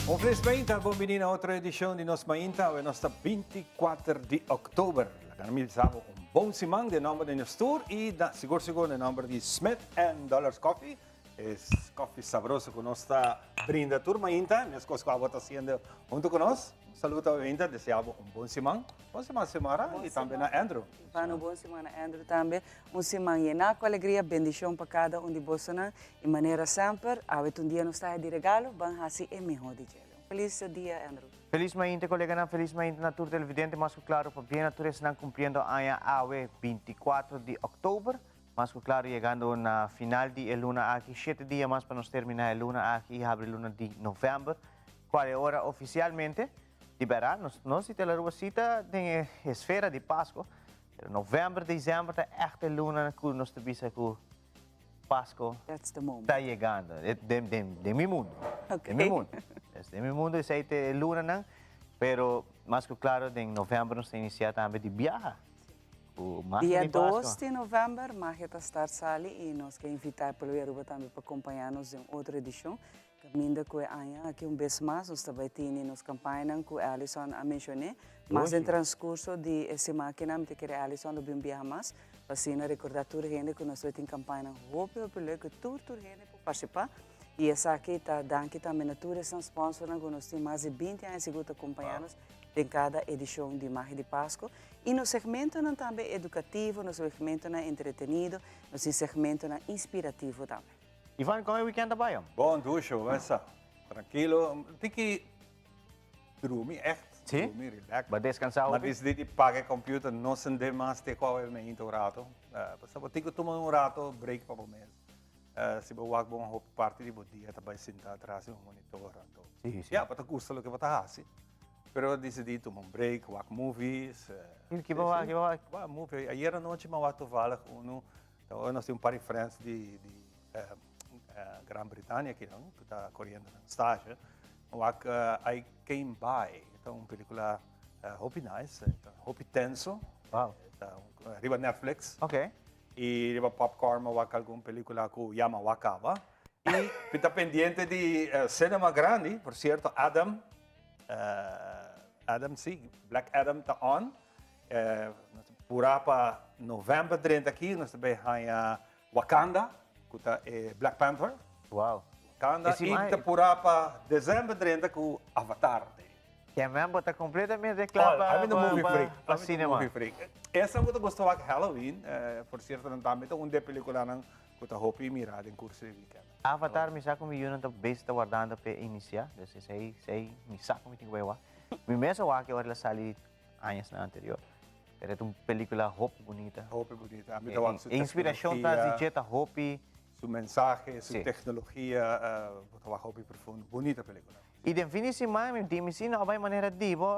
Un felis mainta, bon bini na otro edicion di Nos Mainta. Awe nos ta 24 di october. Laga mi bisa bo un bon siman den nomber di nos tur y na, sigur sigur den nomber di Smith and Dollars Coffee. Es koffie sabroso ku nos ta brinda tur mainta, meskos ku abo ta haciendo hunto ku nos. Un saludo awe mainta, desea bo un bon siman. Bon siman Xiomara y tambe na Andrew. Ivano, bon siman na Andrew tambe. Un siman yená ku alegria, bendishon pa kada un di bosonan. I manera semper, awe ta un dia nos ta haya di regalo, ban hasi e mihó di djele. Un felis dia, Andrew. Felis mainta koleganan, felis mainta na tur televidente, mas ku klaro pabia na tur esnan kumpliendo aña awe 24 di òktober. Mas ku klaru yegando na final di e luna aki, shete dia mas pa nos terminá e luna aki i habri luna di novèmber, kual e ora ofisialmente liberá. Nos nos di Telaruba si ta den e esfera di Pasko, pero novèmber, desèmber ta ègt e luna ku nos ta bisa ku Pasko That's the moment. ta yegando. Den den den mi mundu. Den mi mundu. Den mi mundu esei ta e lunanan, pero mas ku klaru den novèmber nos ta inisiá tambe di biaha. Dia 2 di november Magia ta start sali y nos ke invita e pueblo di Aruba tambe pa compaña nos den otro edicion. Caminda cu e aña aki un bes mas nos ta bay tini nos campañanan cu Alison a mencione. Mas den transcurso di e siman akinan mi ta kere Alison lo bin un biaha mas pa asina recorda tur hende cu nos ta bay tin campañanan hopi hopi leuk cu tur tur hende por participa. Y esaki ta danki tambe na tur esnan sponsornan cu nos tin mas di 20 aña sigur ta compaña nos den cada edicion di Magia di Pasco. Y nos segmentonan tambe educativo, nos segmentonan entretenido, nos tin segmentonan inspirativo tambe. Ivan, con e weekend a bay om? Bon, dushi, bo mesa. Trankilo. Tin ki drumi echt. Sí? Drumi, relax. Ba descansa Ma hopi? disidi di paga e computer, no sende mas te cu awe meinta un rato. Pasobra bo tin cu tuma un rato break pa bo mes. Si bo wak bon hopi parti di bo dia ta bai sinta atras di un monitor anto. Sí, sí. Ya, bo ta gusta loke bo ta hasi. Pero disidí tuma un break, wak movies. Ki bo wak, ki bo wak? Wak movie. Ayer anochi mi a wak toevallig unu. Tabata nos tin un par di friends di di Gran Britania akinan ku ta koriendo nan stage. Mi wak I Came By. Ta un pelikula hopi nice, ta hopi tenso. Wow. Ta riba Netflix. Okay. I riba popcorn mi a wak algun pelikula ku ya mi a wak kaba. I mi ta pendiente di cinema grandi, por cierto Adam, Adam si, Black Adam ta on. Nos ta pura pa november drenta aki, nos ta bay haña Wakanda, ku ta e Black Panther. Wow. Wakanda i ta pura pa december drenta ku Avatar. Kèmen bo ta completamente kla pa I'm in the movie freak. pa cinema. Movie freak. Esa ku ta gusta wak Halloween, por cierto nan tambe ta un di e peliculanan ku ta hopi mira den curso di weekend. Avatar mi sa ku mi yunan ta bezig ta wardando p'e inicia, dus esei esei mi sa ku mi tin ku bai wak. Mi mes a wak e ora el a sali añasnan anterior, pero e ta un pelicula hopi bunita. Hopi bunita. Ami ta wak su E inspiracion tras di dje ta hopi. Su mensahe, su tecnologia, bo ta wak hopi profundo. Bunita pelicula. I den fin di siman mi di mi si no a bai manera di bo,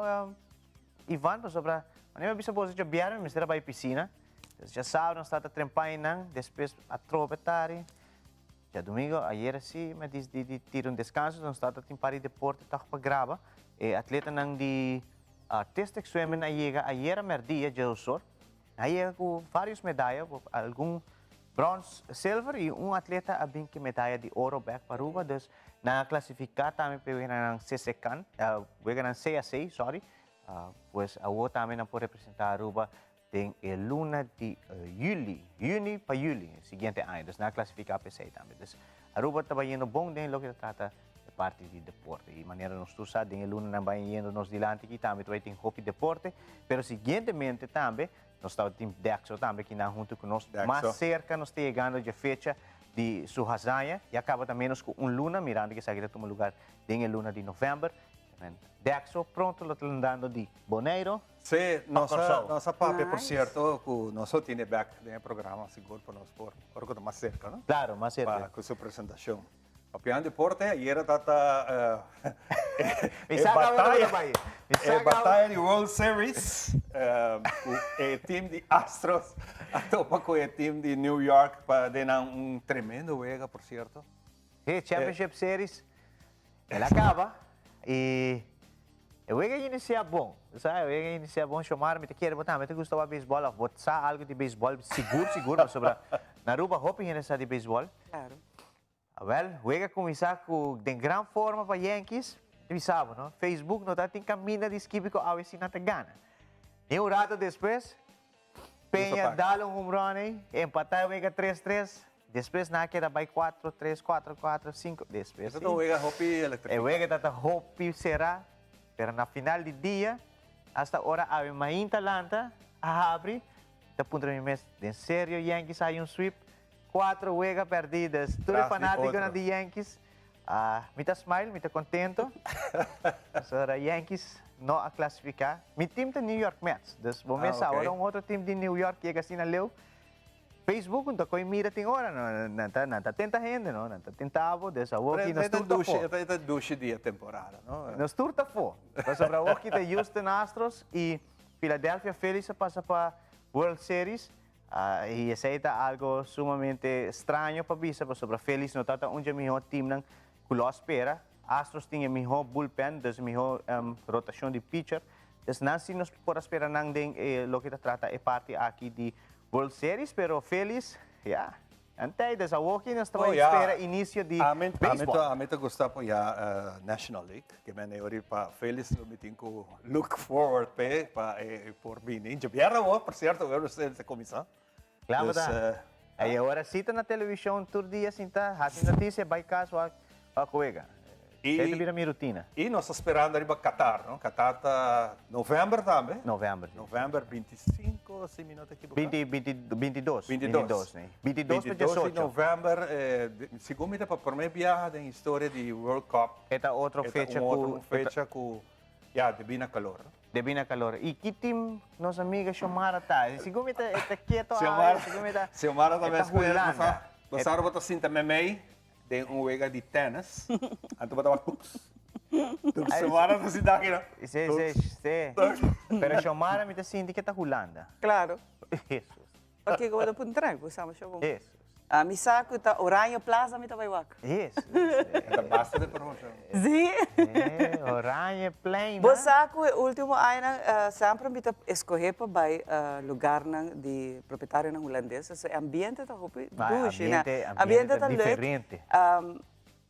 Ivan, pasobra manera mi a bisa boso djabièrnè mi mester a bai pisina. Entonces djasabra nos tabata trempa einan, despues atrobe tari. Djadumingo, ayera si, mi a disidi di tira un deskanso, nos tabata tin par di deporte tòg pa graba. E atletanan di Artistic Swimming a yega ayera mèrdia djausor. Nan a yega ku vários medaya, algun Brons, silver y un atleta a bin cu medaya di oro bek pa Aruba, dus nan a clasifica tambe pa e weganan CCCAN, weganan CAC, sorry, pues awo tambe nan por representa Aruba den e luna di juli, juni pa juli, siguiente aña, dus nan a clasifica pa esey tambe. Dus Aruba ta bayendo bon den loke ta trata e parti di deporte y manera nos tur sa den e lunanan bayendo nos dilanti aki tambe ta bay tin hopi deporte, pero siguientemente tambe Nos tabata tin Dexo tambe kinan huntu ku nos. Mas serka nos ta yegando dje fecha di su hazaña, ya kaba ta ménos ku un luna, mirando ku esaki ta tuma lugar den e luna di novèmber. Dexo pronto lo ta landando di Boneiru Sí, pa nos a, Kòrsou. nos a papia, por Nice. cierto, ku nos lo tene bèk den e programa, sigur pa nos por, ora ku ta mas serka, no? Klaro, mas serka. Pa ku su presentashon. Papiando deporte, ayera tata Mi e sa caba bataya, ta bai. Mi sa e caba. bataya di World Series cu e team di Astros a topa cu e team di New York pa den nan un tremendo wega, por cierto. Sí, Championship Series. El a caba y e wega a inicia bon. Bo sa, e wega a inicia bon. Shomar, mi ta kere bo tambe ta gusta wak beisbol of bo sa algo di beisbol sigur sigur pasobra na Aruba hopi hende sa di beisbol. Claro. Awel, wega kuminsá ku den gran forma pa Yankees. Mi bisa bo, no? Facebook no ta tin caminda di skibi cu awe si nan ta gana. Ni un rato despues, Peña dal un home run ey, empata e wega tres tres, despues nan a keda bay cuatro tres, cuatro cuatro, cinco, despues Esa ta un wega hopi electrificado. E wega ta ta hopi cera, pero na final di dia, hasta ora awe mainta lanta, a habri, ta puntra mi mes, den serio Yankees a hay un sweep? Cuatro wega perdi, dus tur e Tras di fanaticonan otro. di Yankees Mi ta smile, mi ta contento. Pasobra Yankees no a clasifica. Mi team ta New York Mets. Dus bo mes sa, ora un otro team di New York yega asina leu, Facebook un ta coy mira tin ora, no, nan ta, nan ta tenta hende, no, nan ta tenta bo, dus awor ki nos tur ta fo. E ta dushi di e temporada, no? Nos tur ta fo. Pasobra awor ki ta Houston Astros y Philadelphia Phillies a pasa pa World Series. I esei ta algo sumamente straño pa bisa pasobra Phillies no ta ta un dje mihó teamnan ku lo a spera. Astros tin e mihó bullpen, dus e mihó rotashon di pitcher. Dus nan si nos por a spera nan den e loke ta trata e parti aki di World Series, pero Phillies, ya, nan ta ei. Dus awoki nos ta bai spera inisio di beisbòl. Ami ta gusta apoyá National League. Ke men e ori pa Phillies lo mi tin ku look forward p'e pa e por bini. Djabièrnè awor, por sierto, World Series a kuminsá. Klaar bo ta. I awor si ta na televishon tur dia sinta hasi notisia bai kas wak wak wega. Esei ta bira mi rutina. I nos ta sperando riba Qatar, no? Qatar ta novèmber tambe. Novèmber, si. Novèmber 25, si mi no ta ekiboká. Binti, binti, bintidos. Bintidos. Bintidos, ne. Bintidos pa 22 di diesocho. novèmber, segun mi ta pa promé biaha den historia di World Cup. E ta otro fecha ku. E ta un otro fecha ku, ya, debí na kalor. Debí na kalor. I ki tim nos amiga Xiomara ta? Segun mi ta e ta keto awe, segun mi ta. Xiomara ta mes ku e ta. Bo sa ora bo ta sinta meimei den un wega di tènis, anto bo ta wak tuks, tuks. Xiomara ta sinta aki no. Si, si, si. Pero Xiomara mi ta sinti ke ta Hulanda. Klaro. Hesus. Pakiko bo ta puntra? Bo sa masha bon. Hesus. Mi sa ku ta Oranje Plaza mi ta bai wak. Hesus. Ta basta de promoshon. Si. Oranje Plein. Bo sa ku e ultimo añanan semper mi ta eskohe pa bai lugarnan di propietarionan hulandes. Pasobra e ambiente ta hopi dushi. Ambiente, ambiente ta diferente.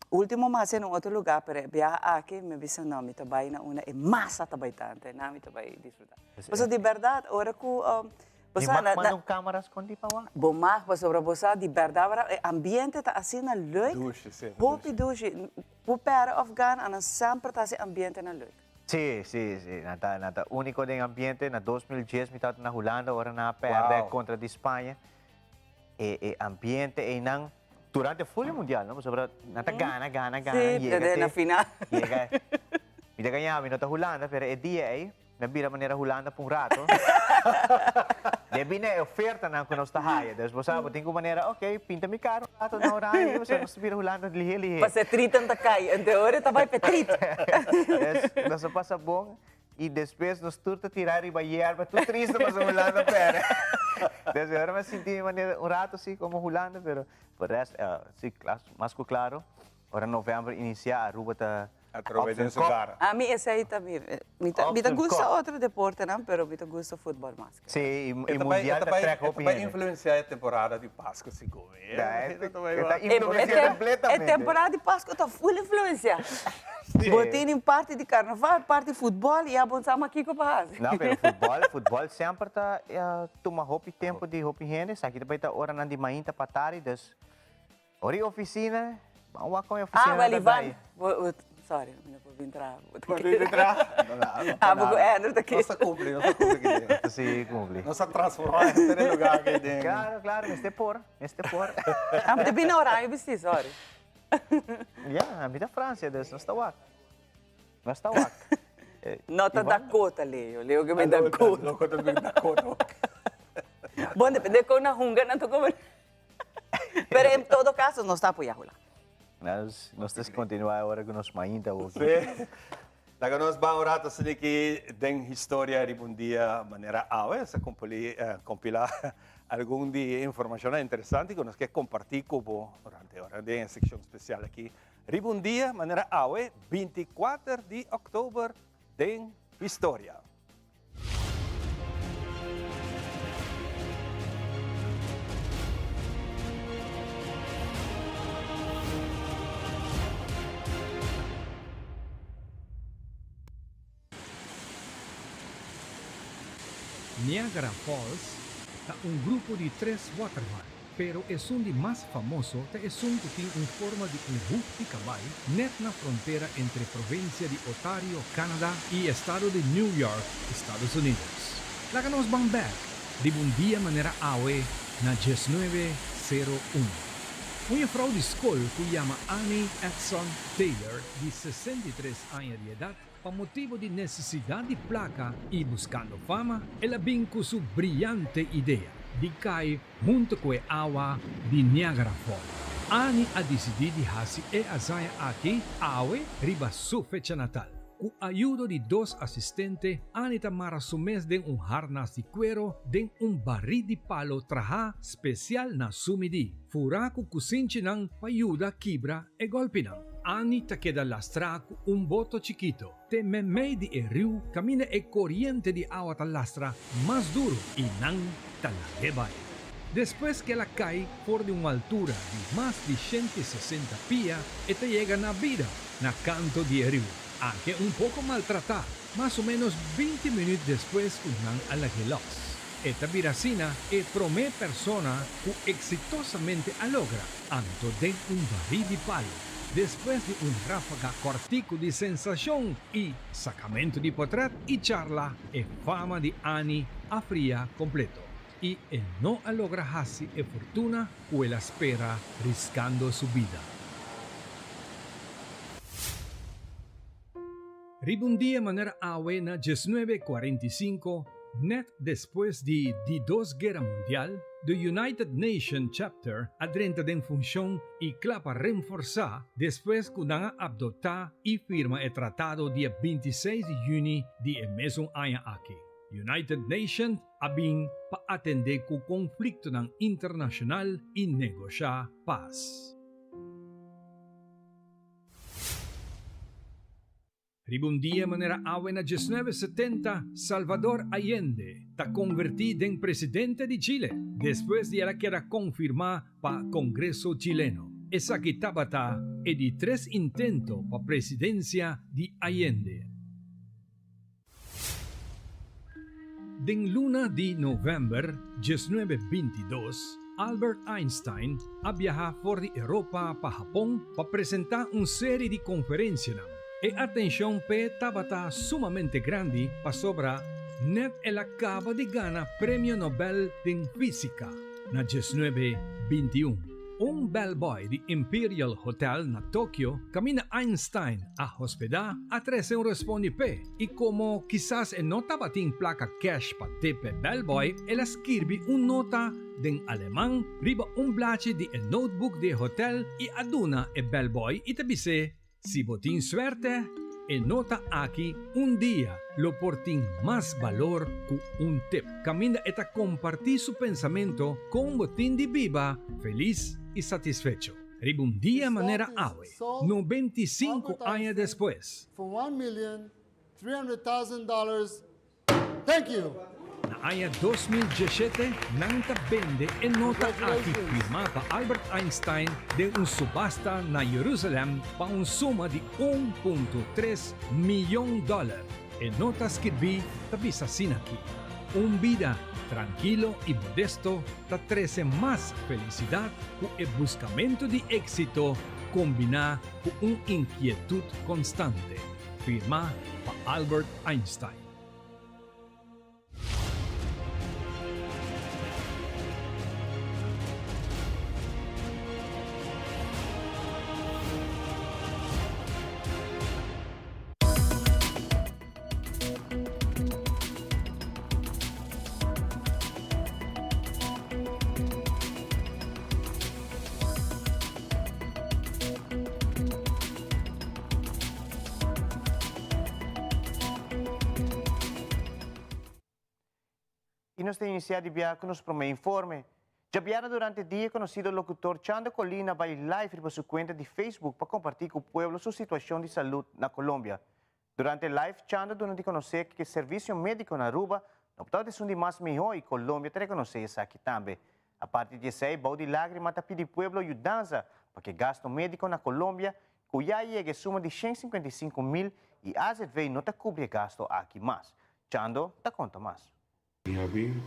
Ultimo mi hasi na un otro lugar, pero e biaha aki mi a bisa no, mi ta bai na una e masa ta bai tantu, e nan mi ta bai disfruta. Pasobra di berdad ora ku Bo sa, na, na, un camera scondi pa wak. Bo mag, pasobra bo sa di berdad berdad e ambiente ta asina leuk. Dushi, si. Hopi dushi. Bo perde of gana, nan semper ta hasi ambiente na leuk. Si, si, si. Nan ta, nan ta unico den ambiente. Na 2010 mi tabata na Hulanda ora nan a perde contra di Spaña. E, e ambiente einan durante full e mundial, no? Pasobra nan ta gana, gana, gana, Si, yega te te na final. Yega. Mi ta gaña, mi no ta Hulanda, pero e dia ei Mi a bira manera Hulanda pa un rato. Debí na e ofertanan ku nos ta haya. Dus bo sa, bo tin ku manera, ok, pinta mi kara un rato na oranje, pasobra nos ta bira Hulanda lihé lihé. Pas'e tritan ta kai, ente ora e ta bai p'e trit. Dus nos a pasa bon i despues nos tur ta tirá riba yerba, tur triste pasobra Hulanda pèrdè. Dus e ora mi a sinti mi manera un rato si komo Hulanda, pero por rèst, si, mas ku klaro, ora novèmber inisiá Aruba ta Atrobe den su gara. Ami esei ta mi, mi ta, mi ta gusta otro deportenan, pero mi ta gusta futbol mas. Sí, i mundial ta trek hopi hende. E ta bai influencia e temporada di Pascu sigur. E ta influencia completamente. E temporada di Pascu ta full influencia. Bo tin un parti di carnaval, parti futbol, i abo no sa mas kiko pa hasi. No, pero futbol, futbol semper ta tuma hopi tempo di hopi hende. Esaki ta bai ta oranan di mainta pa tardi, dus Ora e oficina, ban wak con e oficina Ah, wel ta Ivan, dai. sorry, mi no por bin traha. Por bin traha? Abo cu Andrew ta Nos ta cumpli, nos ta cumpli ki dia. Si, cumpli. Nos a transforma henter e lugar aki den. Claro, claro, mester por, mester por. Ah, mi ta bin na oranje bisti, sorry. Ya, mi ta Francia, dus nos ta wak. Nos ta wak. No ta Dakota, Leo. Leo ke mi Dakota. Loco ta bin Dakota. Bon, depende con na hunga nan ta come. Pero en todo caso nos ta apoya Hulanda. Nos, nos ta continua ora cu nos mainta hopi. Sí. Laga nos ban un rato asina aki den historia riba un dia manera awe. Nos a compili, compila algun di e informacionnan interesante cu nos ke comparti cu bo durante ora den e seccion special aki riba un dia manera awe, 24 di october den historia. Niagara Falls ta un grupo di tres waterval, pero esun di mas famoso ta esun ku tin un forma di un huf di kabai nèt na frontera entre provinsia di Otario, Canada, i estado di New York, Estados Unidos. Laga nos ban bèk riba un dia manera awe na diesnuebe sero un. Un jefrou di skol ku yama Annie Edson Taylor di 63 aña di edat, Pa motibu di nesesidat di plaka i buskando fama, el a bin ku su briante idea di kai huntu ku e awa di Niagara Falls. Annie a disidí di hasi e hazaña aki awe riba su fecha natal. Ku ayudo di dos asistente, Annie ta mara su mes den un harnas di kuero den un barí di palo trahá spesial na su midí, furá ku kusinchinan pa yuda kibra e gòlpinan. Annie ta keda lastrá ku un boto chikito te meimei di e riu kaminda e koriente di awa ta lastra mas duru i nan ta lag'é bai. Despues ku el a kai for di un altura di mas di 160 pia, e ta yega na bida na kanto di e riu, anke un poko maltratá, mas o ménos 20 minüt despues ku nan a lag'é lòs. E ta bira asina e promé persona ku eksitosamente a logra anto den un barí di palu, despues di un ráfaga kòrtiku di sensashon i sakamentu di potrèt i charla, e fama di Annie a fria kompleto i e no a logra hasi e fortuna ku el a spera riskando su bida. Riba un dia manera awe na 1945, nèt despues di Di Dos Guera Mundial, The United Nation Chapter a drenta den funshon i kla pa renforsá despues ku nan a adoptá i firma e tratado dia 26 di yüni di e mesun aña aki. United Nation a bin pa atendé ku konfliktonan internashonal i negoshá pas. Riba un dia manera awe na 1970, Salvador Allende ta konvertí den presidente di Chile despues di el a keda konfirmá pa Kongreso chileno. Esaki tabata e di tres intento pa presidensia di Allende. Den luna di novèmber 1922, Albert Einstein a biaha for di Europa pa Hapon pa presentá un seri di konferensianan. E atenshon p'e tabata sumamente grandi pasobra nèt el a kaba di gana Premio Nobel den Físika na 1921. Un bellboy di Imperial Hotel na Tokio, kaminda Einstein a hospedá, a trese un respondi p'e, i komo kisas e no tabatin plaka cash pa tip e bellboy, el a skirbi un nota den aleman riba un blachi di e notebook di e hotel i a duna e bellboy i ta bis'é, Si bo tin suerte, e nota aki un dia lo por tin mas balor ku un tip. Kaminda e ta kompartí su pensamento kon bo tin di biba felis i satisfecho. Riba un dia manera awe, 95 aña despues. Thank you. Na aña 2017 nan ta bende e nota aki firmá pa Albert Einstein den un subasta na Jerusalem pa un suma di 1.3 miyon dòler. E nota skirbí ta bisa asina aki, Un bida trankilo i modesto ta trese mas felisidat ku e buskamentu di éksito kombiná ku un inkietut konstante. Firmá pa Albert Einstein. I nos ta inisiá di bia ku nos promé informe. Djabièrnè durante dia konosido lokutor Chando Colina bai live riba su kuenta di Facebook pa kompartí ku pueblo su situashon di salud na Colombia. Durante e live Chando duna di konosé ku e servisio médiko na Aruba no por tabata esun di mas mihó i Colombia ta rekonosé esaki tambe. Aparte di esei bou di lágrima ta pidi pueblo yudansa pa ku e gasto médiko na Colombia ku ya a yega e suma di 155 mil i azv no ta kubri e gasto aki mas. Chando ta konta mas. Mi a bin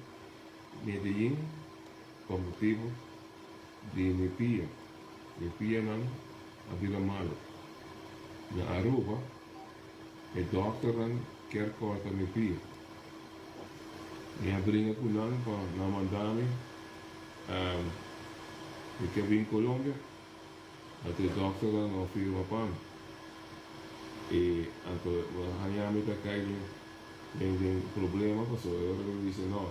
Medellin pa motibu di mi pia. Mi pianan a bira malu. Na Aruba e dòkternan kier kòrta mi pia. Mi a bringa ku nan pa nan manda mi. Mi ke bin Colombia, anto e dòkternan no a firma pa mi. I anto haña mi ta kai den. Den den problema pasobra e ora mi bisa no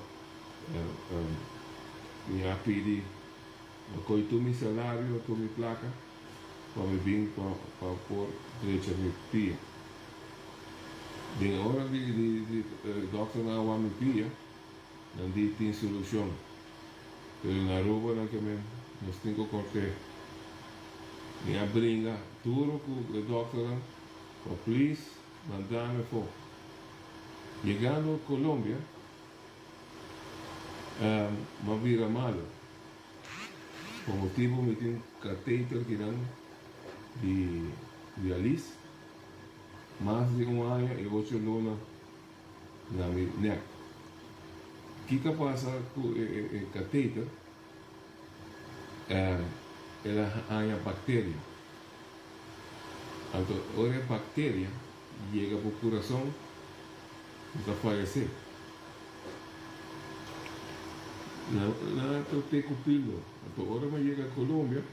mi a pidi a koy tur mi salario tur mi plaka pa mi bin pa pa por drecha mi pia den ora di di di dokternan a wak mi pia nan di tin solucion pero na Aruba nan ke men nos tin ku korte mi a bringa duro ku e dokternan pa please. Mandame afó. Yegando Colombia, m'a bira malo. Pa motibu mi tin kateter kinan di dialis mas di un aña i ocho luna na mi nek. Kiko a pasa ku e kateter? El a haña bakteria. Anto ora e bakteria yega bo kurason, bo ta fayesé. Nan a trat'é ku pilo. Anto ora mi a yega Colombia,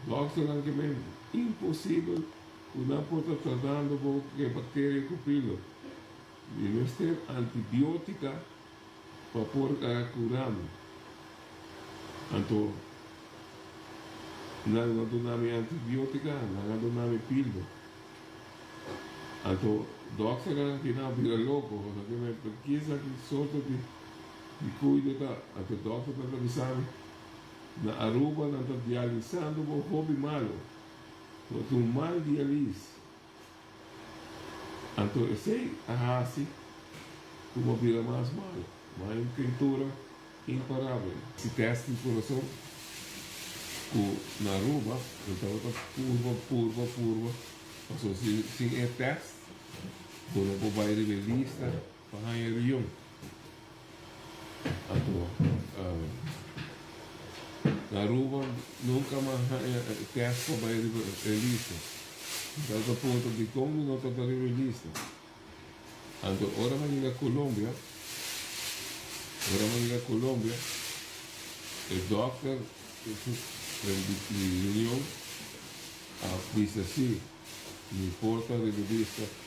dòkternan ke men imposibel ku nan por ta tratando bo ku e bakteria ku pilo. Mi mester antibiotika pa por kura mi. Anto nan no duna mi antibiotika, nan a duna mi pildo. Anto dokternan aki nan a bira loko, nan ke men kisa ki sorto di di kuido ta. Anto dokternan ta bisa mi, na Aruba nan ta dialisando bo hopi malo, bo tin un mal dialis. Anto esei a hasi ku bo bira mas malu, ma un keintura imparabel. Si tèst di kurason ku na Aruba nan tabata purba, purba, purba, pasobra si sin e tèst bo no por bai riba e lista pa haña rion. Anto na Aruba nunka m'a haña e tèst pa bai riba e lista. Mi tabata puntra dikon mi no tabata riba e lista. Anto ora m'a yega Colombia, ora m'a yega Colombia, e dòkter di Union a bisa si mi por ta riba e lista.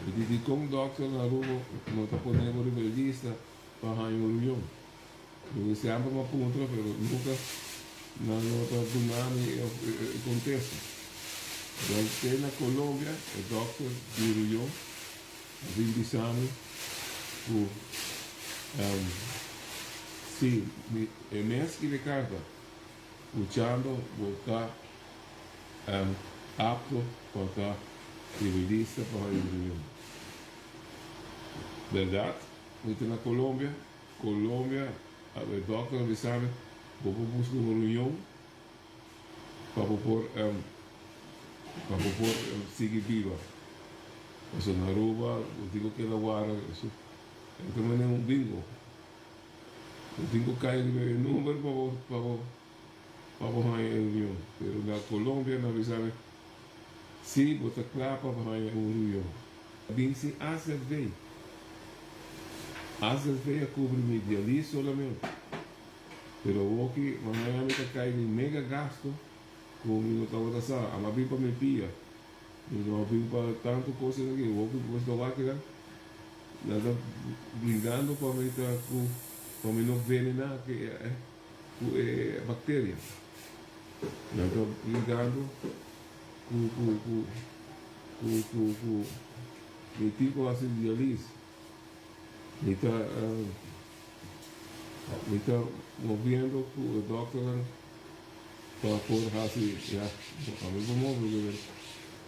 Mi di dikon dòkter na Aruba no ta pone bo riba e lista pa haña un rion? Mi semper m'a puntra pero nunka nan no ta duna mi e kontesta. Wel te na Colombia e dòkter di rion a bin bisa mi ku si mi e mes skibi e karta luchando bo ta apto pa ta riba lista pa haña un rion. Bèrdat, mi ta na Colombia, Colombia e dòkter a bisa mi bo por buska un rion pa bo por pa bo por sigui biba. Pasobra na Aruba bo tin ku keda wara e ta manera un bingo. Bo tin ku kai riba e number pa bo pa bo pa bo haña e rion. Pero na Colombia nan bisa mi si bo ta kla pa bo haña un rion. Bin sin AZV. AZV a kubri mi dialis solamente. Pero awoki mi haña mi ta kai den mega gasto ku mi no tabata sa. Ama bin pa mi pia. Mi no a bin pa tantu kos esaki. Awoki ku ta wak nan. Nan ta brindando pa mi ta ku pa mi no venená ku e ku e bakteria. Nan ta brindando ku ku ku ku ku ku mi tin ku hasi dialis. Mi ta mi ta moviendo ku e dòkternan pa por hasi ya ami por move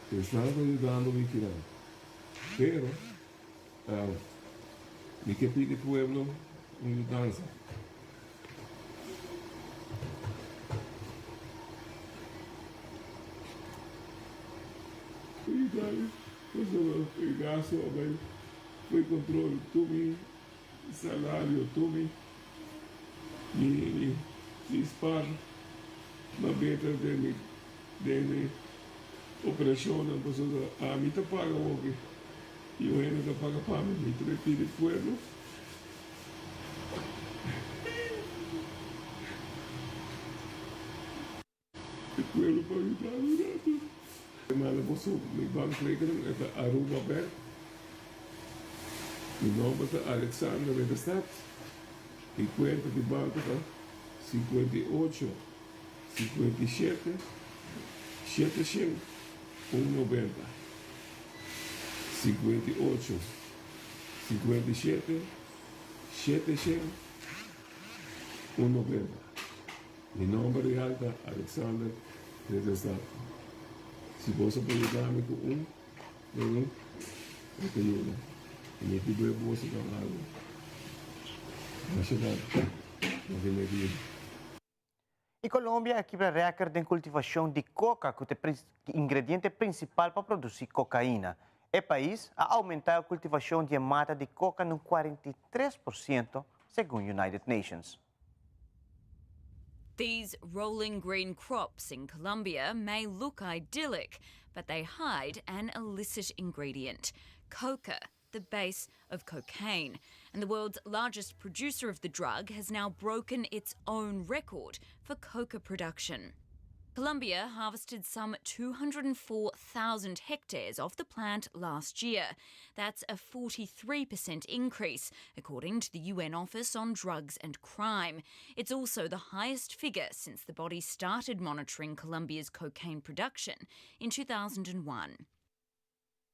pero esnan ta yudando mi kinan. Pero mi ke pidi pueblo un yudansa. Yuda mi pasobra e gasto a bai fo'i control. Tur mi. Salario tur mi mi mi spar ma beter den mi den mi operacionnan pasobra ami ta paga hopi y un hende ta paga pa mi mi ta bay pidi pueblo E pueblo pa yuda mi rato. E manda boso mi bankrekening e ta Aruba Bank. Mi nomber ta Alexander Winterstad. Mi cuenta di banco ta 58 57 700 un 90. 58 57 700 un 90. Mi nomber real ta Alexander Ridderstad. Si boso por yuda mi ku un ding, mi ta yuda. I mi pidi boso dan algu. Masha danki. Nos e mei bida. I Colombia a kibra rèkert den kultivashon di koka ku ta e ingrediente prinsipal pa produsí kokaina. E pais a oumentá e kultivashon di e mata di koka na un 43 por siento, segun United Nations. These rolling green crops in Colombia may look idyllic, but they hide an illicit ingredient coca, the base of cocaine. And the world's largest producer of the drug has now broken its own record for coca production. Colombia harvested some 204,000 hectares of the plant last year. That's a 43% increase, according to the UN Office on Drugs and Crime. It's also the highest figure since the body started monitoring Colombia's cocaine production in 2001.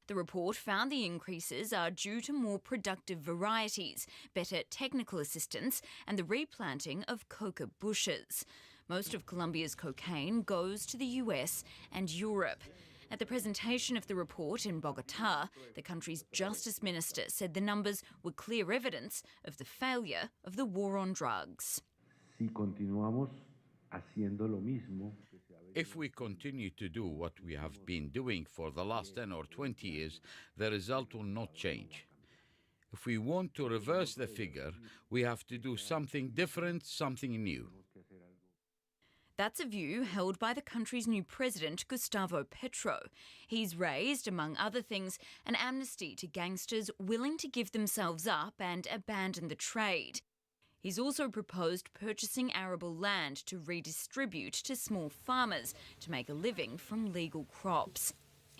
The report found the increases are due to more productive varieties, better technical assistance, and the replanting of coca bushes. Most of Colombia's cocaine goes to the US and Europe. At the presentation of the report in Bogota, the country's justice minister said the numbers were clear evidence of the failure of the war on drugs. Si continuamos haciendo lo mismo If we continue to do what we have been doing for the last 10 or 20 years, the result will not change. If we want to reverse the figure, we have to do something different, something new. That's a view held by the country's new president, Gustavo Petro. He's raised, among other things, an amnesty to gangsters willing to give themselves up and abandon the trade. He's also proposed purchasing arable land to redistribute to small farmers to make a living from legal crops.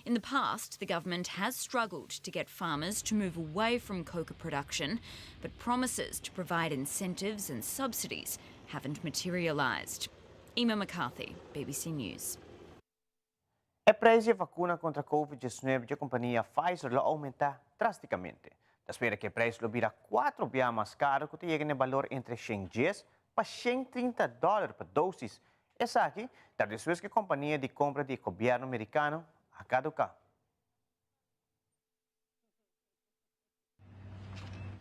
In the past, the government has struggled to get farmers to move away from coca production, but promises to provide incentives and subsidies haven't materialised. Emma McCarthy, BBC News. E preis di vakuna kontra COVID-19 di kompania Pfizer lo oumentá drástikamente. Ta spera ku e preis lo bira kuater biaha mas karu, ku ta yega na balor entre 110 pa 130 dòler pa dosis. Esaki, ta despues ku e kompania di kompra di gobièrnu merikano a kaduká.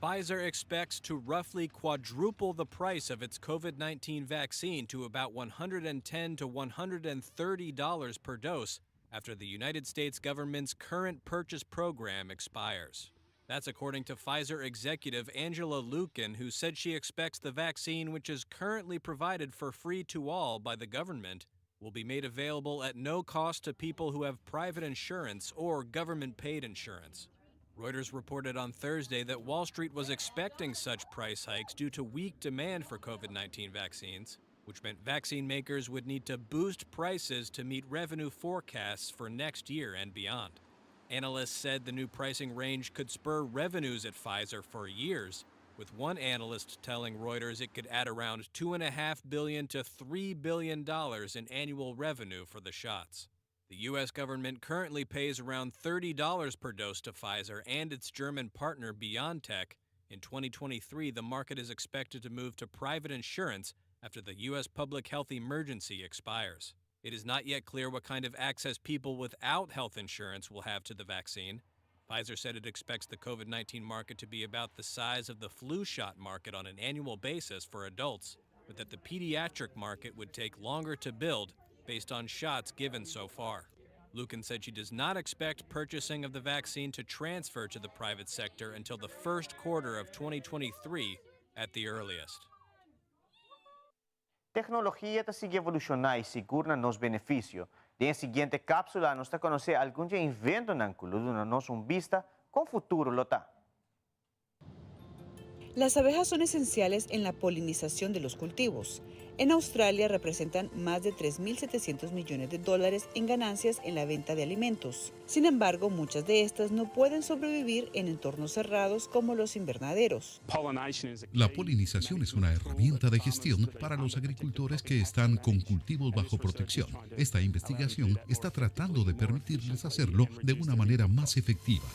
Pfizer expects to roughly quadruple the price of its COVID 19 vaccine to about $110 to $130 per dose after the United States government's current purchase program expires. That's according to Pfizer executive Angela Lukin, who said she expects the vaccine, which is currently provided for free to all by the government, will be made available at no cost to people who have private insurance or government paid insurance. Reuters reported on Thursday that Wall Street was expecting such price hikes due to weak demand for COVID 19 vaccines, which meant vaccine makers would need to boost prices to meet revenue forecasts for next year and beyond. Analysts said the new pricing range could spur revenues at Pfizer for years, with one analyst telling Reuters it could add around $2.5 billion to $3 billion in annual revenue for the shots. The U.S. government currently pays around $30 per dose to Pfizer and its German partner BioNTech. In 2023, the market is expected to move to private insurance after the U.S. public health emergency expires. It is not yet clear what kind of access people without health insurance will have to the vaccine. Pfizer said it expects the COVID 19 market to be about the size of the flu shot market on an annual basis for adults, but that the pediatric market would take longer to build based on shots given so far. Luken said she does not expect purchasing of the vaccine to transfer to the private sector until the first quarter of 2023 at the earliest. Teknologia ta sigui evolushoná i sigur na nos benefisio. Den e siguiente kápsula nos ta konosé algun dje inventonan ku lo duna nos un bista kon futuro lo ta. Las abejas son esenciales en la polinización de los cultivos. En Australia representan más de 3.700 millones de dólares en ganancias en la venta de alimentos. Sin embargo, muchas de estas no pueden sobrevivir en entornos cerrados como los invernaderos. La polinización es una herramienta de gestión para los agricultores que están con cultivos bajo protección. Esta investigación está tratando de permitirles hacerlo de una manera más efectiva.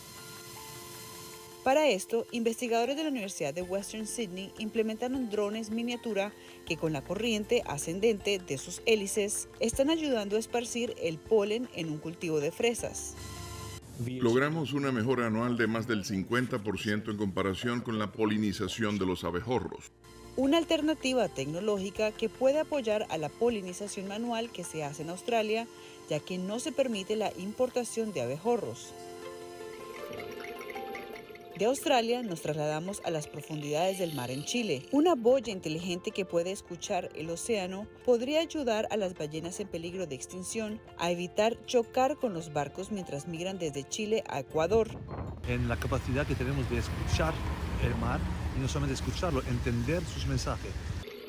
Para esto, investigadores de la Universidad de Western Sydney implementaron drones miniatura que con la corriente ascendente de sus hélices están ayudando a esparcir el polen en un cultivo de fresas. Logramos una mejora anual de más del 50% en comparación con la polinización de los abejorros. Una alternativa tecnológica que puede apoyar a la polinización manual que se hace en Australia, ya que no se permite la importación de abejorros. De Australia nos trasladamos a las profundidades del mar en Chile. Una boya inteligente que puede escuchar el océano podría ayudar a las ballenas en peligro de extinción a evitar chocar con los barcos mientras migran desde Chile a Ecuador. En la capacidad que tenemos de escuchar el mar y no solamente escucharlo, entender sus mensajes.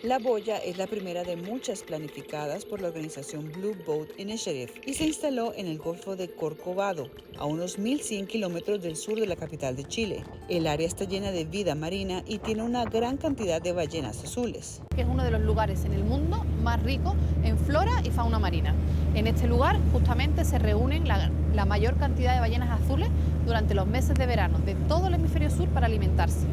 La boya es la primera de muchas planificadas por la organización Blue Boat Initiative y se instaló en el Golfo de Corcovado, a unos 1.100 kilómetros del sur de la capital de Chile. El área está llena de vida marina y tiene una gran cantidad de ballenas azules. Que es uno de los lugares en el mundo más rico en flora y fauna marina. En este lugar justamente se reúnen la, la mayor cantidad de ballenas azules durante los meses de verano de todo el hemisferio sur para alimentarse.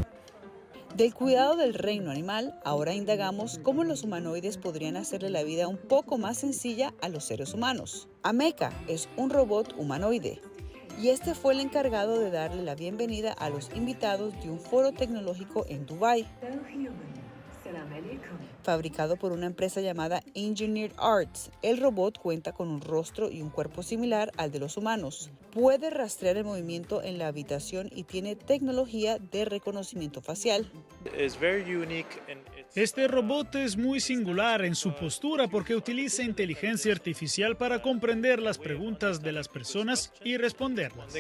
Del cuidado del reino animal, ahora indagamos cómo los humanoides podrían hacerle la vida un poco más sencilla a los seres humanos. Ameca es un robot humanoide y este fue el encargado de darle la bienvenida a los invitados de un foro tecnológico en Dubái. Fabricado por una empresa llamada Engineered Arts, el robot cuenta con un rostro y un cuerpo similar al de los humanos. Puede rastrear el movimiento en la habitación y tiene tecnología de reconocimiento facial. Este robot es muy singular en su postura porque utiliza inteligencia artificial para comprender las preguntas de las personas y responderlas.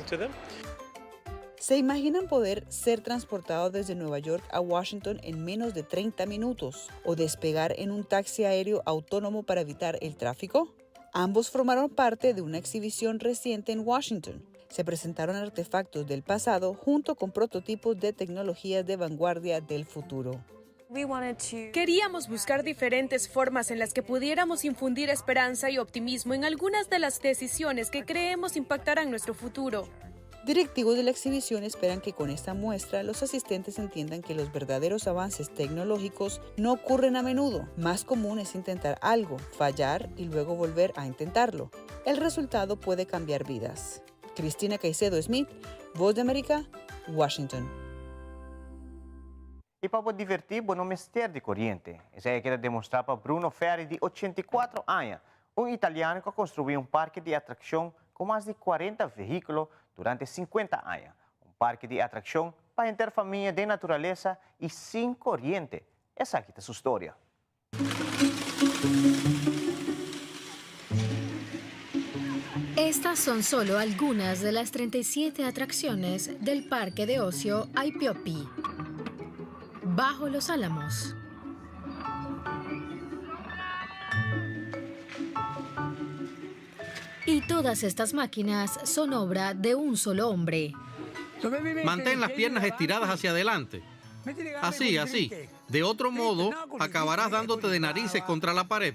¿Se imaginan poder ser transportado desde Nueva York a Washington en menos de 30 minutos o despegar en un taxi aéreo autónomo para evitar el tráfico? Ambos formaron parte de una exhibición reciente en Washington. Se presentaron artefactos del pasado junto con prototipos de tecnologías de vanguardia del futuro. Queríamos buscar diferentes formas en las que pudiéramos infundir esperanza y optimismo en algunas de las decisiones que creemos impactarán nuestro futuro. Directivos de la exhibición esperan que con esta muestra los asistentes entiendan que los verdaderos avances tecnológicos no ocurren a menudo. Más común es intentar algo, fallar y luego volver a intentarlo. El resultado puede cambiar vidas. Cristina Caicedo Smith, Voz de América, Washington. I pa divertí, bo no mester di koriente. Esei a keda demostrá pa Bruno Ferri, di 84 aña, un italiano ku a konstruí un parke di atrakshon ku mas di 40 vehíkulo durante 50 aña. Un parke di atrakshon pa henter famia den naturalesa i sin koriente. Esaki ta su storia. Estas son solo algunas de las 37 atracciones del Parque de Ocio Ai Pioppi. Bajo los Álamos. Y todas estas máquinas son obra de un solo hombre. Mantén las piernas estiradas hacia adelante. Así, así. De otro modo, acabarás dándote de narices contra la pared.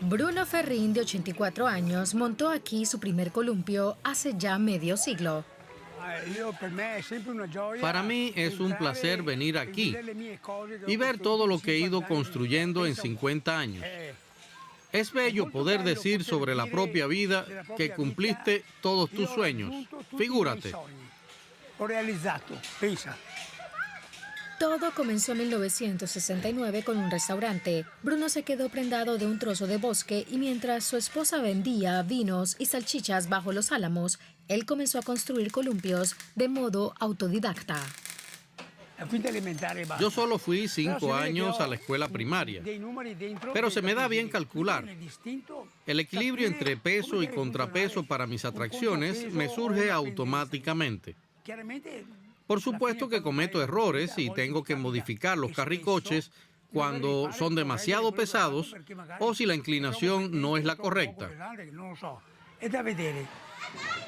Bruno Ferrín, de 84 años, montó aquí su primer columpio hace ya medio siglo. Para mí es un placer venir aquí y ver todo lo que he ido construyendo en 50 años. Es bello poder decir sobre la propia vida que cumpliste todos tus sueños. Figúrate. Todo comenzó en 1969 con un restaurante. Bruno se quedó prendado de un trozo de bosque y mientras su esposa vendía vinos y salchichas bajo los álamos, él comenzó a construir columpios de modo autodidacta. Yo solo fui 5 años a la escuela primaria, pero se me da bien calcular. El equilibrio entre peso y contrapeso para mis atracciones me surge automáticamente. Por supuesto que cometo errores y tengo que modificar los carricoches cuando son demasiado pesados o si la inclinación no es la correcta.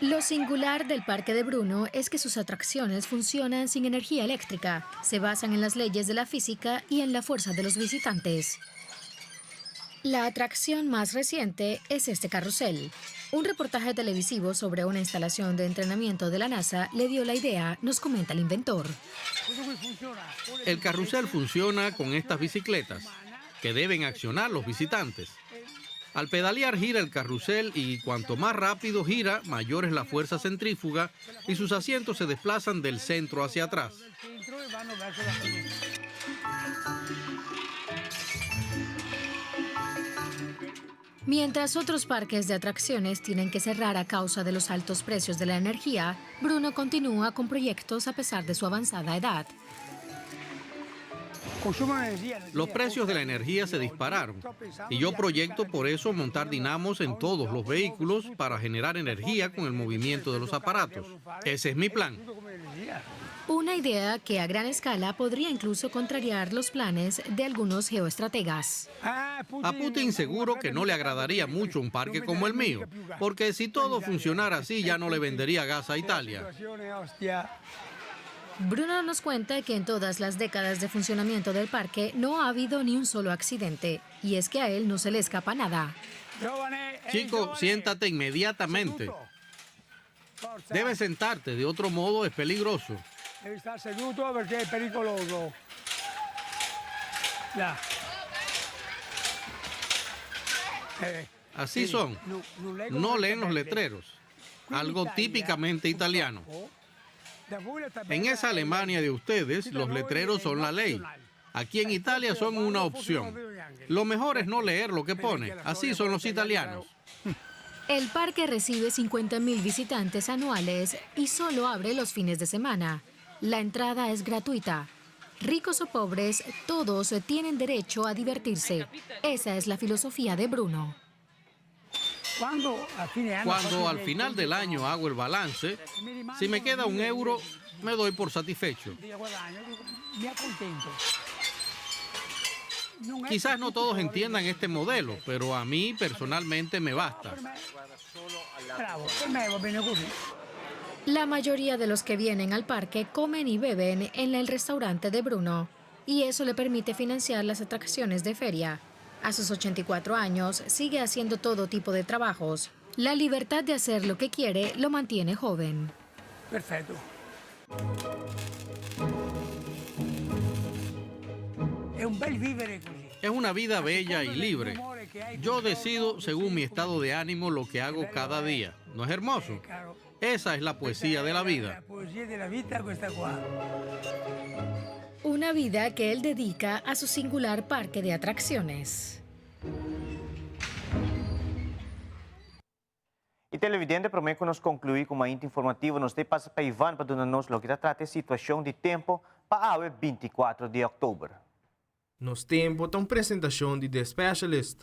Lo singular del Parque de Bruno es que sus atracciones funcionan sin energía eléctrica. Se basan en las leyes de la física y en la fuerza de los visitantes. La atracción más reciente es este carrusel. Un reportaje televisivo sobre una instalación de entrenamiento de la NASA le dio la idea, nos comenta el inventor. El carrusel funciona con estas bicicletas, que deben accionar los visitantes. Al pedalear gira el carrusel y cuanto más rápido gira, mayor es la fuerza centrífuga y sus asientos se desplazan del centro hacia atrás. Mientras otros parques de atracciones tienen que cerrar a causa de los altos precios de la energía, Bruno continúa con proyectos a pesar de su avanzada edad. Los precios de la energía se dispararon y yo proyecto por eso montar dinamos en todos los vehículos para generar energía con el movimiento de los aparatos. Ese es mi plan. Una idea que a gran escala podría incluso contrariar los planes de algunos geoestrategas. A Putin seguro que no le agradaría mucho un parque como el mío, porque si todo funcionara así ya no le vendería gas a Italia. Bruno nos cuenta que en todas las décadas de funcionamiento del parque no ha habido ni un solo accidente, y es que a él no se le escapa nada. Chico, siéntate inmediatamente. Debes sentarte, de otro modo es peligroso. Debe estar seduto porque es pericoloso. Ya. Así son. No leen los letreros. Algo típicamente italiano. En esa Alemania de ustedes, los letreros son la ley. Aquí en Italia son una opción. Lo mejor es no leer lo que pone. Así son los italianos. El parque recibe 50.000 visitantes anuales y solo abre los fines de semana. La entrada es gratuita. Ricos o pobres, todos tienen derecho a divertirse. Esa es la filosofía de Bruno. Cuando al final del año hago el balance, si me queda un euro, me doy por satisfecho. Quizás no todos entiendan este modelo, pero a mí personalmente me basta. La mayoría de los que vienen al parque comen y beben en el restaurante de Bruno, y eso le permite financiar las atracciones de feria. A sus 84 años, sigue haciendo todo tipo de trabajos. La libertad de hacer lo que quiere lo mantiene joven. Perfecto. Es una vida bella y libre. Yo decido según mi estado de ánimo lo que hago cada día. ¿No es hermoso? Esa es la poesía de la vida. Una vida que él dedica a su singular parque de atracciones. Y televidente, prome cu nos conclui cu Mainta Informativo, nos ta pasa pa Ivan pa duna nos loke ta trata e situacion di tempo pa awe 24 di october. Nos Tempo ta un presentacion di The Specialist.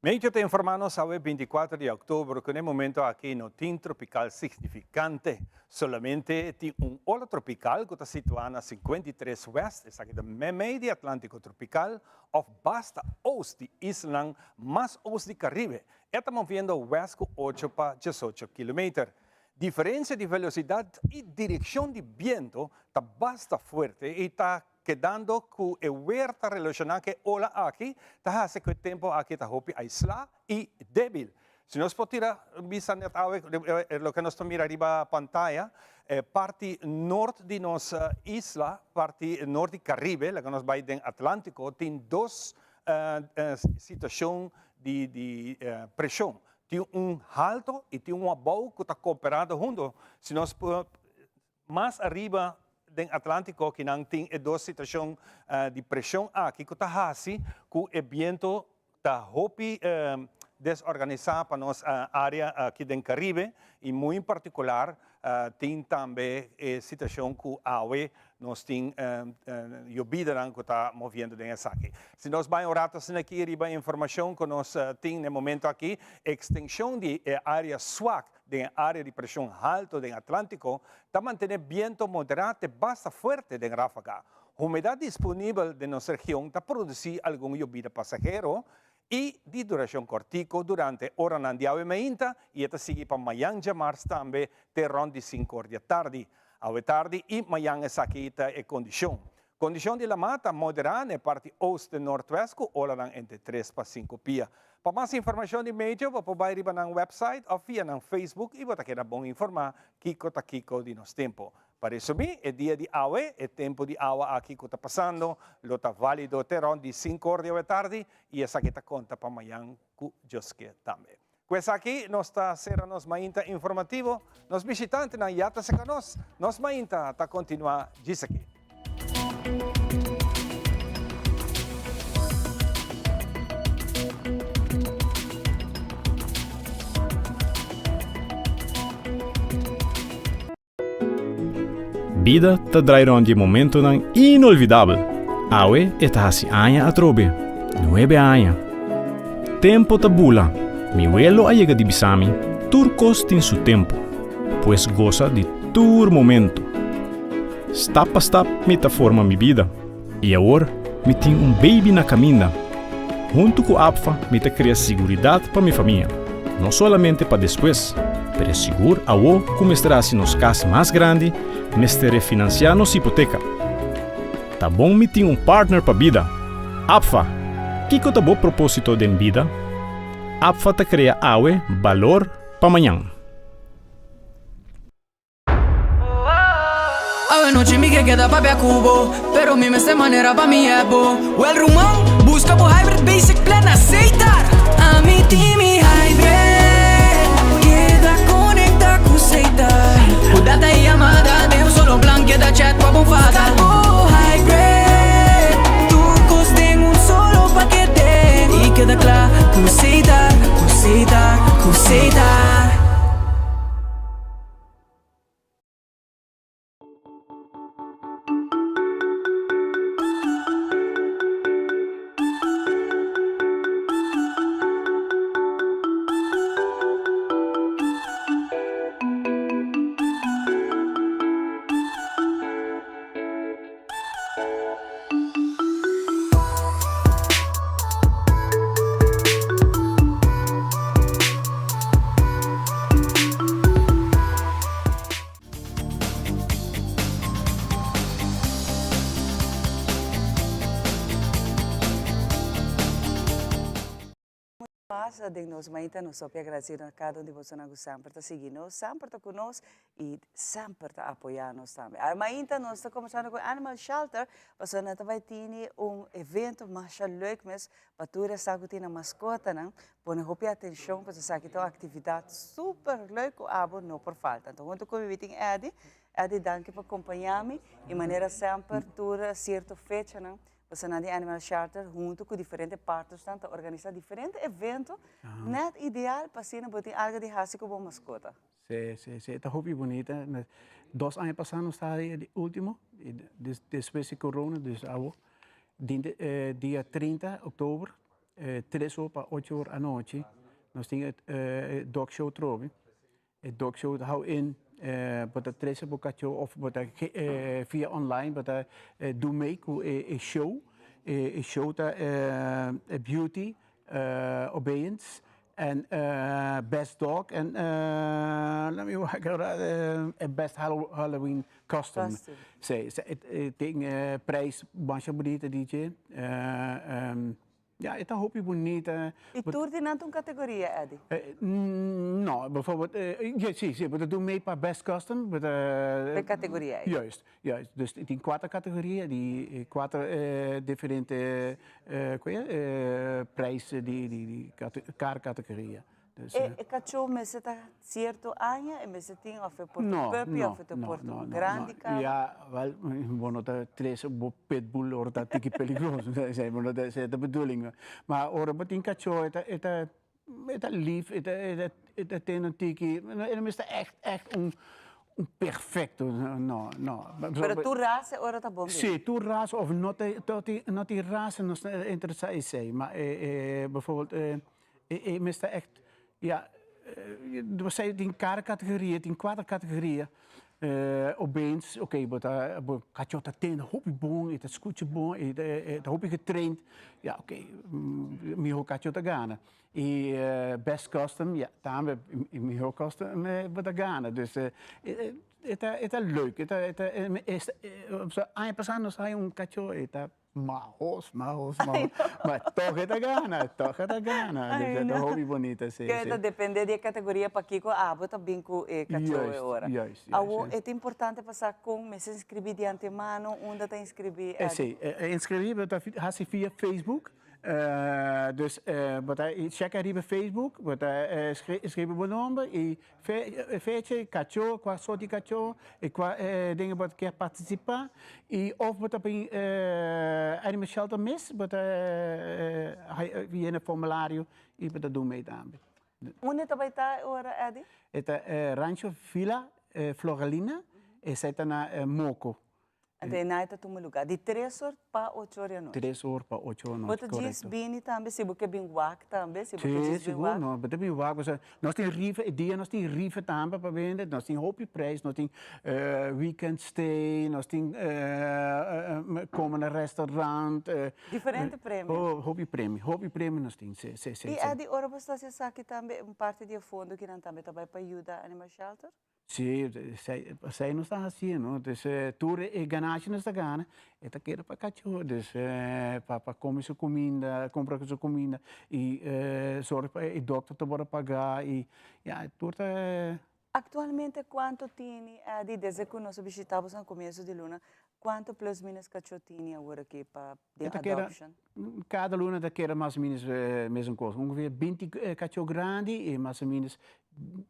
Meteo ta informa nos awe 24 di october cu n'e momento aki no tin tropical significante. Solamente tin un ola tropical cu ta situa na 53 west, esaki ta memey di Atlantico tropical of basta oost di islanan mas oost di Caribe. E ta moviendo west cu ocho pa diesocho kilometer. Diferencia di velocidad y direccion di biento ta basta fuerte y ta Kedando ku e wer ta relashoná ku e ola aki, ta hasi ku e tempu aki ta hopi aislá i débil. Si nos por tira bista nèt awe, loke nos ta mira riba pantaya, e parti nort di nos isla, parti nort di Karibe, laga nos bai den Atlántiko, tin dos situashon di preshon. Tin un halto i tin un abou ku ta kooperando huntu. Si nos mas ariba den Atlantiko kinan tin e dos situashon di preshon aki ku ta hasi ku e biento ta hopi desorganisá pa nos área aki den Karibe i muy en partikular tin tambe e situashon ku awe nos tin yobidanan ku ta moviendo den esaki. Si nos bai un rato asina aki riba informashon ku nos tin na e momento aki, ekstenshon di e área swak den e área di preshon halto den Atlantiko ta mantené biento moderá te basta fuerte den ráfaga. Humedat disponibel den nos region ta produsí algun yobida pasahero i di durashon kòrtiku durante oranan di awe meinta i e ta sigui pa mayan djamars tambe te rònt di sinku or di atardi. Awe tardi i mayan esaki ta e kondishon. Kondishon di lamá ta moderá na e parti oost den nortwest ku olanan entre tres pa sinku pia. Pa mas informashon di meteo bo por bai riba nan website òf via nan Facebook i bo ta keda bon informá kiko ta kiko di nos tempu. Pa resumí, e dia di awe, e tempu di awa aki ku ta pasando, lo ta válido te rònt di sinku or di awe tardi i esaki ta konta pa mañan ku Dios ke tambe. Ku esaki nos ta sera nos mainta informativo. Nos bishitantenan ya ta seka nos. Nos mainta ta kontinuá djis aki. Bida ta drai rond di momentonan inolvidabel. Awe e ta hasi aña atrobe. Nuebe aña. Tempo ta bula. Mi welo a yega di bisa mi, tur kos tin su tempo. Pues gosa di tur momento. Stap pa stap mi ta forma mi bida. I awor mi tin un baby na kaminda. Huntu ku APFA mi ta krea siguridat pa mi famia, no solamente pa despues, pero sigur awo ku mester hasi nos kas mas grandi, mester refinansiá nos hipoteka. Ta bon mi tin un partner pa bida. APFA! Kiko ta bo propósito den bida? APFA ta krea awe balor pa mañan. Awe nochi mi ke keda papia ku bo Pero mi mester manera pa mi ebo Well ruman, buska bo hybrid basic plan na Setar Ami tin mi hybrid Keda konekta ku Setar Ku data i yamada den un solo plan Keda chat pa bo fada Buska bo hybrid Tur kos den un solo pakete I keda kla ku Setar, ku Setar, ku Setar. Mas den nos mainta nos hopi agradecido na cada un di bosonan cu semper ta sigui nos, semper ta cu nos y semper ta apoya nos tambe. Awe mainta nos ta comenzando cu Animal Shelter pasobra nan ta bay tini un evento masha leuk mes pa tur esnan cu tin nan mascotanan pone hopi atencion pasobra esaki ta un actividad super leuk cu abo no por falta. Anto hunto cu mi mi tin Eddy. Eddy danki pa compaña mi y manera semper tur cierto fechanan pasobra nan di Animal Shelter hunto cu diferente partnersnan ta organisa diferente evento net ideal pa asina bo tin algo di haci cu bo mascota. Sí, sí, sí, ta hopi bunita. Dos aña pasá nos ta di último, y despues di corona, dus awo, dia 30 oktober, tres or pa ocho or anochi, nos tin e dog show trobe. E dog show ta hou in, bo ta trese bo kachó of bo ta via online bo ta do mee ku e show. E show ta beauty, obeyance en best dog en laat me wak e best Halloween costume. Sí, e tin prijs masha bunita DJ. Ja, e ta hopi bunita. I tur di nan ta un kategoria, Eddy? No, bijvoorbeeld, ja, si, si, bo ta dun mee pa best custom, bo ta. P'e kategoria ei. Juist, juist. Dus tin kuater kategoria, di kuater diferente, ku e, prijs di di kar kategoria. Dus. E kachó mester ta sierto aña, e mester tin òf e por ta puppy òf e ta por ta un grandi kaba? Ja, wèl, bo no ta trese bo pitbull ora ta tiki peligroso, esei bo no ta, esei ta bedoeling. Ma ora bo tin kachó e ta, e ta, e ta lief, e ta, e ta tene un tiki, e no mester ègt, ègt un, un perfecto, no, no. Pero tur rasa e ora ta bon bini? Si, tur rasa òf no ta, no tin rasa nos ta interesá esei, ma e, e, bijvoorbeeld e. E mester echt, ja, bo tin kada kategoria, tin kuater kategoria. Opeens, oké, bo ta, bo kachó ta tende hopi bon, e ta skucha bon, e ta hopi getraind. Ja, oké, mihó kachó ta gana. I best custom, ja, tambe mihó custom bo ta gana. Dus e ta, e ta leuk, e ta, e ta, aña pasá nos a haña un kachó, e ta Mahos, mahos, mahos. Ma toch e ta gana, toch e ta gana. Ay, Dus e ta no. hopi bonita, sí, Ke sí. ta depende di e categoria pakiko abo ta bin ku e kachó e Juist, ora. juist, juist, Awo sí. e ta importante pa sa kon mester inscribi di antemano, unda ta inscribi, Eh, Eddy? sí, e inscribi bo ta hasi via Facebook. Dus bo ta check ariba Facebook, bo ta scribi bo nomber y Fecha e kachó, kua sort di kachó i kua dingen bo kier partisipá i òf bo ta bin Animal Shelter mes bo ta yena formulario i bo ta dun mee tambe. Unda ta bai ta e ora Eddy? E ta Rancho Villa Floralina, esei ta na Moko. Anto e night ta tuma lugar di tres or pa ocho or di anochi. Tres or pa ocho or Bo anochi, ta djis korekto. bini tambe si bo ke bin wak tambe, si bo ke Sí, djis bin sigur, wak. no, bo ta bin wak, pasobra nos tin rifa, e dia nos tin rifa tambe pa bende, nos tin hopi prijs, nos tin weekend stay, nos tin kome na restaurant. Diferente premio. Oh, hopi premio, hopi premio nos tin, sí, sí, sí. I Eddy, ora bo sta hasi esaki tambe, un parti di e fondo kinan tambe ta bai pa yuda Animal Shelter? Sí, esei nos ta haci, no? Dus tur e ganashi nos ta gana, e ta keda pa cachó, dus pa pa come su cuminda, cumpra su cuminda y zorg pa e dokter ta worde paga y ya, tur ta. Actualmente cuanto tini, Eddy, desde cu nos a bishita boso na comienzo di luna, cuanto plus minus cachó tini awor aki pa den adoption? Cada luna ta keda mas o menos mesun cos, ongeveer binti cachó grandi y mas o menos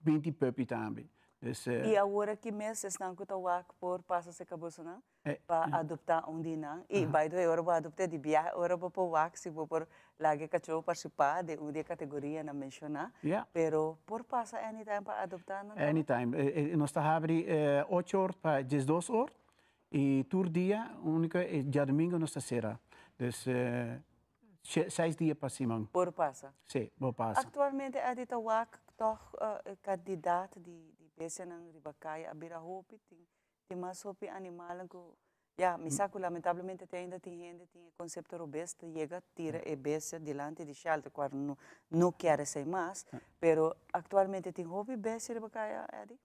binti puppy tambe. Dus. Y awor aki mes esnan cu ta wak por pasa cerca bosonan pa adopta un di nan. Y by the way ora bo adopta di biaha ora bo por wak si bo por laga e cachó participa den un di e categorianan menciona. Pero por pasa anytime pa adopta nan tambe? Anytime. Nos ta habri ocho or pa diesdos or. Y tur dia, unico e diadomingo nos ta cera. Dus seis dia pa siman. Por pasa? Si, por pasa. Actualmente Eddy ta wak toch e cantidad di bestianan riba caya a bira hopi, tin mas hopi animalnan cu, ya, mi sa cu lamentablemente te ainda tin hende tin e concepto robes ta yega tira e bestia dilanti di shelter cual no kier esey mas, pero actualmente tin hopi bestia riba caya Eddy?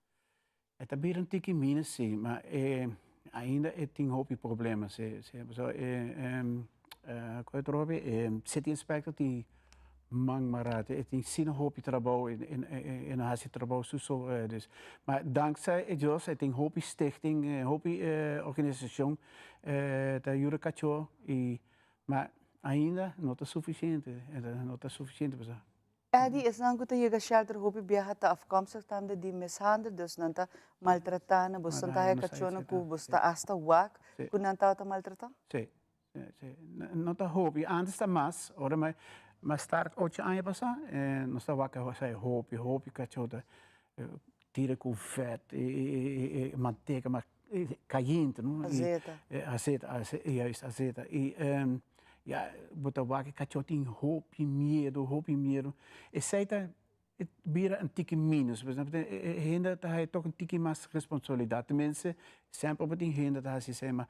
E ta bira un tiki minos si, ma e ainda e tin hopi problema si, si pasobra e ku e otro hopi e city inspector tin man mará e tin asina hopi trabou e no hasi trabou su so dus ma dankzij e Dios e tin hopi stichting hopi organisashon ta yuda kachó i ma ainda no ta sufisiente no ta sufisiente pasobra. Eddy, esnan ku ta yega shelter hopi biaha ta afkomstig tambe di mishandel, dus nan ta maltratá nan, boso ta haya kachónan ku boso ta asta wak ku nan tabata maltratá? Sí, sí. No ta hopi, antes ta mas, ora mi a start ocho aña pasá, nos ta wak esei hopi, hopi kachó ta tira ku vèt i manteka, ma kayente, no? Azeta. Azeta, juist, azeta. I ya, bo ta wak e kachó tin hopi miedu, hopi miedu. Esei ta bira un tiki minus, e hende ta haya tok un tiki mas responsabilidat. Tenminste, semper bo tin hende ta hasi esei, ma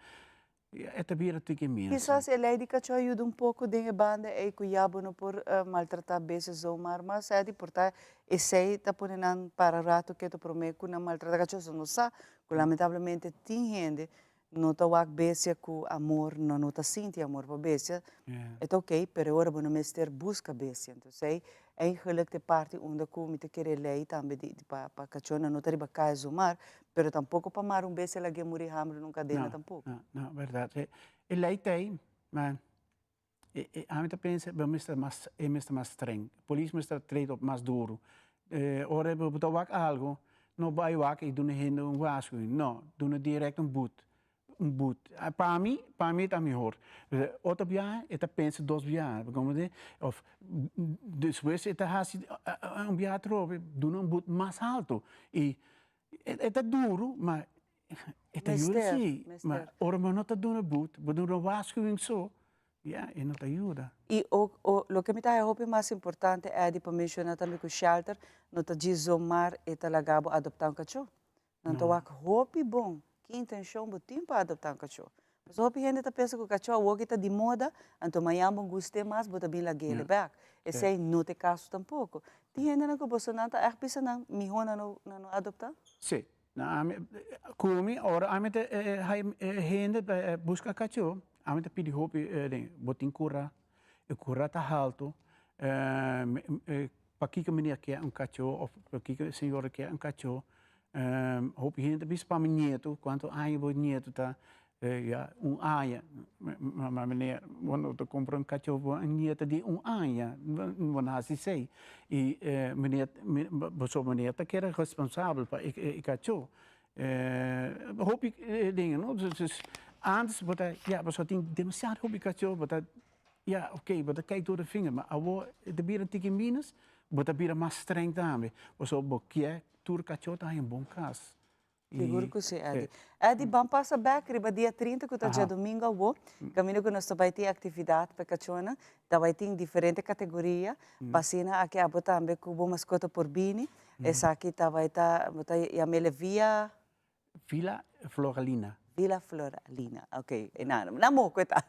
e ta bira tiki minus. Kisas e lei di kachó a yuda un poko den e banda ei ku ya bo no por maltratá bese zomaar, mas esei di por ta esei ta pone nan para rato ketu promé ku nan maltratá kachó. So nos sa ku lamentablemente tin hende. no ta wak bestia ku amor, no no ta sinti amor pa bestia, e ta ok, pero e ora bo no mester buska bestia. Entonces ei eigenlijk ta e parti unda ku mi ta kere lei tambe di pa pa kachónan no ta riba kaya zomar, pero tampoko pa mara un bestia lag'é muri hamber den un kadena tampoko. No, no, bèrdat. E lei ta ei, ma Ami ta pensa bo mester mas e mester mas streng. Polis mester trade op mas duru. Ora bo ta wak algo, no bai wak i duna hende un waarschuwing. No, duna direct un boet. Un boet. Pa mi, pa mi ta mihor. Otro biaha e ta pensa dos biaha, bo comprende? Of despues e ta hasi un biaha atrobe, duna un boet mas alto. I E ta duru, ma e ta yuda si. Ma ora bo no ta duna but, bo duna waarschuwing so, ya, e no ta yuda. I loke mi ta haya hopi mas importante, Eddy, pa menciona tambe ku shelter no ta djis zomar e ta laga bo adopta un kachó. Nan ta wak hopi bon ki intencion bo tin pa adopta un kachó. Pasobra hopi hende ta pensa ku kachó awoki ta di moda, anto mañan bo gust'é mas bo ta bin lag'é bèk. Esei no ta e kaso tampoko. Tin hendenan ku boso nan ta ègt bisa nan mihó nan no nan no adoptá? Sí. Na ami, ku mi ora ami ta hai hende pa buska kachó, ami ta pidi hopi den, bo tin kura, e kura ta haltu, pakiko meneer kier un kachó òf pakiko e señora kier un kachó, Hopi hende ta bisa pa mi nieto, cuanto aña bo nieto ta? Ya, un aña. Ma meneer, bo no ta cumpra un cacho pa un nieto di un aña, bo no haci esey. Y meneer, pasobra meneer ta keda responsabel pa e cacho. Hopi dingen, no? Dus antes bo ta, ya, pasobra tin demasiado hopi cacho, bo ta, ya, ok, bo ta kijk door de vinger, ma awor e ta bira un tiki minus, bo ta bira mas streng tambe, pasobra bo kier Tur kachó ta haña bon kas. Sigur ku si, Eddy. Eddy, ban pasa bèk riba dia 30 ku ta djadumingu awo, kaminda ku nos ta bai tin aktividat pa e kachónan. Ta bai tin diferente kategoria. Pa asina aki abo tambe ku bo maskota por bini. Esaki ta bai ta, bo ta yam'el e Via. Villa Floralina. Villa Floralina, ok. E nan, na Moko e ta.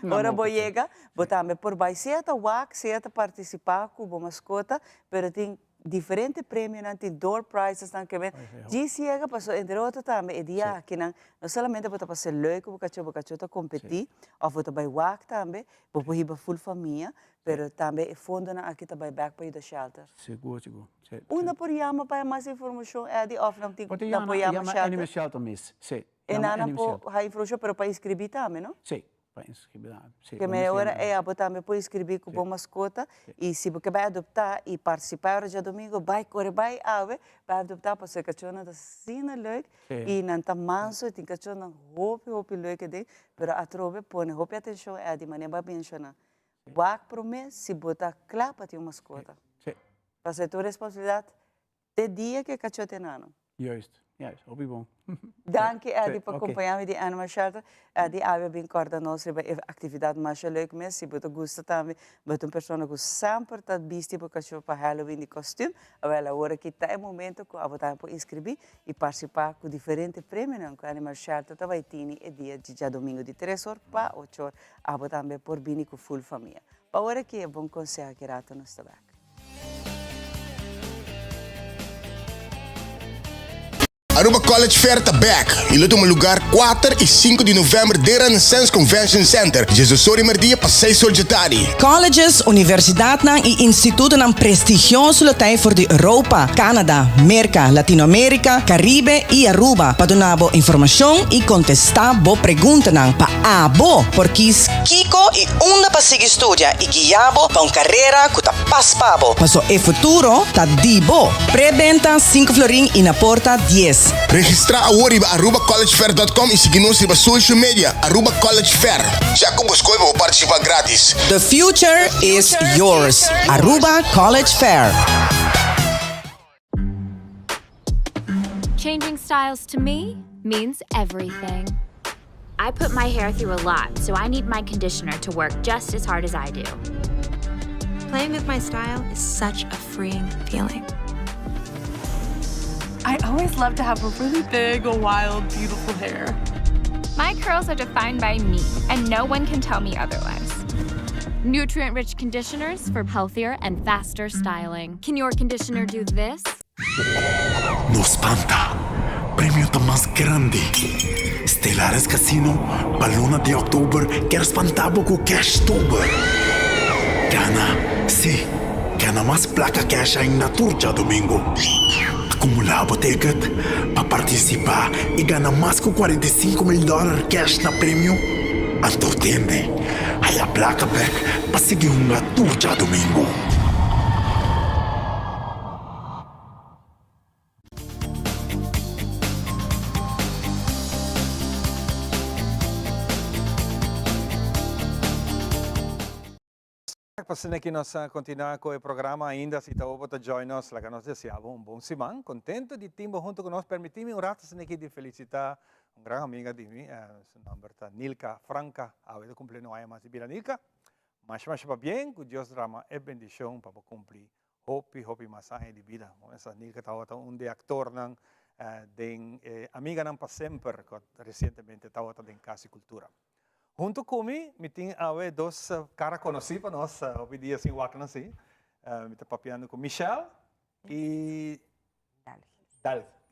Ora bo yega, bo tambe por bai sea ta wak, sea ta partisipá ku bo maskota, pero tin diferente premionan, tin door prizesnan ke men djis yega, pasobra entre otro tambe e dia akinan no solamente bo ta pasa leuk ku bo kachó, bo kachó ta kompetí òf bo ta bai wak tambe, bo por hiba ful famia, pero tambe e fondonan aki ta bai bèk pa yuda shelter. Sigur, sigur. Unda por yama pa mas informacion Eddy of nan tin Bo ta nan por yama yama shelter? Animal Shelter mes, si. E Yama nan Animal por Shelter. haya informacion pero pa inscribi tambe no? Si, pa inscribi tambe, si. Ke Bo me mester ora yama. ey abo tambe por inscribi cu bo mascota y si bo ke bay adopta y participa ora djadomingo bay core bay awe bay adopta pasobra e cachonan ta asina leuk y nan ta manso y tin cachonan hopi hopi leuk aden pero atrobe pone hopi atencion Eddy manera bo a menciona wak prome si bo ta cla pa tin un mascota. Pasobra e ta un responsabilidat te dia ku e kachó ta enano. Juist, juist, hopi bon. Danki Eddy pa kompañá mi di Animal Shelter. Eddy awe a bin kòrda nos riba e aktividat masha leuk mes. Si bo ta gusta tambe, bo ta un persona ku semper ta bisti bo kachó pa Halloween di kòstüm, awèl awor aki ta e momento ku abo tambe por inskribí i partisipá ku diferente premionan ku Animal Shelter ta bai tini e dia di djadumingu di tres or pa ocho or. Abo tambe por bini ku ful famia. Pa awor aki e bon konseho aki rato nos ta bèk. Aruba College Fair ta bek y lo tuma lugar kuater y sinku di november den Renaissance Convention Center, diesdos or di merdia pa seis or djatardi. Colleges, universidadnan y institutonan prestigioso lo ta ei for di Europa, Canada, Merca, Latinoamerica, Caribe y Aruba pa duna bo informacion y contesta bo preguntanan pa abo por kies kico y unda pa sigui studia y guia bo pa un carera cu ta pas pa bo. Paso e futuro ta di bo. Pre-benta sinku florin y na porta dies. Registra awor riba arubacollegefair.com y sigui nos riba social media Aruba College Fair. Ya cu bo scohe pa bo participa gratis. The future is yours. Aruba College Fair. Changing styles to me means everything. I put my hair through a lot, so I need my conditioner to work just as hard as I do. Playing with my style is such a freeing feeling. I always love to have a really big, wild, beautiful hair. My curls are defined by me, and no one can tell me otherwise. Nutrient rich conditioners for healthier and faster styling. Can your conditioner do this? No spanta. Premio ta mas grandi. Stellaris Casino pa luna di october kier spanta bo cu Cashtober. Gana, si, gana mas placa cash ainda tur djadomingo. Acumula bo ticket pa participa y gana mas cu 45 mil dollar cash na premio. Anto tende, haya placa bek pa sigui hunga tur djadomingo. Pasina ki nos a continua cu e programa ainda si ta bo ta join nos laga nos desea bo un bon siman contento di tin bo hunto cu nos permiti mi un rato asina ki di felicita un gran amiga di mi su nomber ta Nilka Franca awe ta cumpli un aña mas di bida Nilka masha masha pabien cu Dios drama e bendicion pa bo cumpli Hopi hopi mas aña di bida. Esa Nilka tabata un di e actornan den e Amiganan pa Semper cu recientemente tabata den Cas di Cultura. Hunto cu mi, mi tin awe dos cara conoci pa nos, hopi dia sin wak nan si. Mi ta papiando cu Michelle y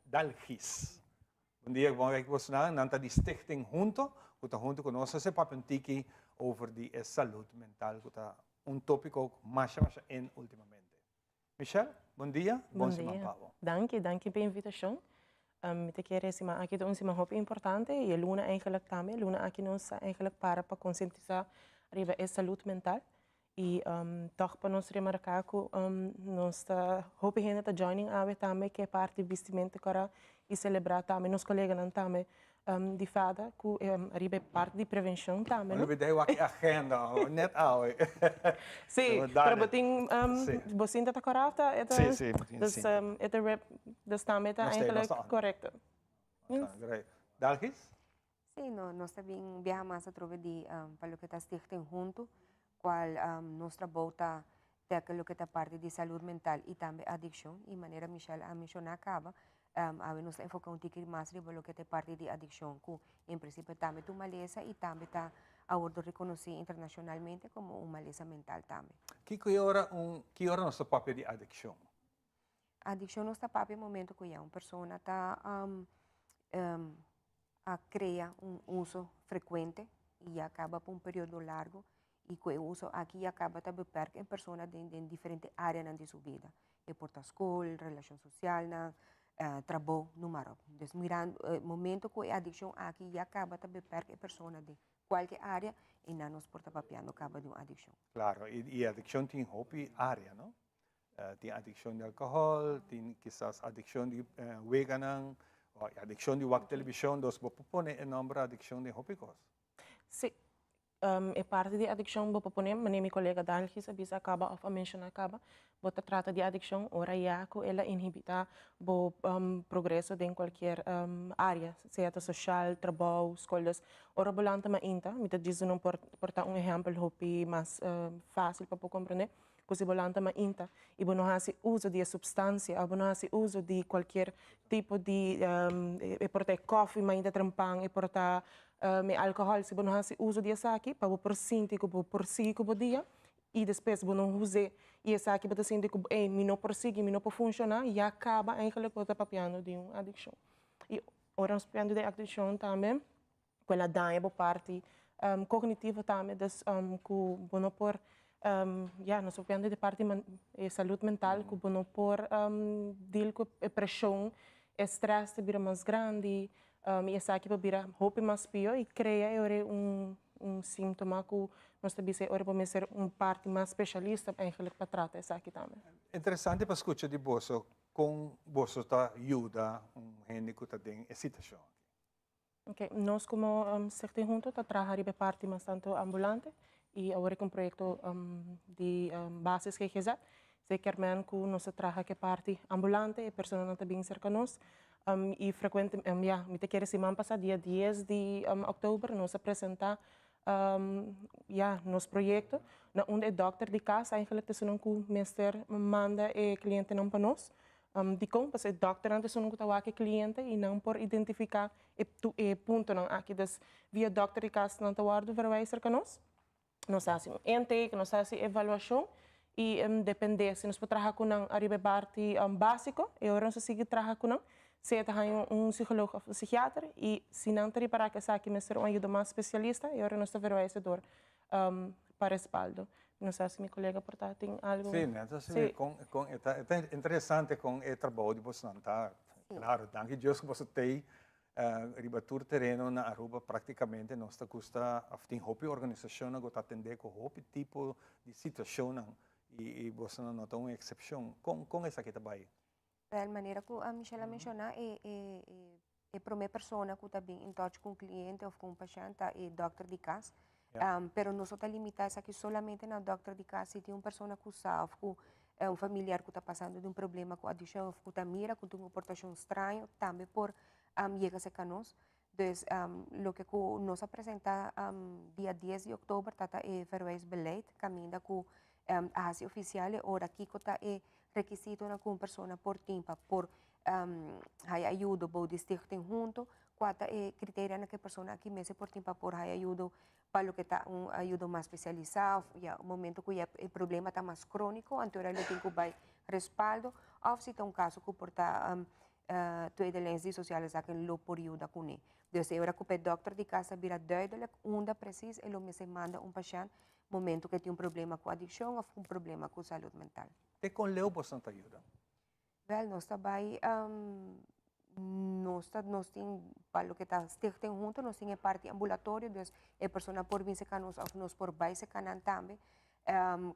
Dalgis. Bon dia, bon aki bosonan. Nan ta di Stichting Hunto, cu ta hunto cu nos. Nos a papia un tiki over di e salud mental cu ta un topico masha masha in ultimamente. Michelle, bon dia, bon siman pa bo. Danki, danki pa e invitacion. Mi ta kere e siman aki ta un siman hopi importante y e luna eigenlijk tambe. E luna aki nos a eigenlijk para pa concientisa riba e salud mental y toch pa nos remarca cu nos ta hopi hende ta joining awe tambe ke parti bistimento cora y celebra tambe nos coleganan tambe di fada cu riba e parti di prevencion tambe, no? Lo bidei wak e agenda, net awe. Sí, pero bo tin, bo sinta ta cora of ta? Sí, sí, mi tin Dus, sinta. e ta rep, dus tambe ta eigenlijk correcto. Great. Dalgis? Sí, no, nos ta bin biaha mas atrobe di pa loke ta Stichting Hunto, cual nos trabou ta tackle loke ta parti di salud mental y tambe adiccion, y manera Michelle a menciona caba, awe nos ta enfoca un tiki mas riba loke ta e parti di adiccion, cu en principio tambe ta un malesa y tambe ta a wordo reconoci internacionalmente como un malesa mental tambe. Kico e ora un, ki ora nos ta papia di adiccion? Adiccion nos ta papia momento cu ya un persona ta a crea un uso frecuente y ya caba pa un periodo largo y cu e uso aki ya caba ta beperk e persona den den diferente areanan di su bida. E por ta scol, relacion socialnan, trabou, noem maar op. Dus mirando momento cu e adiccion aki ya caba ta beperk e persona den cualke area y nan nos por ta papiando caba di un adiccion. Claro, y adiccion tin hopi area, no? Tin adikshon di alkohòl, tin kisas adikshon di weganan, o adikshon di wak televishon, dus bo por pone e nòmber adikshon den hopi kos. Sí, e parti di adikshon bo por pone, manera mi kolega Dalgis a bisa kaba òf a menshoná kaba, bo ta trata di adikshon ora ya ku el a inhibitá bo progreso den kualkier área, sea ta soshal, trabou, skol. Dus ora bo lanta mainta, mi ta djis duna por ta un ehèmpel hopi mas fásil pa por komprondé, Ku si bo lanta mainta i bo no hasi uso di e supstansia òf bo no hasi uso di kualkier tipo di, e por ta e kòfi mainta trempan, e por ta e alkohòl, si bo no hasi uso di esaki pa bo por sinti ku bo por sigui ku bo dia i despues bo no us'é i esaki bo ta sinti ku ey mi no por sigui, mi no por funshoná, ya kaba eigenlijk bo ta papiando di un adikshon. I ora nos papiando di adikshon tambe ku el a daña bo parti kognitivo tambe, dus ku bo no por, ya, nos papiando di parti e salud mental ku bo no por deal ku e preshon, e strès ta bira mas grandi i esaki por bira hopi mas pió i krea e ora un un síntoma ku nos ta bisa e ora bo mester un parti mas speshalista eigenlijk pa trata esaki tambe. Interesante pa skucha di boso kon boso ta yuda un hende ku ta den e situashon aki. Ok, nos como Stichting Hunto ta traha riba e parti mas tanto ambulante y awor cu un proyecto di basis GGZ. Esey kier men cu nos ta traha cu e parti ambulante, e personanan ta bin cerca nos y frecuente, ya, mi ta kere siman pasa dia dies di october nos a presenta ya, nos proyecto na unda e dokter di cas eigenlijk ta esunnan cu mester manda e clientenan pa nos. Dikon? Pasobra e dòkternan ta esun ku ta wak e kliente i nan por identifiká e e puntonan aki. Dus via dòkter di kas nan ta wòrdu verwijs serka nos. Nos ta hasi un intake, nos ta hasi evaluashon i dependé si nos por traha ku nan ariba e parti básiko, e ora nos ta sigui traha ku nan. Sea ta haña un psicoloog of un psikiater y si nan ta ripara cu esaki mester un ayudo mas specialista e ora nos ta verwijs door pa Respaldo. No sa si mi colega por ta tin algo. Sí, net así. Con, con, e ta, e ta interesante con e trabou di bosonan ta. Claro, danki Dios cu boso tei riba tur tereno na Aruba practicamente nos ta gusta of tin hopi organisacionnan cu ta atende cu hopi tipo di situacionnan y, y bosonan no ta un excepcion. Con, con esaki ta bay? Wel, manera cu Michelle a menciona, e, e, e, e prome persona cu ta bin in touch cu un cliente of cu un pashent ta e dokter di cas. Pero nos no ta limita esaki solamente na dokter di cas. Si tin un persona cu sa of cu un familiar cu ta pasando di un problema cu adiccion of cu ta mira cu tin un comportacion straño, tambe por yega cerca nos. Dus loke cu nos a presenta dia 10 di october ta ta e verwijsbeleid, caminda cu a haci oficial e ora kico ta e requisitonan cu un persona por tin pa por haya ayudo bou di Stichting Hunto, cua ta e criterianan cu e persona aki mester por tin pa por haya ayudo pa loke ta un ayudo mas specialisa of ya momento cu ya e problema ta mas cronico, anto ora lo tin cu bay respaldo of si ta un caso cu por ta tweede lijns di sociale zaken lo por yuda cune. Dus e ora cu pa e dokter di cas a bira duidelijk unda precies e lo mester manda un pashent momento cu e tin un problema cu adiccion of un problema cu salud mental. Te con leu boso ta yuda? Wel, nos ta bay, nos ta, nos tin, pa loke ta Stichting Hunto, nos tin e parti ambulatorio, dus e persona por bin cerca nos of nos por bay cerca nan tambe.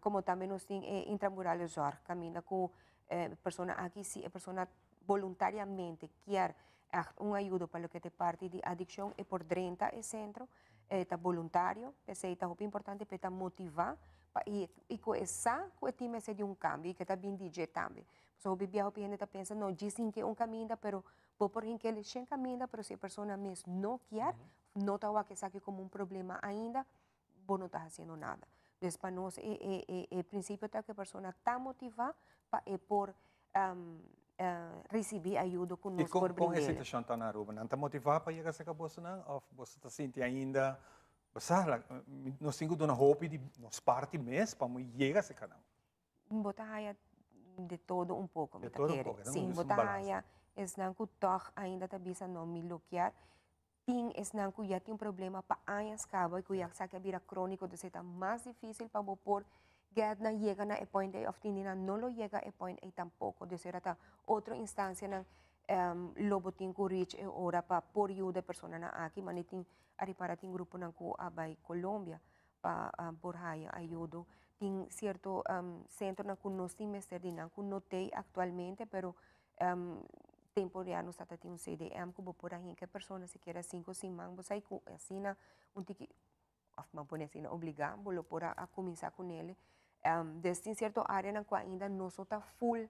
Como tambe nos tin e intramurale zorg, caminda cu e persona aki, si e persona voluntariamente kier echt un ayudo pa loke ta e parti di adiccion, e por drenta e centro, e ta voluntario, p'esey ta hopi importante pa e ta motiva pa y y cu e sa cu e tin mester di un cambio y cu e ta bin di dje tambe. Pasobra hopi bia hopi hende ta pensa no djis hinke un caminda pero bo por hinke shen caminda pero si e persona mes no kier, no ta wak esaki como un problema ainda, bo no ta haciendo nada. Dus pa nos e e e e principio ta cu e persona ta motiva pa e por ricibi ayudo cu Y nos con, por con e brind'e. situacion ta na Aruba? Nan ta motiva pa yega cerca bosonan of boso ta sinti ainda, bo sa, nos tin cu duna hopi di nos parti mes pa mo yega cerca nan? Bo ta haya de todo un poco, mi De ta todo un kere. poco, Sí, es bo un ta balance. haya esnan cu toch ainda ta bisa no mi lo kier. Tin esnan cu ya tin un problema pa añas caba y cu ya sa cu a bira cronico, dus e ta mas dificil pa bo por get nan yega na e point ey of tin di nan no lo yega e point ey tampoco. Dus era ta otro instancianan lo bo tin cu reach e ora pa por yuda e personanan aki, mane tin a ripara tin gruponan cu a bay Colombia pa por haya ayudo. Tin cierto centronan cu nos tin mester di nan cu no tey actualmente, pero tempo ya nos ta tin un CDM cu bo por a hinca e persona sikiera cinco siman, bo sa cu asina un tiki, of ban pone asina obliga, bo lo por a cuminsa cu nele. Dus tin cierto areanan cu ainda no so ta full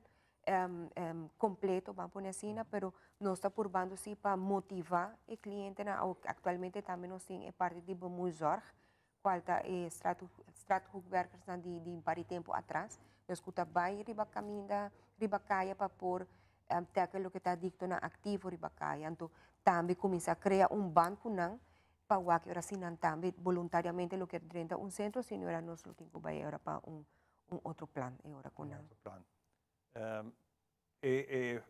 completo, ban pone asina, pero nos ta purbando si pa motiva e clientenan. Actualmente tambe nos tin e parti di bemoeizorg, cual ta e straathoekwerkersnan di di un par di tempo atras, dus cu ta bay riba caminda, riba caya pa por tackle loke ta adictonan activo riba caya. Anto tambe cuminsa crea un band cu nan pa wak ora si nan tambe voluntariamente lo kier drenta un centro, si no era nos lo tin cu bay ora pa un un otro plan e ora cu nan. Otro plan. E e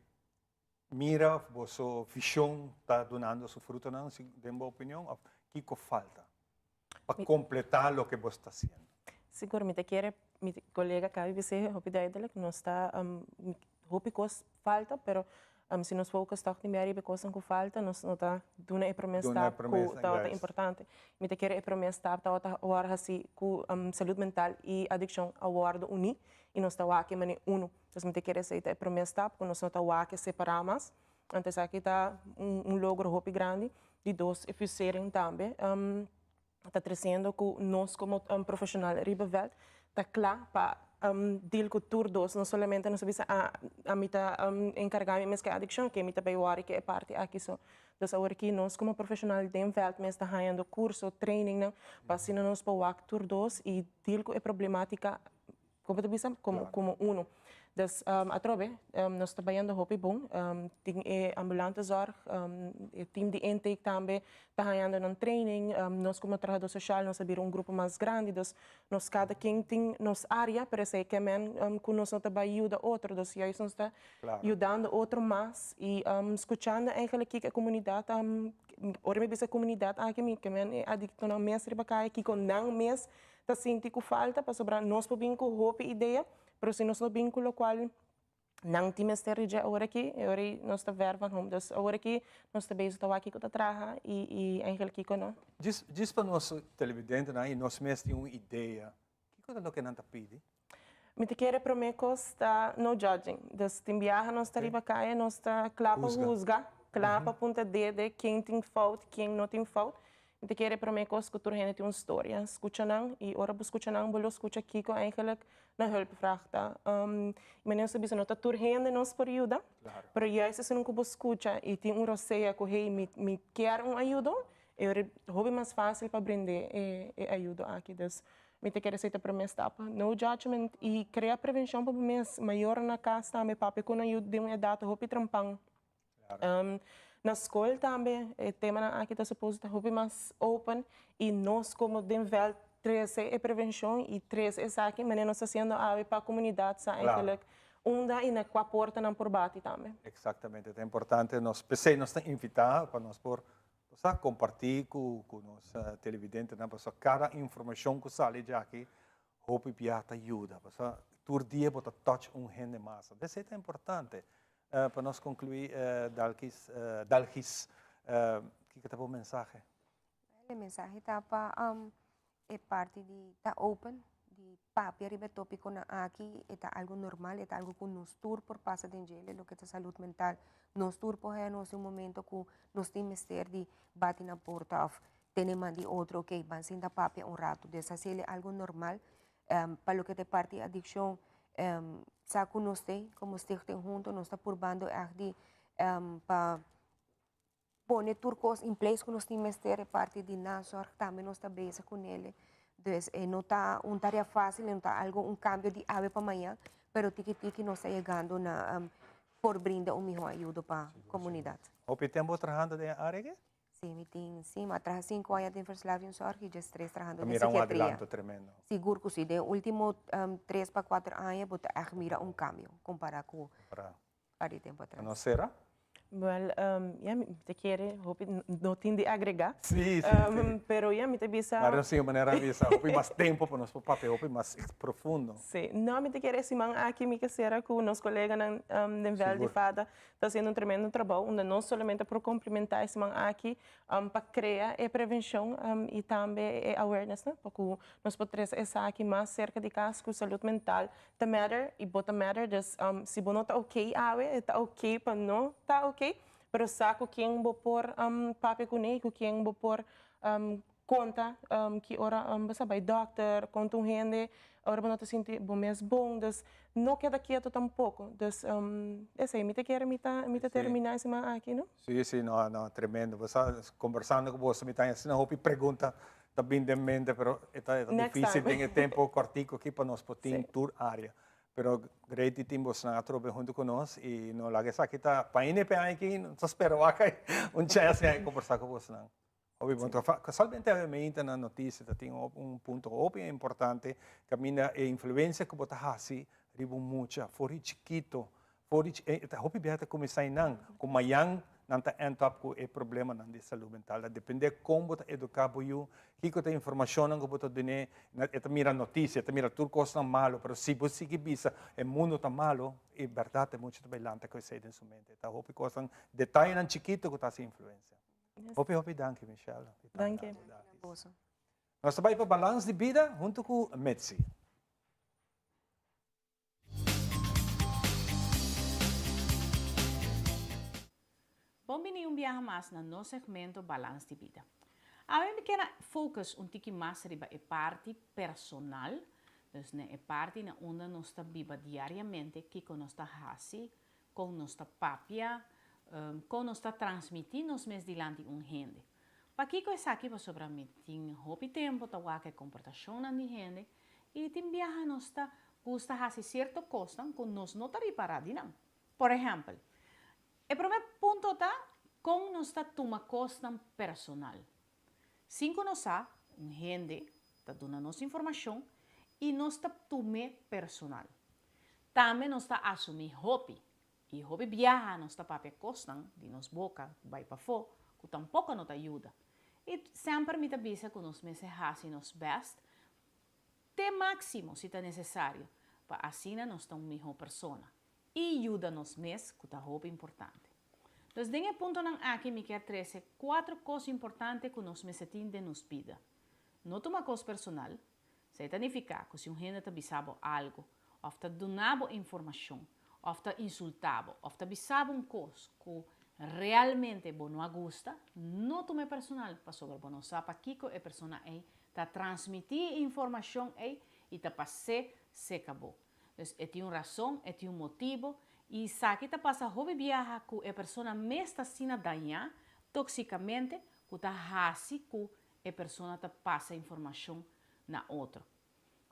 mira of boso vision ta dunando su frutonan den bo opinion of kico falta pa completa loke bo sta haciendo? Sigur, mi ta kere mi colega cabi bis'é hopi duidelijk, nos ta hopi cos falta, pero si nos focus toch tin bia riba e cosnan cu falta, nos no ta duna e prome stap cu tabata importante. Mi ta kere e prome stap tabata worde haci cu salud mental y adiccion a worde uni y nos ta wak e mane uno. Entonces mi ta kere esey ta e prome stap cu nos no ta wak e separa mas. Anto esaki ta un logro hopi grandi. Di dos, e fusering tambe ta treciendo cu nos como profesional riba veld ta cla pa deal cu tur dos. No solamente nos a bisa, ah, ami ta encarga mi mes cu e adiccion, ke mi ta bay worry cu e parti aki so. Dus awor aki nos como profesional den veld mes ta hañando curso, trainingnan, pa asina nos por wak tur dos y deal cu e problematica. Como ta bisa como como uno. Dus atrobe nos ta bayendo hopi bon. Tin e ambulante zorg, e team di intake tambe ta hañando nan training. Nos como trahador social nos a bira un grupo mas grandi, dus nos cada ken tin nos area, pero esei ke men cu nos no ta bay yuda otro. Dus juist nos ta yudando otro mas y scuchando eigenlijk kiko e comunidad, ora mi bisa comunidad aki mi ke men e adictonan mes riba caya, kiko nan mes ta sinti ku falta pasobra nos por bin ku hopi idea, pero si nos no bin ku lokual nan tin mester di dje awor aki, e ora ei nos ta ver van hom. Dus awor aki nos ta bezig ta wak kiko ta traha i i eigenlijk kiko no. Djis djis pa nos televidentenan i nos mes tin un idea, kiko ta loke nan ta pidi? Mi ta kere prome kos ta no judging. Dus tin biaha nos ta riba kaya nos ta kla pa huzga, kla pa punta dede ken tin fout, ken no tin fout. Mi ta kere prome kos ku tur hende tin un storia. Skucha nan i ora bo skucha nan bo lo skucha kiko eigenlijk nan hulpvraag ta. I manera nos ta bisa no ta tur hende nos por yuda, pero juist esun ku bo skucha i tin un rosea ku hey mi mi kier un ayudo, e ora hopi mas fásil pa brind'é e ayudo aki. Dus mi ta kere esei ta prome stap. No judgment i krea prevenshon pa bo mes. Mayornan na kas tambe papia ku nan yu den un edat hopi trempan. Na skol tambe e temanan aki ta suppose ta hopi mas open i nos komo den vèlt trese e prevenshon i trese esaki manera nos ta hasiendo awe pa komunidat sa eigenlijk unda i na kua porta nan por bati tambe. Exactamente, ta importante nos p'esei nos ta invita pa nos por sa comparti cu nos televidentenan pasobra cada informacion cu sali djaki hopi bia ta yuda pasobra tur dia bo ta touch un hende mas, esei ta importante. Pa nos conclui Dalkis, Dalgis, kiko ta bo mensahe? E mensahe ta pa e parti di ta open, di papia riba e topiconan aki, e ta algo normal, e ta algo cu nos tur por pasa den djele, loke ta salud mental. Nos tur por haya nos den un momento cu nos tin mester di bati na porta of tene man di otro, ok, ban sinta papia un rato. Des haciele algo normal, Pa loke ta e parti adikshon, sa ku nos t'ei komo stichting hunto, nos ta purbando ègt di pa pone tur kos in place ku nos tin mester, e parti di nazorg tambe nos ta bezig kunele. Dus e no ta un tarea fásil, e no ta algu un kambio di awe pa mañan, pero tiki tiki nos ta yegando na por brinda un mihó ayudo pa komunidat. Hopi tempu trahando den e área aki? Sí, mi tin, sí, mi a traha sinku aña den verslavingszorg i djes tres trahando Ta den mira un psikiatria. adelanto tremendo. Sigur ku sí, den último tres pa kuater aña bo ta ègt mira un kambio kompará ku Kompará. par di tempu atras. Nos sera? Wel, ya, mi ta kere hopi no tin di agregá. Sí, sí, sí. Pero ya, mi ta bisa. Mario sin manera a bisa hopi mas tempu pa nos por papia hopi mas profundo. Sí, no, mi ta kere e siman aki mi ke sera ku nos koleganan den vèlt di Sigur. fada ta haciendo un tremendo trabou unda no solamente por complementa e siman aki pa crea e prevencion y tambe e awareness no pa cu nos por trece esaki mas cerca di cas cu salud mental ta matter y bo ta matter dus si bo no ta ok awe e ta ok pa no ta ok pero sa cu ken bo por papia cune y cu ken bo por Konta ki ora bo sa bai dòkter, konta un hende ora bo no ta sinti bo mes bon, dus no keda ketu tampoko. Dus esei mi ta kere mi ta mi ta terminá e siman aki no. Sí, sí, no, no, tremendo. Bo sa, kombersando ku boso mi ta haña asina hopi pregunta ta bin den mente, pero e ta e ta difísil den e tempo kòrtiku aki pa nos por tin tur área. Pero great di tin bosnan atrobe huntu ku nos i no laga esaki ta pa hende pe aña aki, no ta spera wak un chèns di kombersá ku bosnan. Hopi bon trafa. Casualmente awe meinta na noticia ta tin un punto hopi importante caminda e influencia cu bo ta haci riba un mucha for di chikito, for di ta hopi biaha ta cuminsa einan cu mayan nan ta end up cu e problemanan di salud mental. Ta depende con bo ta educa bo yu, kico ta e informacionnan cu bo ta dune, e ta mira noticia, e ta mira tur cosnan malo, pero si bo sigui bisa e mundo ta malo, e berdad e mucha ta bay lanta cu esey den su mente. Ta hopi cosnan, detayenan chikito cu ta haci influencia. Hopi hopi danki Michelle. Danki. Nos ta bai pa Balans di Bida hunto ku Mitzi. Bon bini un biaha mas na nos segmento Balans di Bida. Awe mi kier a focus un tiki mas riba e parti personal, dus na e parti na unda nos ta biba diariamente, kiko nos ta hasi, Kon nos ta papia, kon nos ta transmití nos mes dilanti un hende. Pakiko esaki? Pasobra mi tin hopi tempu ta wak e komportashonnan di hende i tin biaha nos ta. gusta hasi sierto kosnan ku nos no ta ripará di nan. Por ehèmpel, e promé punto ta kon nos ta tuma kosnan personal. Sin ku nos sa, un hende ta duna nos informashon i nos ta tum'é personal. Tambe nos ta asumí hopi, i hopi biaha nos ta papia kosnan di nos boka bai pafó ku tampoko no ta yuda. I semper mi ta bisa ku nos mester hasi nos bèst te máksimo si ta nesesario pa asina nos ta un mihó persona i yuda nos mes ku ta hopi importante. Dus den e puntonan aki mi kier trese kuatro kos importante ku nos mester tin den nos bida. No tuma kos personal, esei ta nifiká ku si un hende ta bisa bo algu òf ta duna bo informashon òf ta insultá bo òf ta bisa bo un kos ku realmente bo no a gusta, no tuma e personal pasobra bo no sa pakiko e persona ei ta transmití e informashon ei i ta pas'é seka bo. Dus e tin un rason, e tin un motibo, i esaki ta pasa hopi biaha ku e persona mes ta asina dañá tóksikamente ku ta hasi ku e persona ta pasa informashon na otro.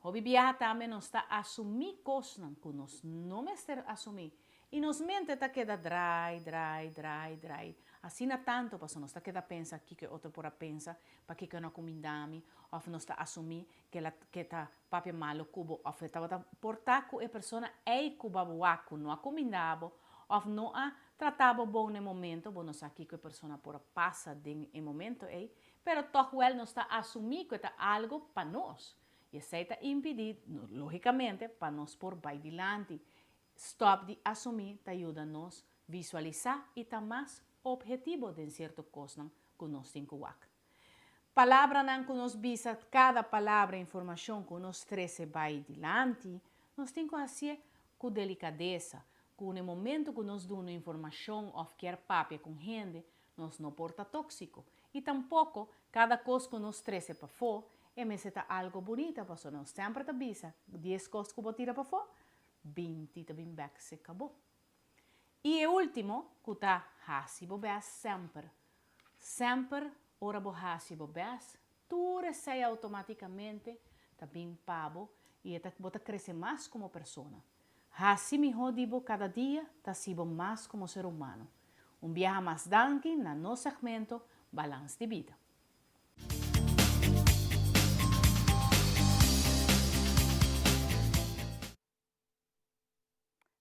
Hopi biaha tambe nos ta asumí kosnan ku nos no mester asumí i nos mente ta keda drai, drai, drai, drai asina tantu pasobra nos ta keda pensa kiko e otro por a pensa, pakiko e no a kuminda mi òf nos ta asumí ke la ke ta papia malo ku bo òf e tabata por ta ku e persona ei ku bo a wak ku no a kuminda bo òf no a trata bo bon na e momento, bo no sa kiko e persona por a pasa den e momento ei, pero tòg wèl nos ta asumí ku e ta algu pa nos i esei ta impidí, lógikamente, pa nos por bai dilanti. Stòp di asumí ta yuda nos visualisá i ta mas ophetivo den sierto kosnan ku nos tin ku wak. Palabranan ku nos bisa, kada palabra, informashon ku nos trese bai dilanti, nos tin ku hasié ku delikadesa, ku na e momentu ku nos duna informashon òf kier papia ku un hende, nos no por ta tóksiko. I tampoko kada kos ku nos trese pafó, e mester ta algu bunita, pasobra nos semper ta bisa, dies kos ku bo tira pafó, binti ta bin bèk seka bo. I e último, ku ta hasi bo bèst semper. Semper ora bo hasi bo bèst, tur esei outomátikamente ta bin pa bo i e ta bo ta krese mas komo persona. Hasi mihó di bo kada dia ta hasi bo mas komo ser humano. Un biaha mas danki na nos segmento Balans di Bida.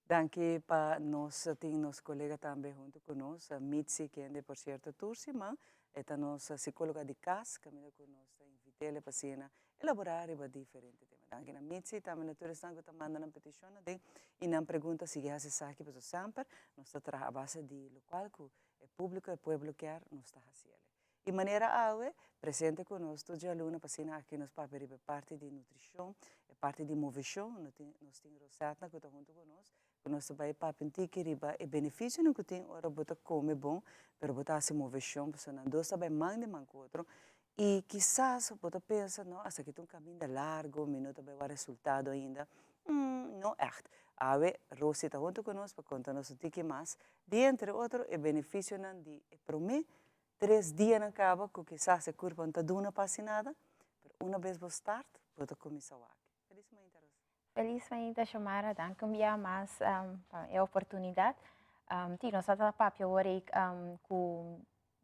Danki pa nos tin nos colega tambe hunto cu nos, Mitzi, kende por cierto tur siman e ta nos psicologa di cas, caminda cu nos ta invit'el pa asina elabora riba diferente tema. Danki na Mitzi, tambe na tur esnan cu ta manda nan peticionnan den y nan pregunta, sigui haci esaki pasobra semper nos ta traha a base di locual cu e publico, e pueblo kier, nos ta haciel. I manera awe, presente ku nos tur djaluna pa asina aki nos papia riba e parti di nutrishon, e parti di moveshon. No tin, nos tin Rosetna ku ta huntu ku nos, ku nos ta bai papia un tiki riba e benefisionan ku tin ora bo ta kome bon, pero bo ta hasi moveshon, pasobra nan dos ta bai man den man ku otro. I kisas bo ta pensa, no, esaki ta un kaminda largu, mi no ta bai wak resultado ainda. No ègt. Awe Rosi ta huntu ku nos pa konta nos un tiki mas di entre otro e benefisionan di e promé Tres dianan kaba ku kisas e kurpa no ta duna pa hasi nada, pero una bes bo start, bo ta kuminsá wak. Felis mainta, Rosa. Felis mainta, Xiomara. Danki un bia mas pa e oportunidat. Ti, nos a ta papia awor ei ku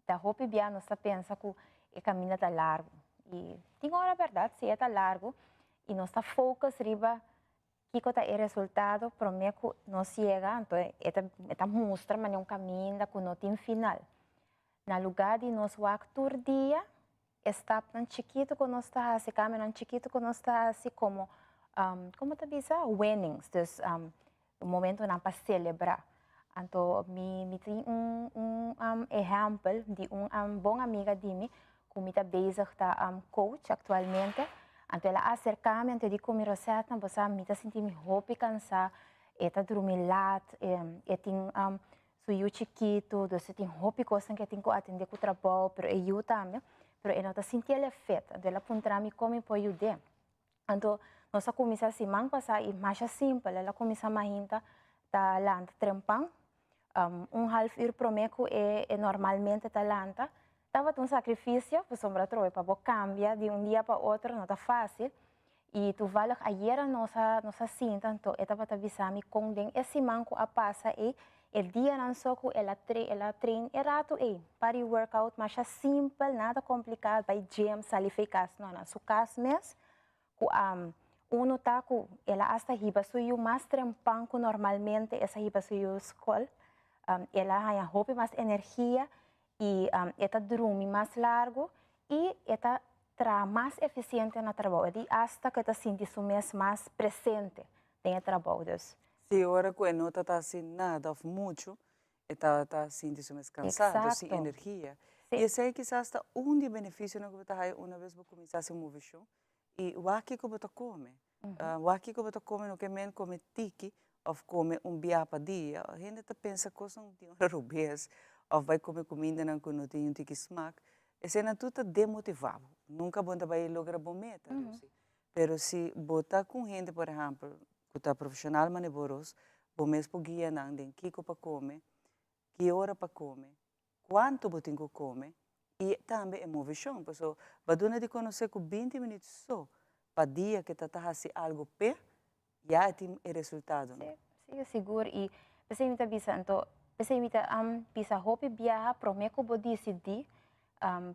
ta hopi bia nos ta pensa ku e kaminda ta largu. I tin ora bèrdat, si e ta largu i nos ta focus riba Kiko ta e resultado promé ku nos yega? Anto e ta e ta mustra manera un kaminda ku no tin final. Na lugá di nos wak tur dia e stapnan chikitu ku nos ta hasi, kambionan chikitu ku nos ta hasi komo komo ta bisa winnings, dus momentunan pa selebrá. Anto mi mi tin un un ehèmpel di un bon amiga di mi ku mi ta bezig ta coach aktualmente. Anto el a aserká mi, anto e di ku mi, Rosetna, bo sa mi ta sinti mi hopi kansá, e ta drumi lat, e tin su yu chikitu, dus e tin hopi kosnan ku e tin ku atendé ku trabou, pero e yu tambe, pero e no ta sinti el e fit. Anto el a puntra mi kon mi por yud'é. Anto nos a kuminsá siman pasá i masha simpel, el a kuminsá mainta ta lanta trempan, un half ür promé ku e normalmente ta lanta. Tabata un sakrifisio pasobra atrobe pa bo kambia di un dia pa otro no ta fásil. I toevallig ayera nos a nos a sinta anto e tabata bisa mi kon den e siman ku a pasa ei e dianan so ku el a tre el a train e ratu ei pa di workout masha simpel nada kompliká bai gym sali fei kas no na su kas mes ku a uno ta ku el a asta hiba su yu mas trempan ku normalmente e sa hiba su yu skol el a haña hopi mas energia i e ta drumi mas largu i e ta traha mas efisiente na trabou. E di asta ku e ta sinti su mes mas presente den e trabou. Dus. Sí, ora ku e no ta ta hasi nada òf muchu, e ta sinti su mes kansá, sin energia. I esei kisas ta un di e benefisionan ku bo ta haya una bes bo kuminsá hasi moveshon i wak kiko bo ta kome. Wak kiko bo ta kome no ke men kome tiki òf kome un bia pa dia. Hende ta pensa kosnan di ora robes òf bai kome kumindanan ku no tin un tiki smak. Eseinan tur ta demotivá bo. Nunka bo no ta bai logra bo meta. Pero si bo ta ku un hende por ehèmpel ku ta profeshonal manera bo ros, bo mes por guia nan den kiko pa kome, ki ora pa kome, kuantu bo tin ku kome i tambe e moveshon. Pasobra bo a duna di konosé ku 20 minüt so pa dia ke ta ta hasi algu p'e, ya e tin e resultadonan. Sí, sigur. I p'esei mi ta bisa anto, p'esei mi ta bisa hopi biaha promé ku bo disidí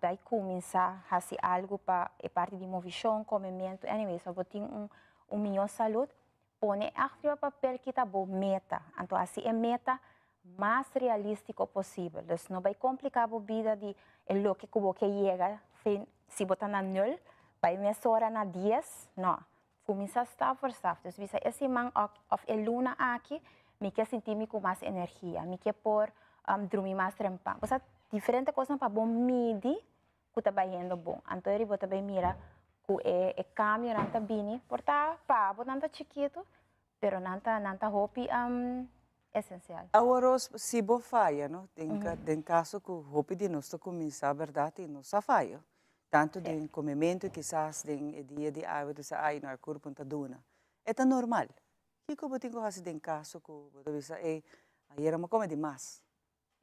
bai kuminsá hasi algu pa e parti di movishon, komementu, anyway, so bo tin un un mihó salud, pone ègt riba papel ki ta bo meta. Anto hasi e meta mas realístiko posibel. Dus no bai kompliká bo bida di e loke ku bo ke yega, si bo ta na nul, bai mesora na dies, no. Kuminsá stap for stap. Dus bisa e siman òf e luna aki mi ke sinti mi ku mas energia, mi ke por drumi mas trempan. Bo sa diferente kosnan pa bo midi ku ta bayendo bon. Anto eri bo ta bay mira ku e e kambionan ta bini. Por ta pa bo nan ta chikitu, pero nan ta nan ta hopi esensial. Awor Ros, si bo faya no, den den kaso ku hopi di nos ta kuminsá bèrdat i nos a faya, tantu den komementu kisas den e dia di awe ta bisa ai no e kurpo no ta duna. E ta normal. Kiko bo tin ku hasi den kaso ku bo ta bisa ey ayera mi a kome di mas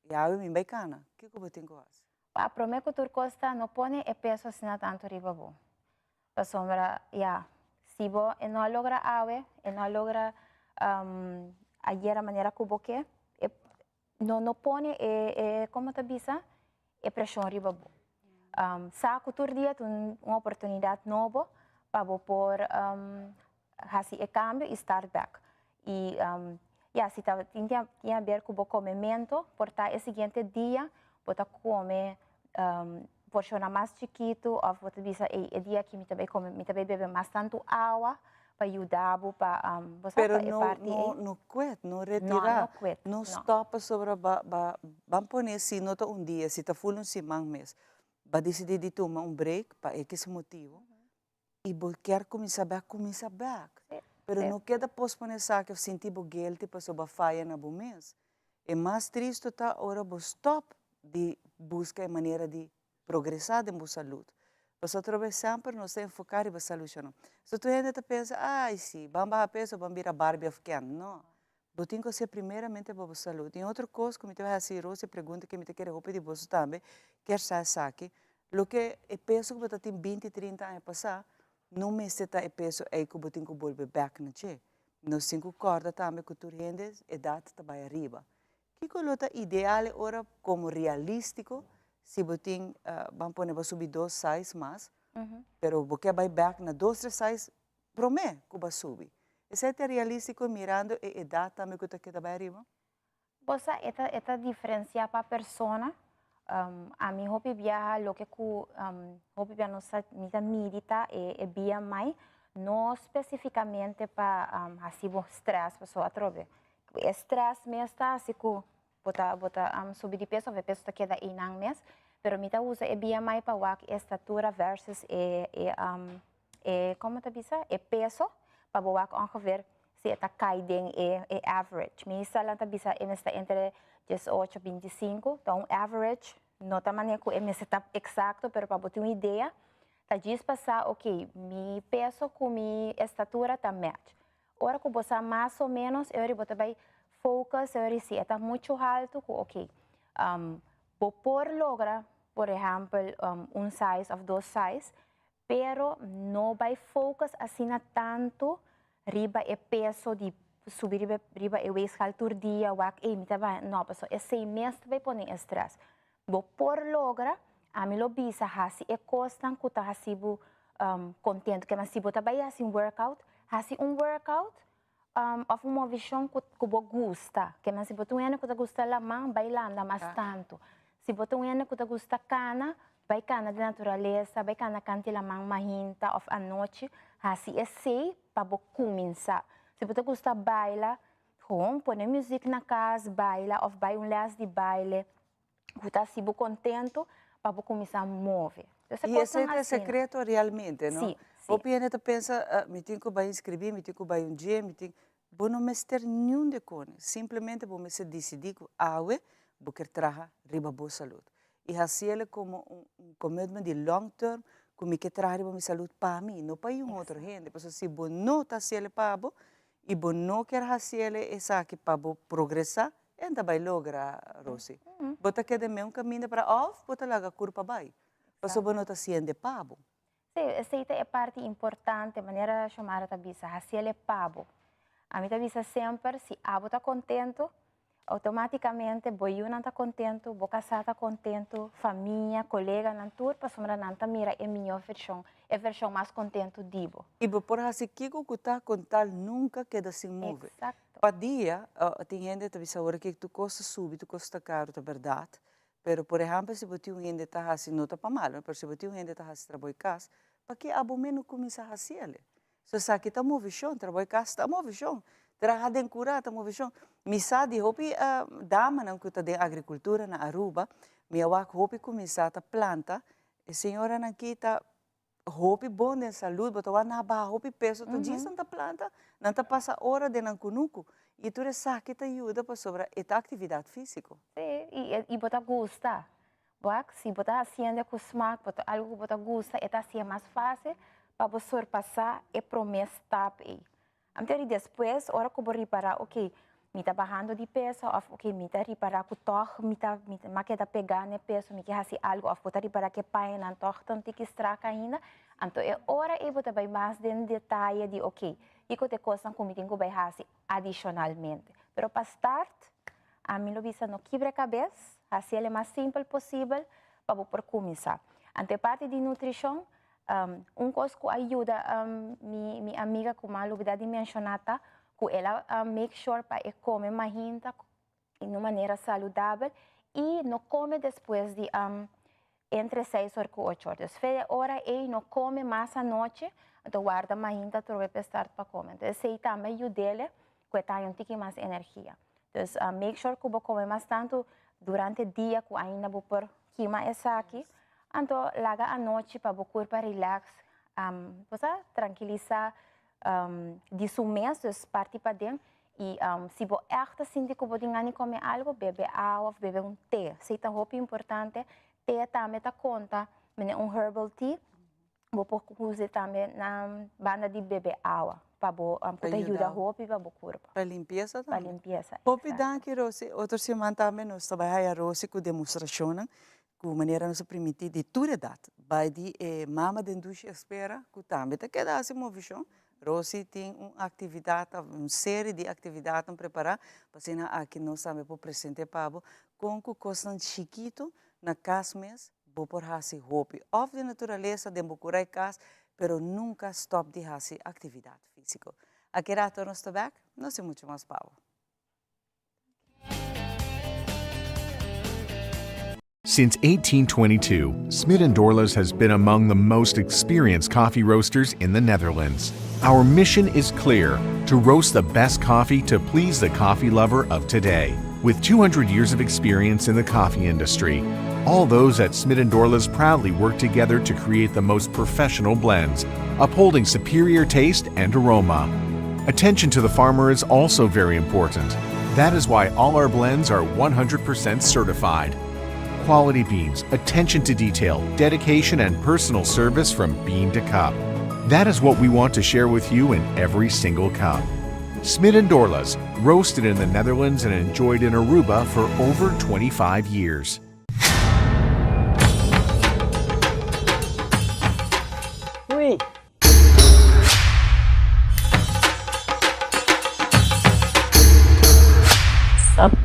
i awe mi bai kana, kiko bo tin ku hasi? Pa promé ku tur kos ta no pone e peso asina tantu riba bo. Pasobra ya, si bo e no a logra awe, e no a logra ayera manera ku bo ke, e no no pone e e komo ta bisa e preshon riba bo. Sa ku tur dia ta un oportunidat nobo pa bo por hasi e kambio i start bèk. I ya si ta tin tin haber ku bo komementu por ta e siguiente dia bo ta kome porshonnan mas chikitu òf bo ta bisa ey e dia aki mi ta bai kome mi ta bai bebe mas tantu awa pa yuda bo pa bo sa Pero pa e no parti no ey. no kwet, no No, retirá, no kwet, no no. stòp pasobra ba ba ban pone si no ta un dia si ta ful un siman mes ba disidí di tuma un break pa ekis motibu i bo kier kuminsá bèk, kuminsá bèk. Pero no keda posponé esaki òf sinti bo guilty pasobra bo a faya na bo mes. E mas tristu ta ora bo stòp di buska e manera di progresá den bo salud. Pasobra otro bes semper nos ta enfoká riba salushonan. So tur hende ta pensa, ay si, ban baha peso, ban bira Barbie òf Ken. No. Bo tin ku hasié primeramente pa bo salud. I otro kos ku mi ta bai hasi Rosy, e pregunta ku mi ta kere hopi di boso tambe kier sa esaki, loke e peso ku bo ta tin 20, 30 aña pasá, no mester ta e peso ei ku bo tin ku bolbe bèk na dje. Nos tin ku kòrda tambe ku tur hende edat ta bai ariba. Kiko lo ta ideal e ora komo realístiko si bo tin, ban pone bo a subi dos size mas, pero bo ke bai bèk na dos, tres size promé ku bo a subi. Esei ta realístiko mirando e edat tambe ku ta keda bai ariba? Bo sa e ta e ta diferensiá pa persona. Ami hopi biaha loke ku hopi biaha nos ta mi ta midi ta e e BMI, no spesifikamente pa hasi bo strès pasobra atrobe e strès mes ta hasi ku bo ta bo ta subi di peso of e peso ta keda einan mes, pero mi ta usa e BMI pa wak e statura versus e e e komo ta bisa e peso pa bo wak ongeveer si e ta kai den e e average. Mi sala ta bisa e mester ta entre 18 25, ta un average, no ta manera ku e mester ta eksakto pero pa bo tin un idea ta djis pa sa ok mi peso ku mi estatura ta match. Ora ku bo sa mas o ménos e ora bo ta bai focus e ora si e ta muchu haltu ku ok bo por logra por ehèmpel un size òf dos size. Pero no bai focus asina tanto riba e peso di subi riba, riba e weegschaal tur dia, wak, ey, mi ta bai, no, paso esey mes ta bai pone e stress. Bo por logra, ami lo bisa hasi e cosnan cu ta haci bo um, contento. Ke si bo ta bai haci un workout, haci un workout um, of un movishon cu, cu bo gusta. Ke si bo ta un hende cu ta gusta laman, bai landa mas tanto. Si bo ta un hende cu ta gusta cana, bai cana den naturalesa, bai cana cant'i laman mainta of anochi, hasi esey pa bo cuminsa. Si bo ta gusta baila, gewoon pone muziek na cas, baila of bai un les di baile, cu ta haci bo contento pa bo cuminsa move. Entonces, Y ese ta e secreto realmente, no? Si, si. Hopi hende ta pensa, uh, mi tin cu bai inscribi, mi tin cu bai un gym, mi tin... Bo no mester niun di cone, simplemente bo mester dicidi cu awe bo kier traha riba bo salud. Y haciele como un, un commitment di long term cu mi kier traha riba mi salud pa mi, no pa un otro hende. Pasobra si bo no ta haciele pa bo y bo no kier haciele esaki pa bo progresa, e no ta bay logra, Rosie. Bo ta keda me un caminda para of bo ta laga curpa bay. Pasobra bo no ta haciende pa bo. Si, esey ta e parti importante, manera Xiomara ta bisa, haciele pa bo. Ami ta bisa semper, si abo ta contento, automaticamente bo yiunan ta contento, bo casa ta contento, famia, coleganan, tur, pasobra nan ta mira e miho version, e version mas contento di bo. Y bo por haci kico cu ta con tal nunca keda sin move. Exacto. Pa dia, tin hende ta bisa awor aki tur cos ta subi, tur cos ta caro, ta berdad, Pero por ehempel si bo tin un hende ta hasi, no ta pa malo, pero si bo tin un hende ta hasi trabou di kas, pake abo mes no kuminsá hasi el? So esaki ta movishon, trabou di kas ta movishon, traha den kura ta movishon. Mi sa di hopi damanan ku ta den agrikultura na Aruba, mi a wak hopi kuminsá ta planta, e señoranan aki ta hopi bon den salud, bo ta wak nan a baha hopi peso, tur djis nan ta planta, nan ta pasa ora den nan kunuku y tur esaki ta yuda pasobra e ta actividad fisico. Si, y bo ta gusta. Wak, si bo ta haciendo cu smaak, bo ta algo cu bo ta gusta, e ta haci'e mas facil pa bo surpasa e prome stap ey. Anto di despues ora ku bo ripará ok mi ta bahando di peso òf ok mi ta ripará ku tòg mi ta mi a keda pegá na e peso mi ke hasi algu òf bo ta ripará ku e pañanan tòg ta un tiki strak ainda anto e ora ei bo ta bai mas den detaye di ok kiko ta e kosnan ku mi tin ku bai hasi adishonalmente pero pa start ami lo bisa no kibra e kabes hasi el e mas simpel posibel pa bo por kuminsá anto e parti di nutrishon Un kos ku a yuda mi mi amiga ku mi a lubida di menshoná ta ku el a make sure pa e kome mahinta di un manera saludabel i no kome despues di entre seis or ku ocho or. Dus fe e ora ei no kome mas anochi, anto warda mahinta trobe pa e start pa kome. Anto esei tambe a yud'el ku e ta haña un tiki mas energia. Dus make sure ku bo kome mas tantu durante dia ku ainda bo por kima esaki, anto laga anochi pa bo kurpa relax, bo sa trankilisa di su mes, dus parti paden i si bo ègt ta sinti ku bo tin gana di kome algu, bebe awa òf bebe un te, esei ta hopi importante, te tambe ta konta mene un herbal tea. Bo por usa tambe na banda di bebe awa pa bo ku ta yuda hopi pa bo kurpa. Pa limpiesa tambe. Pa limpiesa, Hopi danki Rosi. Otro siman tambe nos ta bai haya Rosi ku demostrashonnan ku manera nos a primintí di tur edat. Bai di e mama den dushi espera ku tambe ta keda hasi movishon. Rosi tin un aktividat, un seri di aktividatnan prepará pa asina aki nos tambe por present'é pa bo kon ku kosnan chikitu na kas mes Bo por hasi hopi òf di naturalesa den bo kura i kas, pero nunka stòp di hasi aktividat físiko. Aki rato nos ta bèk, no sin muchu mas pa bo. Since 1822, Smit and Dorlas has been among the most experienced coffee roasters in the Netherlands. Our mission is clear to roast the best coffee to please the coffee lover of today. With 200 years of experience in the coffee industry, all those at Smit and Dorlas proudly work together to create the most professional blends, upholding superior taste and aroma. Attention to the farmer is also very important. That is why all our blends are 100% certified. Quality beans, attention to detail, dedication, and personal service from bean to cup. That is what we want to share with you in every single cup. Smit and Dorlas, roasted in the Netherlands and enjoyed in Aruba for over 25 years.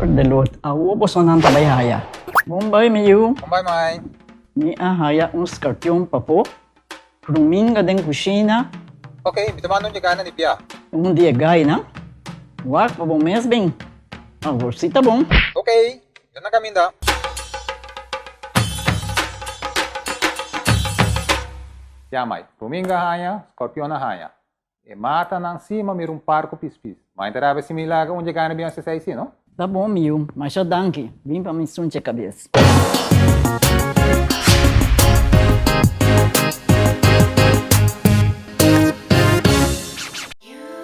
Verdelot, awo bosonan ta bai haya. Bon bai mi yu. Bon bai mai. Mi a haya un skarpion papo, pruminga den kushina. Ok, mi ta manda un di gainan di bia. Un di e gainan? Wak pa bo mes bin. Awor si ta bon. Ok, mi ta na kaminda. Ya mai, pruminga haña, skorpion a haña. E matanan si ma mira un par ku pispis. Ma inta rabia si mi laga un dje gana bin hasi esei si, no? Ta bon mi yu, masha danki. Bin pa mi sunche kabes.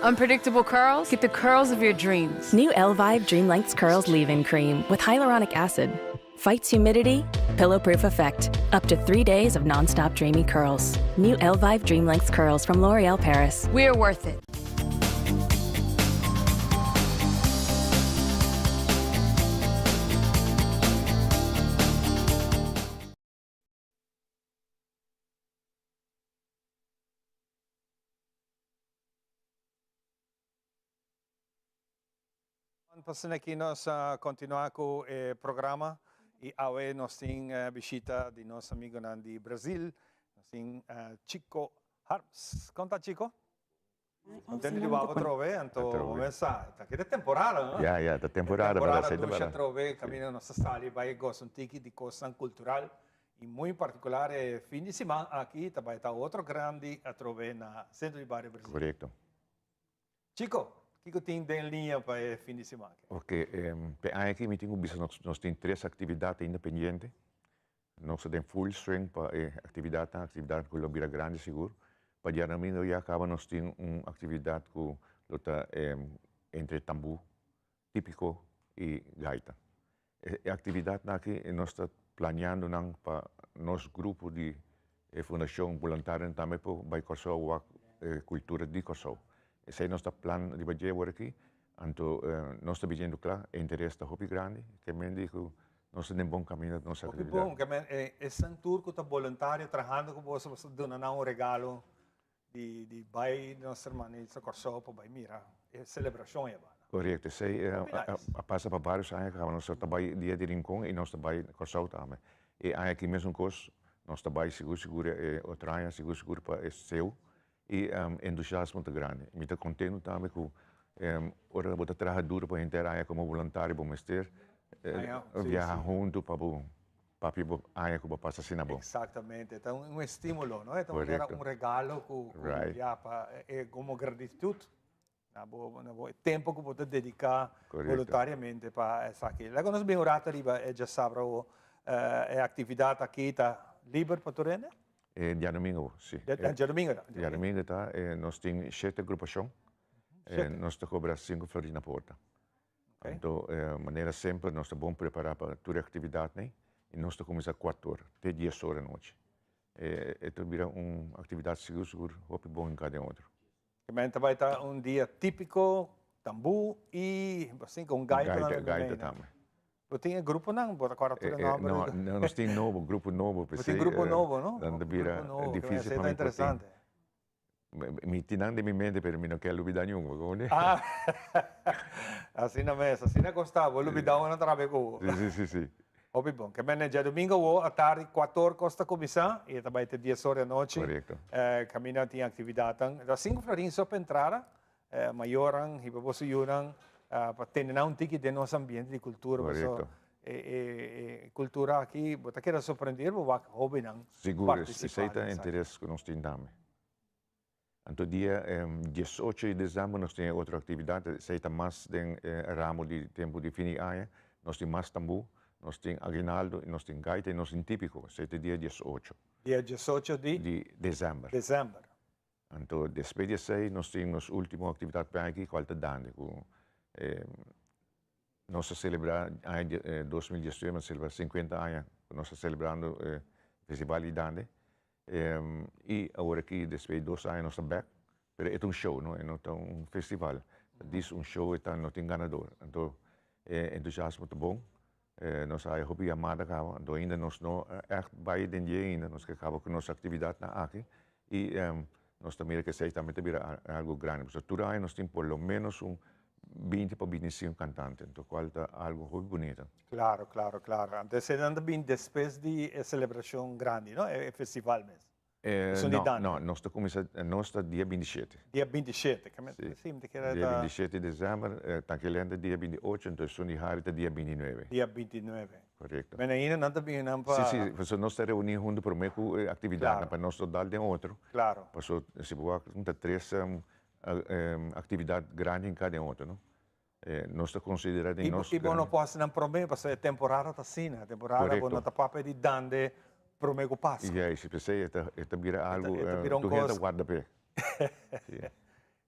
Unpredictable curls? Get the curls of your dreams. New Elvive Dream Lengths Curls Leave-In Cream with hyaluronic acid. Fights humidity, pillow-proof effect. Up to three days of non-stop dreamy curls. New Elvive Dream Lengths Curls from L'Oreal Paris. We're worth it. Pasen aki nos a continua cu e programa y awe nos tin bishita di nos amigonan di Brazil. Nos tin Chico Harms. Con ta Chico? Contento di wou atrobe, anto bo mes sa, ta keda temporada, no? Ya, ya, ta temporada, Temporada dushi atrobe, caminda nos ta sali bay gosa un tiki di cosnan cultural y muy en particular e fin di siman aki ta bay ta otro grandi atrobe na Centro di Bario Brazil. Correcto. Chico, kiko tin den liña pa e fin di siman aki? Ok, p'e aña aki mi tin ku bisa nos nos tin tres aktividat ainda pendiente. Nos ta den full swing pa e aktividatnan, aktividat ku lo bira grandi sigur. Pa djadomingo ya kaba nos tin un aktividat ku lo ta entre tambú típiko i gaita. E aktividatnan aki nos ta planeando nan pa nos grupo di e fundashon boluntarionan tambe por bai Kòrsou wak e kultura di Kòrsou. Esei nos ta plan riba dje awor aki, anto nos ta biniendo kla, e interes ta hopi grandi, ke men di ku nos ta den bon kaminda ku nos Hopi aktividat. bon, ke men esnan tur ku ta boluntario trahando ku boso, boso ta duna nan un regalo di di bai nos hermanito Kòrsou pa bai mira e selebrashon e banda. Korekto, esei a pasa pa vários aña kaba, nos ta bai Dia di Rincon i nos ta bai Kòrsou tambe. E aña aki mesun kos, nos ta bai sigur sigur e otro aña sigur sigur pa e seu i entusiasmo ta grandi. Mi ta kontento tambe ku ora bo ta traha duro pa henter aña komo boluntario bo mester biaha huntu pa bo Papia bo aña ku bo pasa asina bo. Exactamente, ta un estimulo, no? E ta manera un regalo ku ku ya pa e komo gratitut na bo na bo tempo ku bo ta dediká voluntariamente pa esaki. Laga nos bin un rato riba e djasabra awo. E aktividat aki ta liber pa tur hende? E djadomingo, si. Djadomingo ta? Djadomingo ta. Nos tin shete agrupashon. Nos ta kobra sinku florin na porta. Anto manera semper nos ta bon prepará pa tur e aktividatnan i nos ta kuminsá kuater or te dies or anochi. E ta bira un aktividat sigur sigur hopi bon en kada otro. Kimen ta bai ta un dia típiko, tambú i asin ku un gaita tambe. Gaita tambe. Bo tin e gruponan? Bo ta kòrda tur e nòmber? No, nos tin nobo, grupo nobo. Bo tin grupo nobo, no? Dan ta bira difísil pa mi por tin. Mi tin nan den mi mente pero mi no kier lubida niun, bo kono? Ah, asina mes, asina cos ta, bo lubida un nan ta rabia cu bo. Si, si, si, si. Hopi bon. Ke mene djadomingo awo atardi cuator cos ta cuminsa y e ta bay te dies or di anochi. Correcto. Caminda tin actividadnan. Ta cinco florin so pa entrada. Mayornan hiba boso yunan pa tene nan un tiki den nos ambiente di cultura. Correcto. E cultura aki bo ta keda sorprender bo wak hobennan Sigur, participa esey ta den esaki. interes cu nos tin tambe. Anto dia diesocho di december nos tin e otro actividad, esey ta mas den e ramo di tempo di fin di aña. Nos tin mas tambu, nos tin aguinaldo, nos tin gaita y nos tin tipico. Esey ta dia diesocho. Dia diesocho di? Di december. December. Anto despues di esey nos tin nos ultimo actividad pa aña aki cual ta dande cu Nos a celebra aña 2019, nos a celebra 50 aña cu nos ta celebrando e festival di Dande. Y awor aki despues di dos aña nos ta bek, pero e ta un show no, e no ta un festival. Ta dis un show e ta no tin ganador. Anto e entusiasmo ta bon, nos a haya hopi yamada caba, anto ainda nos no echt bay den dje ainda, nos ke caba cu nos actividadnan aki y nos ta mira cu esey tambe ta bira algo grandi. Pasobra tur aña nos tin por lo menos un. 20 pa 25 cantante, lo cual ta algo hopi bunita. Claro, claro, claro. Anto eseinan ta bin despues di e celebracion grandi, no? E festival mes. Esun di No, Dande. no, nos ta cuminsa, nos ta dia 27. Dia 27, ke men, Si. si, mi ta kere Dia ta. 27 di december, Tankelende dia 28, anto esun di Harry ta dia 29. Dia 29. Correcto. Men ainda nan ta bini nan pa. Si, si, pasobra nos ta reuni hunto prome cu e actividadnan, pa nos no dal den otro. Claro. Pasobra si bo wak ta tres actividad grandi hinca den otro, no? Nos ta considera den nos. Y bo no por haci nan prome, pasobra e temporada ta asina, e temporada bo no ta papia di dande prome cu Pascu. Ya, y si p'esey e ta bira algo, tur hende ta warda p'e.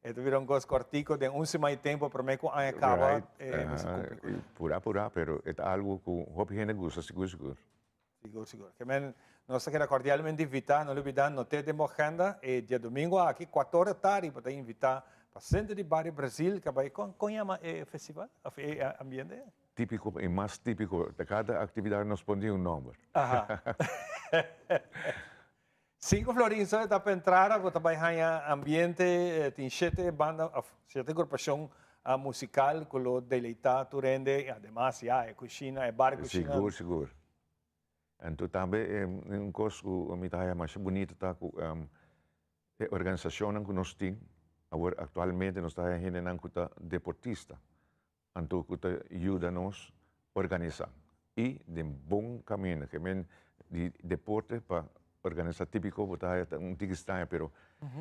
E ta bira un cos cortico, den un siman y tempo prome cu aña caba e mester cumpli cu. Pura pura, pero e ta algo cu hopi hende gusta sigur sigur. Sigur sigur. Ke men nos ta keda cordialmente invita, no lubida note den bo agenda e diadomingo aki cuator di tardi bo ta invita pa Centro di Bario Brazil ke bai con con yama e festival of e ambiente? Tipico e mas tipico, ta cada actividad nos pone un nomber. Aha. Cinco florin so e ta pa entrada, bo ta bai haña ambiente, tin shete banda of shete agrupacion musical cu lo deleita tur hende y ademas ya e cushina, e bar cushina. Sigur, sigur. Anto tambe un cos cu mi ta haya masha bunito ta cu e organisacionnan cu nos tin awor actualmente nos ta haya hendenan cu ta deportista. Anto ku ta yuda nos organisá i den bon kaminda. Ke men di deporte pa organisá típiko bo ta haya ta un tiki straño pero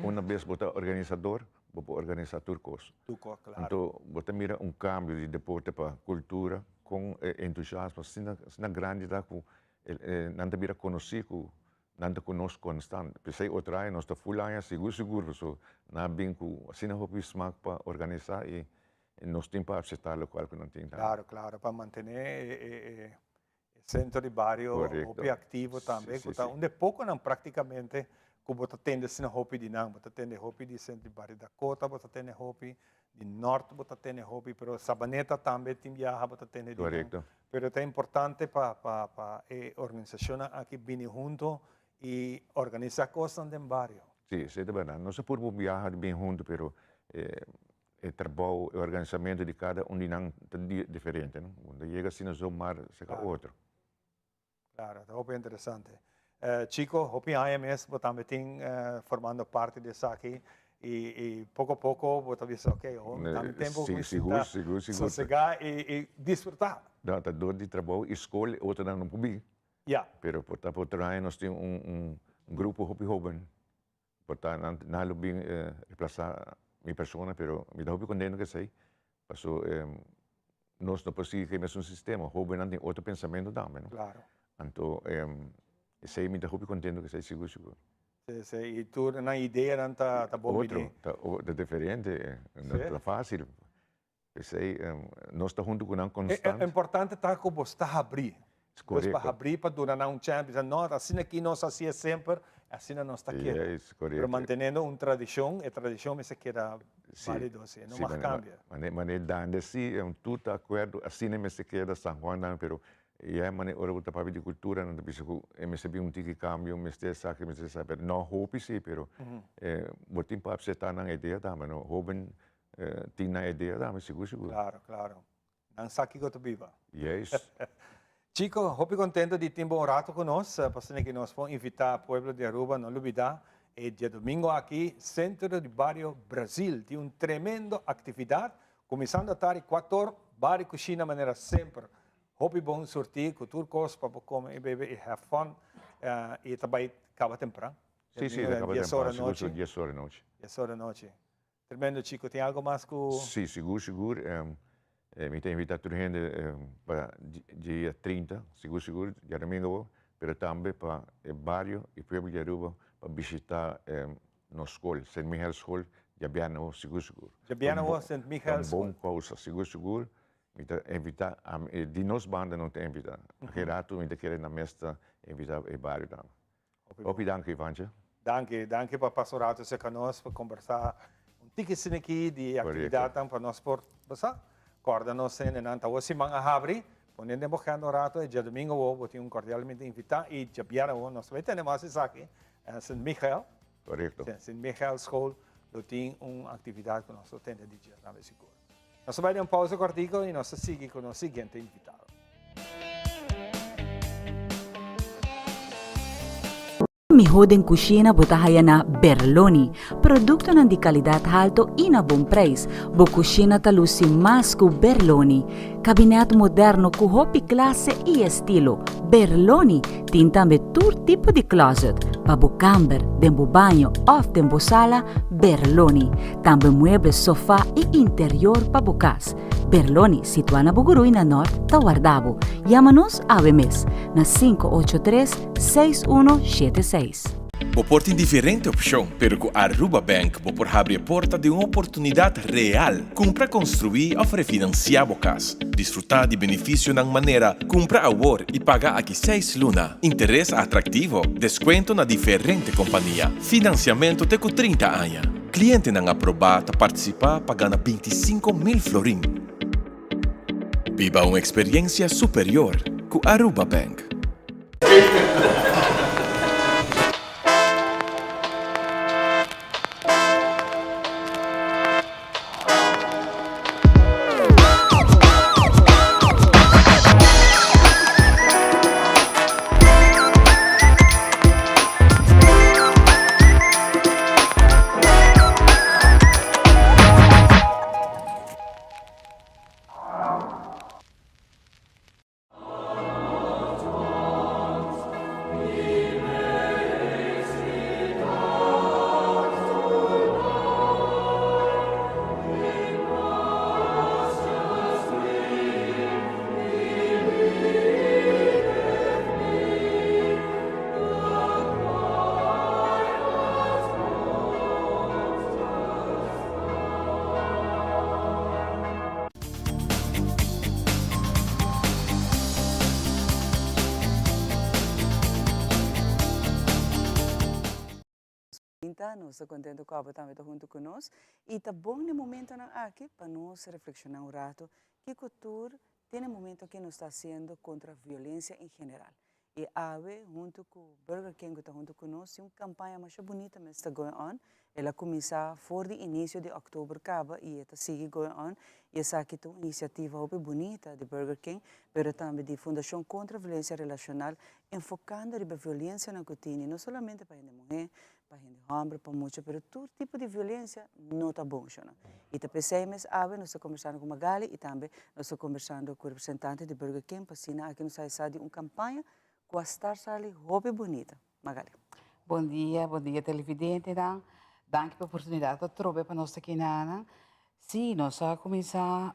una bes bo ta organisador bo por organisá tur kos. Tur kos, klaro. Anto bo ta mira un kambio di deporte pa kultura kon e entusiasmo asina asina grandi ta ku nan ta bira konosí ku Nan ta ku nos konstant. P'esei otro aña nos ta ful aña sigur sigur paso nan a bin ku asina hopi smak pa organisá i nos tin pa aseptá lokual ku nan tin tambe. Klaro, klaro, pa mantené e sentro di bario hopi aktivo tambe ku ta un di e pokonan praktikamente ku bo ta tende asina hopi di nan. Bo ta tende hopi di sentro di bario Dakota, bo ta tende hopi Di nort bo ta tene hopi, pero Sabaneta tambe tin biaha bo ta tene di nan. Pero ta importante pa pa pa e organisacionnan aki bini hunto y organisa cosnan den bario. Si, esey ta berdad. Nos a purba un biaha di bin hunto, pero e trabou, e organisamento di cada un di nan ta diferente, no? Bo no ta yega asina zomaar cerca otro. Claro, ta hopi interesante. Chico, hopi aña mes bo tambe tin formando parti di esaki y y poco poco bo ta bisa ok, ho tambe tempo cu Sigur, sigur, sigur. sosega y y disfruta. No, ta dor di trabou y scol e otronan no por bin. Ya. Pero por ta por otro aña nos tin un un grupo hopi hoben. Por ta nan nan lo bin replasa mi persona pero mi ta hopi contento cu esey paso nos no por sigui cu e mesun sistema hobennan tin otro pensamento tambe no. Claro. Anto esey mi ta hopi contento cu esey sigur sigur. Si si y tur nan ideanan ta ta bon bini. Otro ta diferente no ta facil. P'esei nos ta huntu ku nan konstant. E importante ta ku bo sta habrí. Korekto. Pues pa habrí pa duna nan un chèns, bisa no, asina aki nos hasié semper, asina nos ta keda. Yes, korekto. Pero manteniendo un tradishon, e tradishon mester keda válido, si, e no mag kambia. Si, manera Dande si, tur ta akuerdo, asina mester keda San Juan nan, pero ya manera ora bo ta papia di kultura nan ta bisa ku e mester bin un tiki kambio, mester esaki, mester esaki, pero no hopi si, pero bo tin pa apseptá nan idea tambe, no? Hoben Tin nan idea tambe, sigur sigur. Claro, claro. Nan sa kico ta biba. Yes. Chico, hopi contento di tin bo un rato cu nos, pasobra ki nos por invita pueblo di Aruba, no lubida, e diadomingo aki, Centro di Bario Brazil tin un tremendo actividad, cuminsando atardi cuator, bar y cushina manera semper. Hopi bon surti cu tur cos pa bo come y bebe y have fun, y ta bay caba tempran. Si, si, ta caba tempran, sigur sigur, dies ora nochi. Dies ora nochi. Tremendo chico, tin algo mas cu. Si, sigur sigur. Mi ta invita tur hende pa dia 30, sigur sigur, diadomingo awor, pero tambe pa e bario y pueblo di Aruba pa bishita nos scol, Sint Michael School, diabièrnè awor, sigur sigur. Diabièrnè awor, Sint Michael School. Ta un bon causa, sigur sigur. Mi ta invita, di nos banda no ta invita. Aki rato mi ta kere na mes ta invita e bario tambe. Hopi danki Ivancho. Danki, danki pa pasa un rato cerca nos pa combersa un tiki asina aki di e actividadnan pa nos por basa. Corda nos hendenan ta awor siman a habri, pone den bo agenda un rato e djadomingo awor bo tin un cordialmente invita y djabièrnè awor nos ta bay tene mas esaki en Sint Michael. Correcto. Sint Michael School lo tin un actividad cu nos lo tene di dje tambe sigur. Nos ta bai den un pausa kortiko i nos ta sigui ku nos siguiente invitado. Mihó den kushina bo ta haya na Berloni. Produktonan di kalidat halto i na bon preis. Bo kushina ta lusi mas ku Berloni. Kabinet moderno ku hopi klase i estilo. Berloni tin tambe tur tipo di closet pa bo kamber, den bo baño òf den bo sala, Berloni. Tambe mueble, sofa i interior pa bo kas. Berloni, situá na Bugurui na Nort, ta warda bo. Yama nos awe mes na 583 6176. Bo por tin diferente opcion, pero cu Aruba Bank bo por habri e porta di un oportunidad real. Cumpra construi of refinancia bo cas. Disfruta di beneficionan manera cumpra awor y paga aki seis luna, interes atractivo, descuento na diferente compania, financiamento te cu 30 aña. Clientenan aproba ta participa pa gana 25,000 florin. Biba un experiencia superior cu Aruba Bank. Pinta, nos ta contento cu abo tambe ta hunto cu nos y ta bon n'e momentonan aki pa nos reflexiona un rato kico tur tin e momento aki nos ta haciendo contra violencia en general. Y awe hunto cu Burger King cu ta hunto cu nos tin un campaña masha bunita mes ta going on. El a cuminsa for di inicio di october caba y e ta sigui going on y esaki ta un iniciativa hopi bunita di Burger King pero tambe di Fundacion Contra Violencia Relacional enfocando riba violencianan cu tini no solamente pa hende muhe, pa hende homber, pa mucha pero tur tipo di violencia no ta bon shona. Y ta pesey mes awe nos ta conversando cu Magaly y tambe nos ta conversando cu representante di Burger King pa asina aki nos a sa di un campaña cu a start sali hopi bunita. Magaly. Bon dia, bon dia televidentenan. Danki pa e oportunidad atrobe pa nos ta aki na. Sí, nos a cuminsa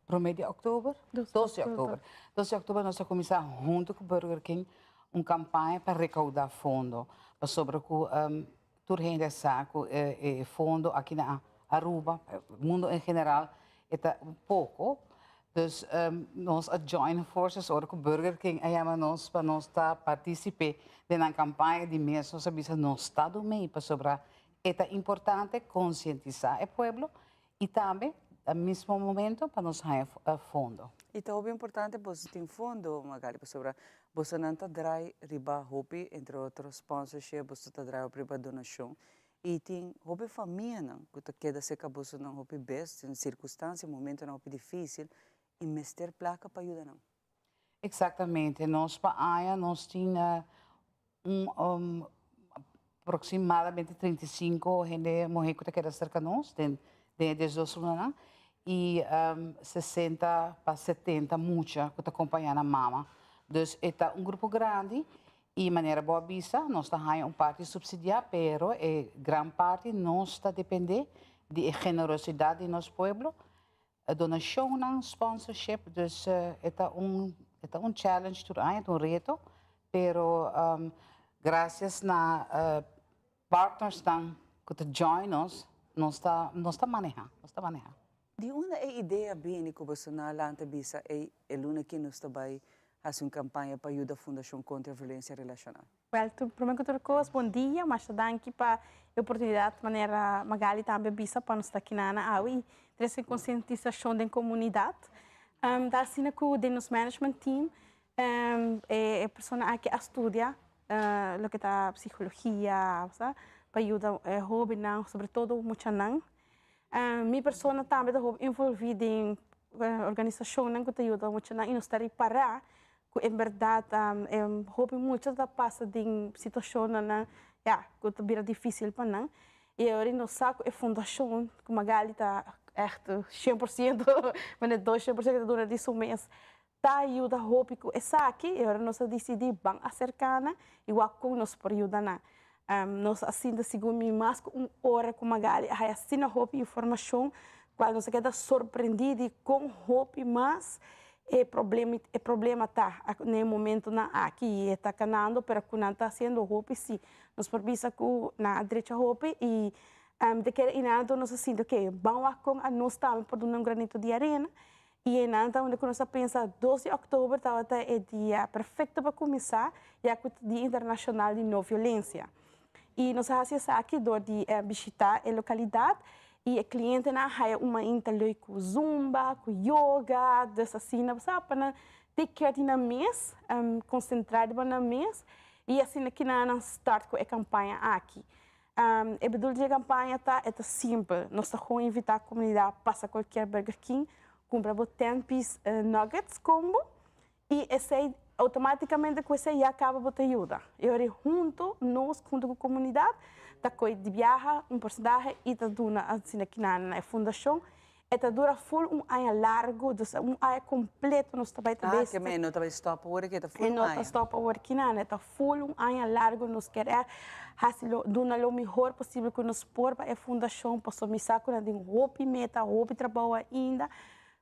prome di october, dos di october. Dos di october nos a cuminsa hunto cu Burger King un campaña pa recauda fondo. Pasobra cu tur hende a sa cu e fondo aki na Aruba, mundo en general, e ta un poco. Dus nos a join forces ora cu Burger King a yama nos pa nos ta participe den nan campaña di mes nos a bisa nos ta dumey pasobra E ta importante konsientisá e pueblo i tambe na mismo momento pa nos haña fondo. I ta hopi importante boso tin fondo, Magali, pasobra bosonan ta drai riba hopi, entre otro sponsorship, boso ta drai hopi riba donashon i tin hopi famianan ku ta keda serka bosonan hopi bes den sirkunstansia, momentonan hopi difisil i mester plaka pa yuda nan. Eksaktamente, nos pa aña nos tin un aproximadamente 35 hende muhé ku ta keda serka nos den den e diesdos lunanan i 60 pa 70 mucha ku ta kompañá nan mama. Dus e ta un grupo grandi i manera bo a bisa nos ta haña un parti supsidiá pero e gran parti nos ta dependé di e generosidat di nos pueblo E donashonnan, sponsorship, dus e ta un e ta un challenge tur aña, ta un reto, pero gracias na partnersnan ku ta join nos, nos ta nos ta maneha, nos ta maneha. Di unda e idea bini ku boso na lanta bisa ey e luna aki nos ta bai hasi un kampaña pa yuda Fundashon Kontra Violensia Relashonal? Wèl, promé ku tur kos, bon dia. Masha danki pa e oportunidat, manera Magali tambe a bisa, pa nos ta akinan awe i trese konsientisashon den komunidat. Ta asina ku den nos management team e persona aki a studia loke ta psikologia, pa yuda e hóbennan, sobretodo muchanan. Mi persona tambe ta hopi envolví den organisashonnan ku ta yuda muchanan i nos ta ripará ku en bèrdat hopi mucha ta pasa den situashonnan ya ku ta bira difísil pa nan. I awor nos sa ku e fundashon ku Magali ta ègt 100%, mane 200% ta duna di su mes, ta yuda hopi ku esaki i ora nos a disidí ban aserká nan i wak kon nos por yuda nan. Nos a sinta sigur mi mas ku un ora ku Magali a haya asina hopi informashon kual nos a keda sorprendí di kon hopi mas e problema e problema ta na e momentonan aki i e ta kanando pero ku nan ta hasiendo hopi si. Nos por bisa ku nan a drecha hopi i mi ta kere i nan anto nos a sinti oke ban wak kon anos tambe por duna un granito di arena I einan ta unda ku nos a pensa 2 di òktober tabata e dia perfekto pa kuminsá, ya ku ta Dia Internashonal di No Violensia. I nos a hasi esaki dor di bishitá e lokalidat i e klientenan a haya un mainta leuk ku zumba, ku yoga, dus asina bo sa pa nan take care di nan mes, konsentrá riba nan mes i asina kinan nan start ku e kampaña aki. E bedoel di e campaña ta, e ta simpel, nos ta gewoon invita comunidad pasa cualkier Burger King, cumpra bo ten piece nuggets combo y esey automaticamente cu esey ya caba bo ta yuda. Y ora hunto nos hunto cu comunidad ta coy di biaha un porcentahe y ta duna asina kinan na e fundacion. E ta dura ful un aña largu, dus un aña kompleto nos ta bai ta Ah, ke men e no ta bai stòp awor aki, e ta ful un E no aña. ta stòp awor aki nan, e ta ful un aña largu nos ker e hasi lo, duna lo mihor posibel ku nos por pa e fundashon, pasobra mi sa ku nan tin hopi meta, hopi trabou ainda,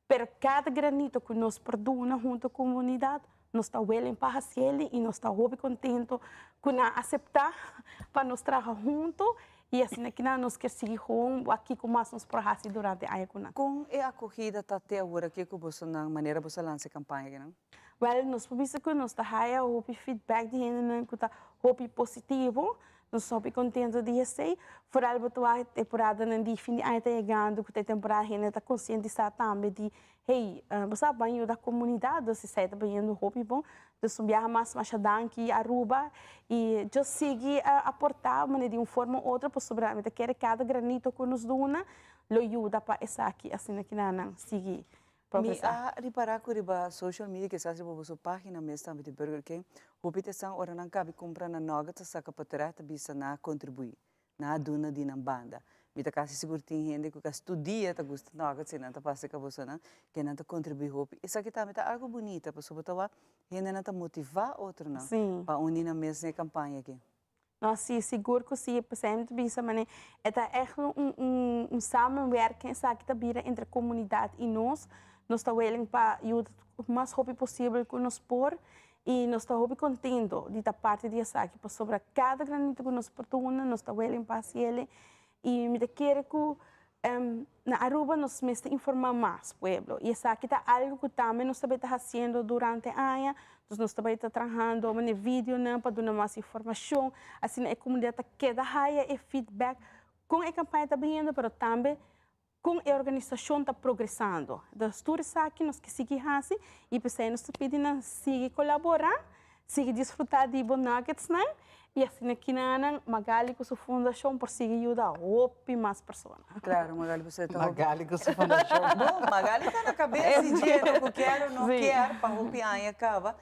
pero kada granito ku nos por duna hunto ku komunidat, nos ta willing pa hasiel i nos ta hopi kontento ku nan a aseptá pa nos traha hunto I asina ki nan nos kier sigui gewoon wak kiko mas nos por hasi durante aña ku nan. Kon e akogida ta te awor aki ku bosonan manera boso a lansa e kampaña akinan? Wèl, nos por bisa ku nos ta haya hopi feedback di hendenan ku ta hopi positivo. Nos ta hopi kontento di esei. Foral bo ta wak temporadanan di fin di aña ta yegando ku ta e temporada hende ta konsientisá tambe di Hey, bo sa ban yuda comunidad, dus esey ta bayendo hopi bon. Dus un biaha mas masha danki Aruba y just sigui aporta manera di un forma u otro pasobra mi ta kere cada granito cu nos duna lo yuda pa esaki asina ki nan sigui Mi progresa. a ripara cu riba social media kisas riba boso pagina mes tambe di Burger King, hopi ta esnan ora nan cabi cumpra nan nuggets a saca potret ta bisa nan a contribui. Nan a duna di nan banda. Mi ta kasi sigur tin hende ku kasi tur dia ta gusta nuggets i nan ta pasa e kabosonan, ke nan ta kontribuí hopi. Esaki tambe ta algu bunita pasobra ta wak hendenan ta motivá otronan pa uni nan mes den e kampaña aki. No, sí, sigur ku sí. P'esei mi ta bisa manera e ta ègt un un samenwerking esaki ta bira entre komunidat i nos. Nos ta willing pa yuda mas hopi posibel ku nos por. I nos ta hopi kontento di ta parti di esaki pasobra kada granito ku nos por duna nos ta willing pa hasiel i mi ta kere ku na Aruba nos mester informa mas pueblo i esaki ta algu ku tambe nos ta bai ta hasiendo durante aña, dus nos ta bai ta trahando manera videonan pa duna mas informashon asina e komunidat ta keda haya e feedback kon e kampaña ta biniendo pero tambe Kon e organisashon ta progresando. Dus tur esaki nos ke sigui hasi i p'esei nos ta pidi nan sigui kolaborá, sigui disfrutá di bo nuggetsnan i asina kinanan Magali ku su fundashon por sigui yuda hopi mas persona. Claro, Magali bo sa ta hopi. Magali ku su fundashon. Bon, Magali ta na kabes di dje, no ku kier o no kier, pa hopi aña kaba.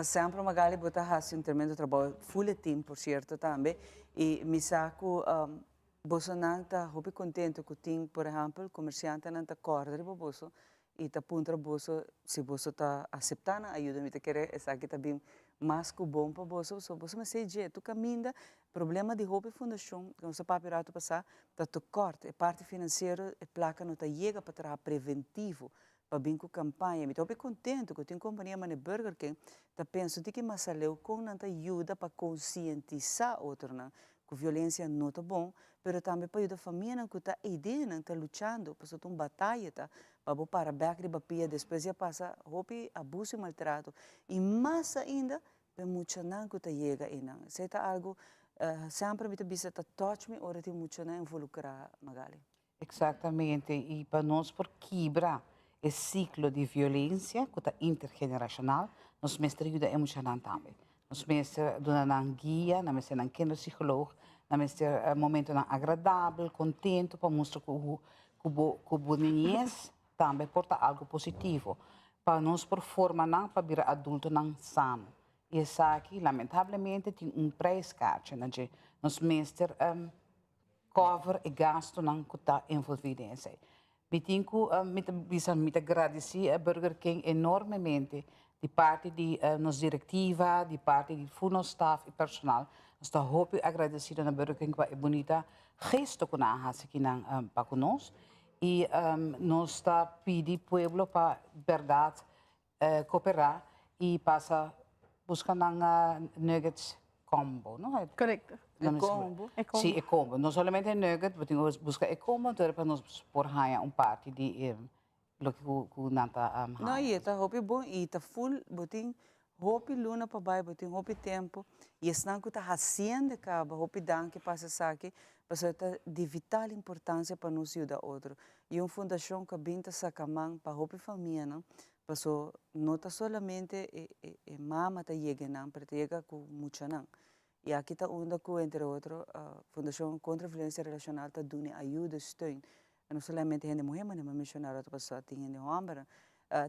Semper Magali bo ta hasi un tremendo trabou, full e team por cierto tambe, i mi sa ku Bosonan ta hopi contento cu tin, por ehempel, comerciantenan ta corda riba boso y ta puntra boso si boso ta acepta nan ayuda. Mi ta kere esaki ta bin mas cu bon pa boso, pasobra boso mester dje tur caminda. Problema di hopi fundacion, cu nos a papia rato pasa, ta tekort. E parti financiero, e placa no ta yega pa traha preventivo, pa bin cu campaña. Mi ta hopi contento cu tin compania manera Burger King ta pensa un tiki mas aleu con nan ta yuda pa concientisa otronan cu violencia no ta bon, pero tambe pa yuda famianan cu ta eidenan ta luchando, pasobra ta un bataya ta pa bo para bek riba pia despues di a pasa hopi abuso y maltrato y mas ainda pa e muchanan cu ta yega einan. Esey ta algo semper mi ta bisa ta touch mi ora tin muchanan involucra, Magali. Exactamente, y pa nos por kibra e ciclo di violencia cu ta intergeneracional, nos mester yuda e muchanan tambe. Nos mester duna nan guia, nan mester nan kinderpsycholoog, nan mester momentonan agradabel, contento pa mustra cu. ku bo ku bo niñez tambe por ta algo positivo pa nos por forma nan pa bira adultonan sano. I esaki lamentablemente tin un prijskaartje na dje. Nos mester cover e gastonan ku ta envolvi den esei. Mi tin ku mi ta bisa mi ta gradisí Burger King enormemente di parti di nos direktiva, di parti di full nos staf i personal. Nos ta hopi agradesido na Burger King pa e bunita gesto ku nan a hasi kinan pa ku nos. I nos ta pidi pueblo pa bèrdat koperá i pasa buska nan nuggets combo, no? Korekto. E combo. Sí, e combo. No solamente e nugget, bo tin ku buska e combo anto pa nos por haña un parti di loke ku nan ta haña. No, i e ta hopi bon i ta full, bo tin hopi luna pa bai, bo tin hopi tempu i esnan ku ta hasiendo kaba, hopi danki pa hasi esaki, pasobra ta di vital importansia pa nos yuda otro. I un fundashon ku a bin ta saka man pa hopi famianan, paso no ta solamente e e mama ta yega nan, pero ta yega ku muchanan. I aki ta unda ku entre otro Fundashon Kontra Violensia Relashonal ta duna ayuda, steun, no solamente hende muhé manera mi a menshoná rato pasá, tin hende hòmbernan.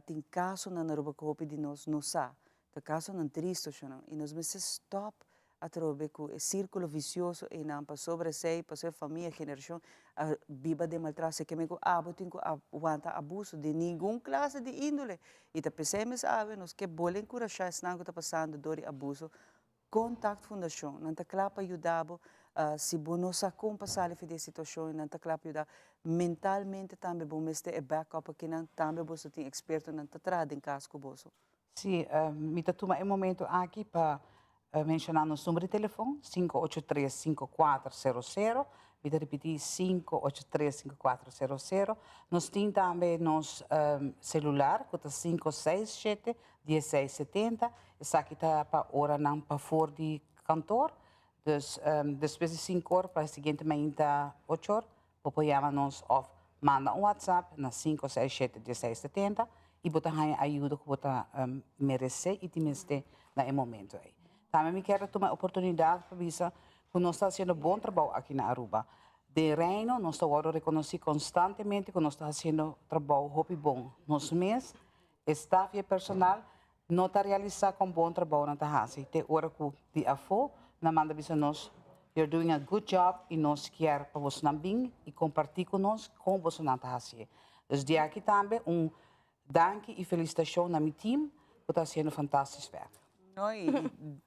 Tin kasonan na Aruba ku hopi di nos no sa, ta kasonan tristu shonnan, i nos mester stòp atrobe ku e sírkulo visioso einan pasobra esei, pasobra e famia, generashon a biba den maltrato, esei ke men ku abo tin ku wanta abuso di ningun klase di índole. I ta p'esei mes awe nos ke bole enkurashá esnan ku ta pasando dor di abuso, kontakt fundashon, nan ta kla pa yuda bo, si bo no sa kon pa sali for di e situashon nan ta kla pa yuda, mentalmente tambe bo mester e backup akinan, tambe boso tin ekspertonan ta traha den kas ku boso. Sí, mi ta tuma e momento aki pa menshoná nos number di telefon, 583-5400. Mi ta ripití, 583-5400. Nos tin tambe nos selular ku ta 567-1670. Esaki ta pa oranan pafor di kantor. Dus despues di sinku or pa e siguiente mainta ocho or, Bo por yama nos òf manda un WhatsApp na 567 1670 i bo ta haña ayudo ku bo ta meresé i tin mester na e momento ei. Tambe mi kier a tuma e oportunidat pa bisa ku nos ta hasiendo bon trabou aki na Aruba. Den Reino nos ta wòrdu rekonosí konstantemente ku nos ta hasiendo trabou hopi bon. Nos mes, e staf i e personal, no ta realisá kon bon trabou nan ta hasi te ora ku di afó nan manda bisa nos, You're doing a good job i nos kier pa bosonan bin i kompartí ku nos kon bosonan ta hasié. Dus di aki tambe un danki i felisitashon na mi team ku ta hasiendo fantastis wèrk. No, i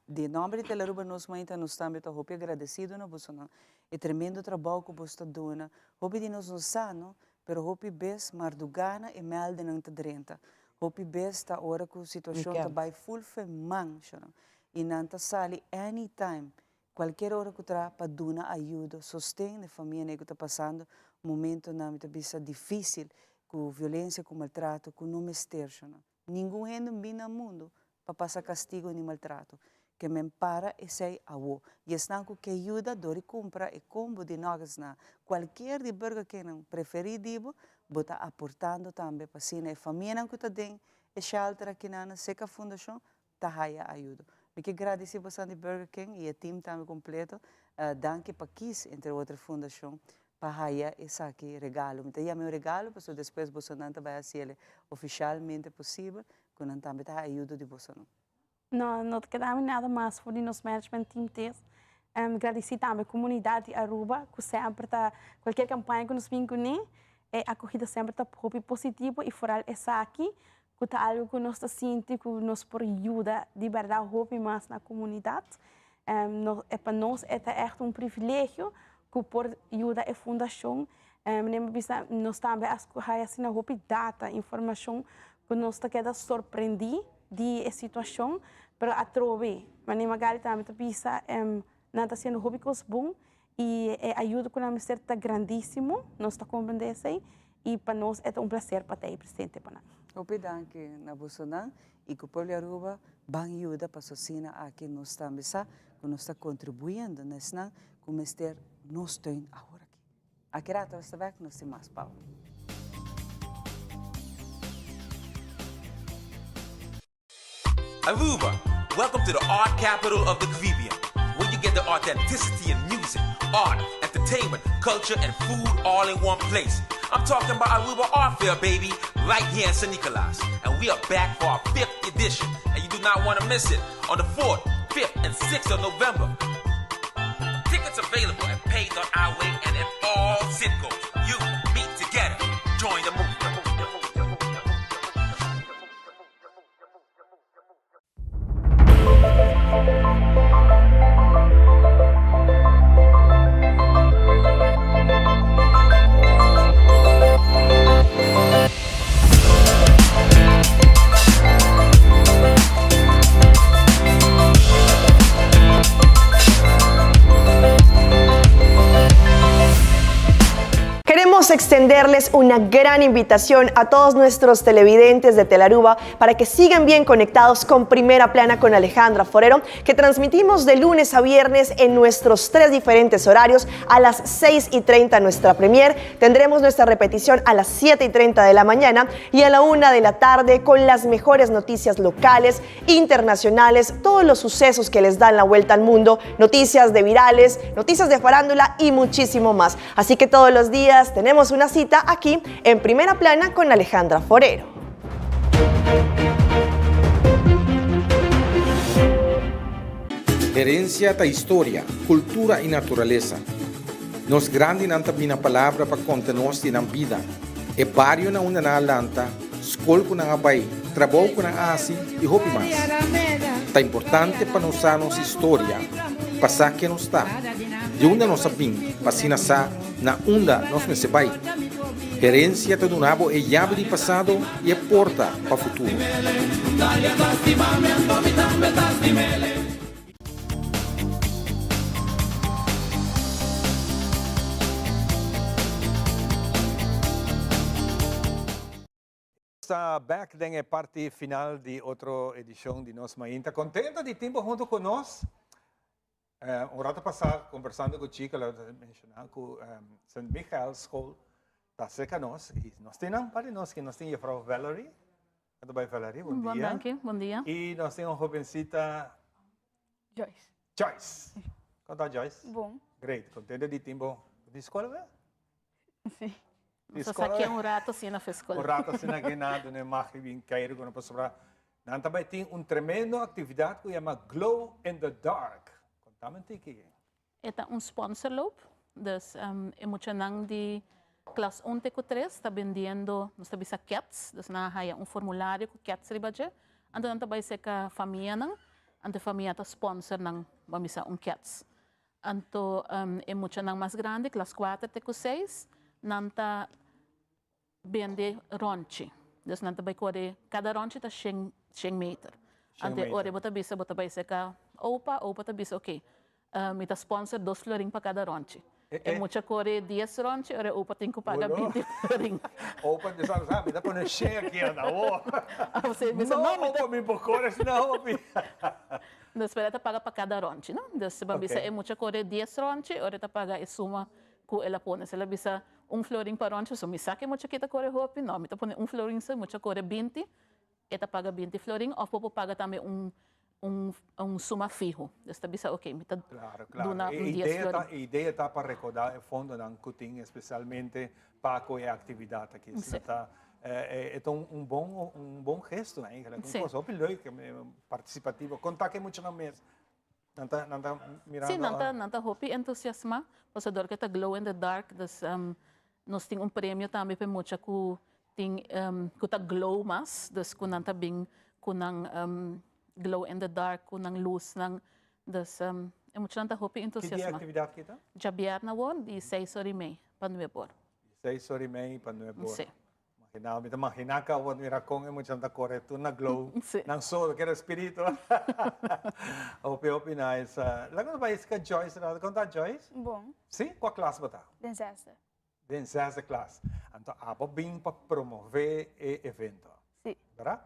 di nomber di Telaruba nos mainta nos tambe ta hopi agradesido na bosonan. E tremendo trabou ku boso ta duna. Hopi di nos no sa, no, pero hopi bes mardugana e mèldenan ta drenta. Hopi bes ta ora ku situashon ta bai full fe man, shonnan. I nan ta sali anytime, kualkier ora ku tra pa duna ayudo, sosten na e famianan ku ta pasando momentonan mi ta bisa difisil, ku violensia, ku maltrato, ku no mester, shonnan. Ningun hende no bin na mundu pa pasa kastigo ni maltrato. Ke men para esei awo. I esnan ku ke yuda dor di kumpra e kombo di nuggets na kualkier di Burger Kingnan preferí di bo, bo ta aportando tambe pa asina e famianan ku ta den e shelter akinan na Seca Fundashon ta haya ayudo. Mi ke gradisí bosan di Burger King i e team tambe kompleto. Danki pa kis entre otro e fundashon pa haya esaki regalo. Mi ta yama e un regalo pasobra despues bosonan ta bai hasi el ofishalmente posibel ku nan tambe ta haya ayudo di bosonan. No, no ta keda mi nada mas for di nos management team tes. Gradisí tambe komunidat di Aruba ku semper ta kualkier kampaña ku nos bin kuné e akogida semper ta hopi positivo i foral esaki ku ta algu ku nos ta sinti ku nos por yuda di bèrdat hopi mas na komunidat. No, e pa nos e ta ègt un privilegio ku por yuda e fundashon. Meneer mi bisa nos tambe a haya asina hopi data, informashon ku nos ta keda sorprendí di e situashon, pero atrobe, meneer Magali tambe ta bisa nan ta hasiendo hopi kos bon i e ayuda ku nan mester ta grandísimo, nos ta komprendé esei i pa nos e ta un plaser pa ta ei presente pa nan. Hopi danki na bosonan i ku pueblo di Aruba ban yuda pasobra asina aki nos tambe sa ku nos ta kontribuyendo na esnan ku mester nos steun awor aki. Aki rato nos ta bek, nos tin mas pa bo. Aruba, welcome to the art capital of the Caribbean, where you get the authenticity in music, art, entertainment, culture, and food all in one place. I'm talking about Aruba Art Fair, baby, right here in San Nicolas. And we are back for our fifth edition, and you do not want to miss it on the 4th, 5th, and 6th of November. Tickets available at pay.iway and at all Citgos. You, me, together. Join the movement. Queremos extenderles una gran invitación a todos nuestros televidentes de Telaruba para que sigan bien conectados con Primera Plana con Alejandra Forero, que transmitimos de lunes a viernes en nuestros tres diferentes horarios a las 6 y 30 nuestra premier. Tendremos nuestra repetición a las 7 y 30 de la mañana y a la 1 de la tarde con las mejores noticias locales, internacionales, todos los sucesos que les dan la vuelta al mundo, noticias de virales, noticias de farándula y muchísimo más. Así que todos los días tenemos una cita aquí en Primera Plana con Alejandra Forero. Herencia ta historia, cultura y naturalesa. Nos grandinan ta bini na palabra pa conta nos di nan bida, e bario na unda nan a lanta, scol cu nan a bay, trabou cu nan a haci y hopi mas. Ta importante pa nos sa nos historia, pa sa ken nos ta, di unda nos a bin, pa asina sa na unda nos mester bai. Herencia ta duna bo e yabi di pasado y e porta pa futuro. Ta bek den e parti final di otro edicion di Nos Mainta. Contento di tin bo hunto cu nos. Un rato pasa conversando cu Chico lo ta menciona cu Sint Michael School ta cerca nos y nos tin nan par di nos ki nos tin juffrouw Valerie. Con ta bay Valerie? Bon Bon dia. danki, bon dia. Y nos tin un jovencita Joyce. Joyce. Con ta Joyce? Bon. Great, contento di tin bo di school be? Sí. Nos a saqué un rato asina na school. Un rato asina que na dune mag bin keiro con pasobra nan ta bay tin un tremendo actividad cu yama Glow in the Dark. Contame un tiki. E ta un sponsorloop, dus e muchanan di klas un te cu tres ta bendiendo, nos ta bisa kets, dus nan a haya un formulario cu kets riba dje, anto nan ta bay seca famianan, anto e famia ta sponsor nan, ban bisa un kets. Anto e muchanan mas grandi, klas kuater te ku seis, nan ta bende rònchi. Dus nan ta bai kore, kada rònchi ta shen shen meter. Anto e ora bo ta bisa bo ta bai serka opa, opa ta bisa oké, mi ta sponsor dos florin pa kada rònchi. E mucha kore dies rònchi, ora e opa tin ku paga binti florin. Opa ta bisa, sa mi ta pone shen aki anda, No opa mi por kore asina hopi. Nos pero e ta paga pa cada ronchi, no? Dus si bo a bisa e mucha core dies ronchi, ora e ta paga e suma cu el a pone. Si el a bisa un florin pa ronchi, pasobra mi sa cu e mucha aki ta core hopi, no, mi ta pone un florin so, e mucha core binti, e ta paga binti florin, of bo por paga tambe un un un suma fiho. Dus ta bisa ok, mi ta Claro, claro. duna E un dies idea ta, florin. e idea ta pa recorda e fondonan cu tin especialmente pa cu e actividad aki. Sí. Asina ta E ta un bon un bon gesto eigenlijk. Un cos hopi leuk, participativo. Con ta cu e muchanan mes? Nan ta nan ta mirando. Sí, nan ta nan ta hopi entusiasma, pasobra dor cu e ta glow in the dark, dus nos tin un premio tambe pa e mucha cu tin cu ta glow mas, dus cu nan ta bin cu nan glow in the dark, cu nan lusnan, dus e muchanan ta hopi Ki dia entusiasma. actividad ki ta? Djabièrnè awor di seis ora y mei pa nuebe or. Seis ora y mei pa nuebe ora. Sí. Imagina, mi ta imagina ka awor mira con e muchanan ta core tur na glow. Sí. Nan solo, kere spirito. Hopi, hopi nice. Laga nos bai esca Joyce rato. Con ta Joyce? Bon. Sí? Cua klas bo ta? Den zesde. Den zesde klas. Anto abo bin pa promove e evento. Sí. Verdad?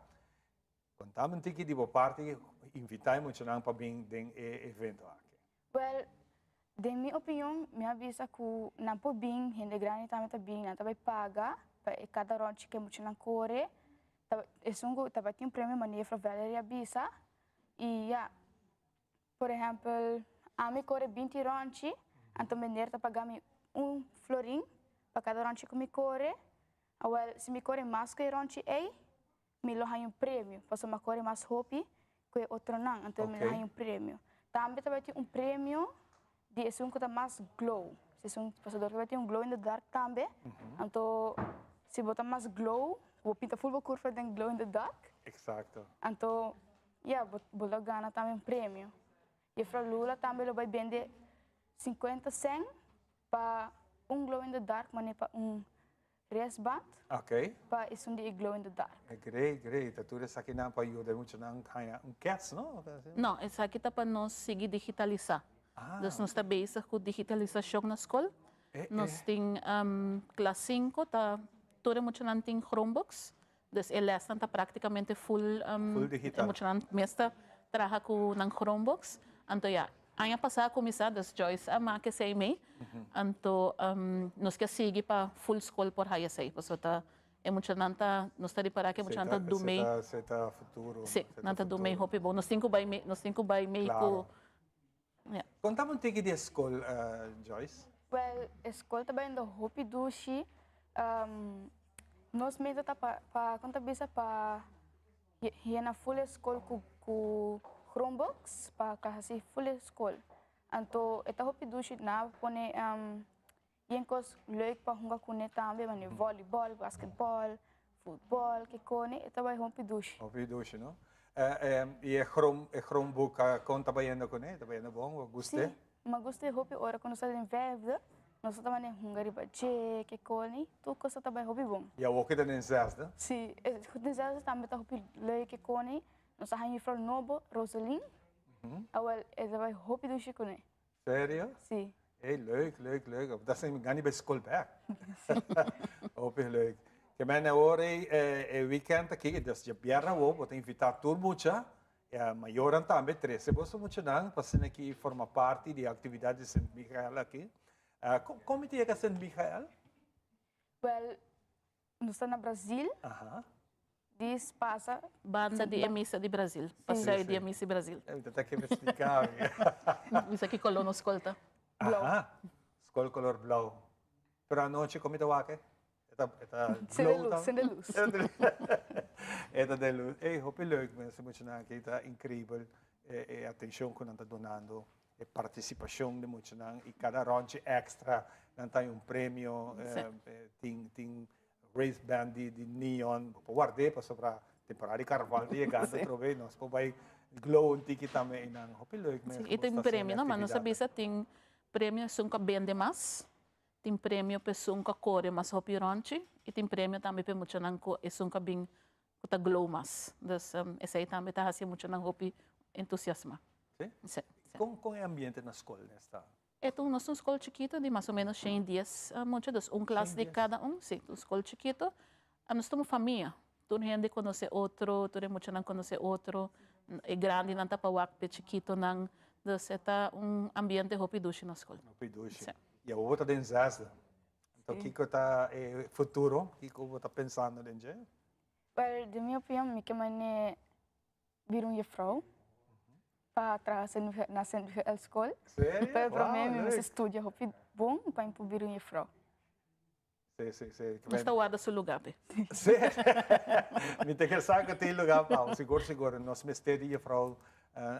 Contame un tiki di bo parti, invita e muchanan pa bin den e evento aki. Wel, den mi opinion, mi a bisa cu nan por bin, hende grandi tambe ta bin, nan ta bay paga pa e cada rondje cu e muchanan core. Ta, esun cu ta bay tin un premio manera Juffrouw Valerie a bisa. Y ya, por ehempel, ami core binti rondje, anto meneer ta paga mi un florin. Pa kada rònchi ku mi kore, awèl si mi kore mas ku e rònchi ei, mi lo haña un premio, pasobra mi a kore mas hopi ku e otronan, anto mi lo haña un premio. Tambe ta bai tin un premio di esun ku ta mas glow, si esun pasador ta bai tin un glow in the dark tambe, anto si bo ta mas glow, bo pinta ful bo kurpa den glow in the dark, anto ya bo lo gana tambe un premio. Juffrouw Lula tambe lo bai bende 50 cent pa un glow in the dark mane pa un wristband pa esun di e glow in the dark. Great, great. Ta tur esakinan pa yuda e muchanan haña un kets, no? No, esaki ta pa nos sigui digitalisá. Dus nos ta bezig ku digitalisashon na skol. Nos tin klas sinku ta tur e muchanan tin Chromebooks. Dus e lèsnan ta práktikamente full Full digital. E muchanan mes ta traha ku nan Chromebooks. Anto ya, aña pasá a kuminsá, dus Joyce a make esei mei. Anto nos ke sigui pa full skol por haya esei, pasobra ta e muchanan ta, nos ta ripará ku e muchanan ta du mei. Esei ta futuro. Sí, nan ta du mei hopi bon. Nos tin ku bai mei, nos tin ku bai mei ku. Claro. Konta mi un tiki di e skol, Joyce. Wèl, e skol ta bayendo hopi dushi. Nos meta ta pa, pa kon ta bisa, pa yena ful e skol ku ku Chromebooks pa hasi ful e skol. Anto e ta hopi dushi, nan a pone yen kos leuk pa hunga kuné tambe, manera vòlibòl, basketbòl, futbòl, kikone, e ta bai hopi dushi. Hopi dushi, no? I e Chrome, e Chromebook kon ta bayendo kuné? Ta bayendo bon? Bo gust'é? Sí, mi a gust'é hopi ora ku nos ta den vèfde, nos ta manera hunga riba dje, kikone, tur kos ta bai hopi bon. I awor ku ta den zesde? Sí, den zesde tambe ta hopi leuk kikone, nos a haña jufrou nobo, Roselyn, awel e ta bai hopi dushi kuné. Serio? Sí. Hey, leuk, leuk, leuk. Dat zijn gani bij school back. Hopi leuk. Ke men awor e, e weekend aki, dus je bierna wo, bo ta invita tur mucha, e mayoran tambe, trece boso muchanan, pa asina aki forma parti di actividad di Sint Michael aki. Uh, kon, kon mi ta yega Sint Michael? Wel, Nos ta na Brazil. Dis pasa. Banda di e misa di Brazil. Paseo di e misa di Brazil. Mi ta ke me splika mi. Misa ki kolor nos skol ta? Blou. Skol kolor blou. Pero anochi kon mi ta wak e? E ta e ta glow tambe? Sende lus. E ta den lus. Ey hopi leuk mensen muchanan aki ta increibel e atencion ku nan ta dunando e participacion di muchanan y cada rondje extra nan ta un premio, tin tin wristband di di neon, bo por ward'é pasobra temporada di carnaval ta yegando atrobe y nos por bay glow un tiki tambe eynan. Hopi leuk mes Sí, y tin premio no, ma nos a bisa tin premio esun cu a bende mas, tin premio pa esun cu a core mas hopi rondje y tin premio tambe pa e muchanan cu esun cu a bin cu ta glow mas. Dus esey tambe ta haci e muchanan hopi entusiasma. Sí? Sí. Con con e ambiente na scol esta? E ta un nos un scol chikito di mas o menos shen y dies mucha, dus un klas di cada un, sí, un scol chikito. Nos ta un famia, tur hende conoce otro, tur e muchanan conoce otro, e grandinan ta pa wak p'e chikitonan, dus e ta un ambiente hopi dushi na scol. Hopi dushi. Sí. Y awor bo ta den zesde. Anto kiko ta e futuro? Kiko bo ta pensando den dje? Wel, den mi opinion mi ke mane bira un jefrouw pa traha na Sint Michael School. Serio? Pero prome Wow, mi mester leuk. studia hopi bon pa mi por bira un jefrouw. Sí, sí, sí. Nos ta warda su lugar pe. Sí. Mi ta ke sa ku tin lugar pa bo. Sigur, sigur. Nos mester di jefrouw,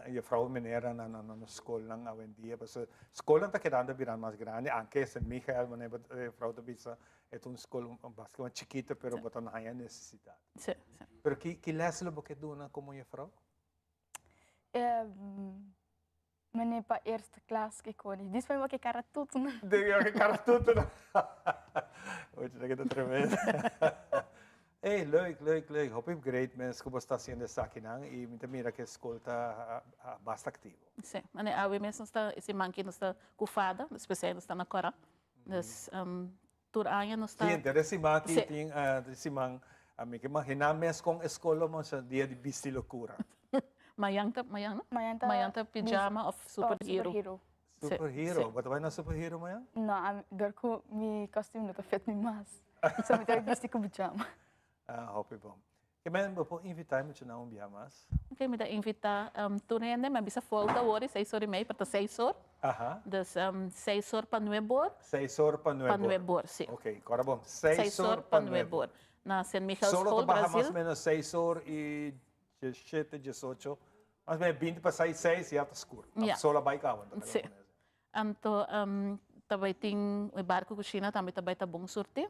jefrouw meneer na na nos skolnan awendia. Pasobra skolnan ta kedando bira mas grandi, anke Sint Michael, manera bo jefrouw ta bisa, E ta un skol baskamente chikito pero bo ta haña nesesidat. Sí, sí. Pero ki ki les lo bo ke duna komo jefrou? Mene pa eerste klas ke koni. Dis pa mi bo ke kara tutunan. Di bo ke kara tutunan. Oye, ta keda tremendo. Ey, leuk, leuk, leuk. Hopi great mes ku bo sta hasiendo esakinan i mi ta mira ku e skol ta basta aktivo. Sí, mane awe mes nos ta, e siman aki nos ta ku fada, espesial nos ta na Kòrá. Dus tur aña nos ta. Sí, henter e siman aki tin e siman mi ke imaginá mes kon e skol lo mostra dia di bisti lokura. Mayan ta, mayan no? Mayan ta. Mayan ta pijama of superhero. Superhero. Superhero. Bo ta bai na superhero mayan? No, ami dor ku mi kostum no ta fit mi mas. So mi ta bai bisti ku pijama. Ah, hopi bon. Ke men bo por invitá e muchanan un bia mas? Ok, mi ta invitá tur hende, mi a bisa folta awor i seis or i mei, pero ta seis or. Aha. Dus seis or pa nueb or. Seis or pa nueb or. Pa nueb or, si. Ok, kòrda bon, seis or pa nueb or. Na Sint Michiel Solo School, ta baha mas Brazil. o menos seis or i diesshete, diesocho, mas o menos binti pa seis, seis ya ta skur. Ja. Solo a bai kaba, ta Si. Anto ta bai tin e barco cushina tambe ta bai ta bon surti.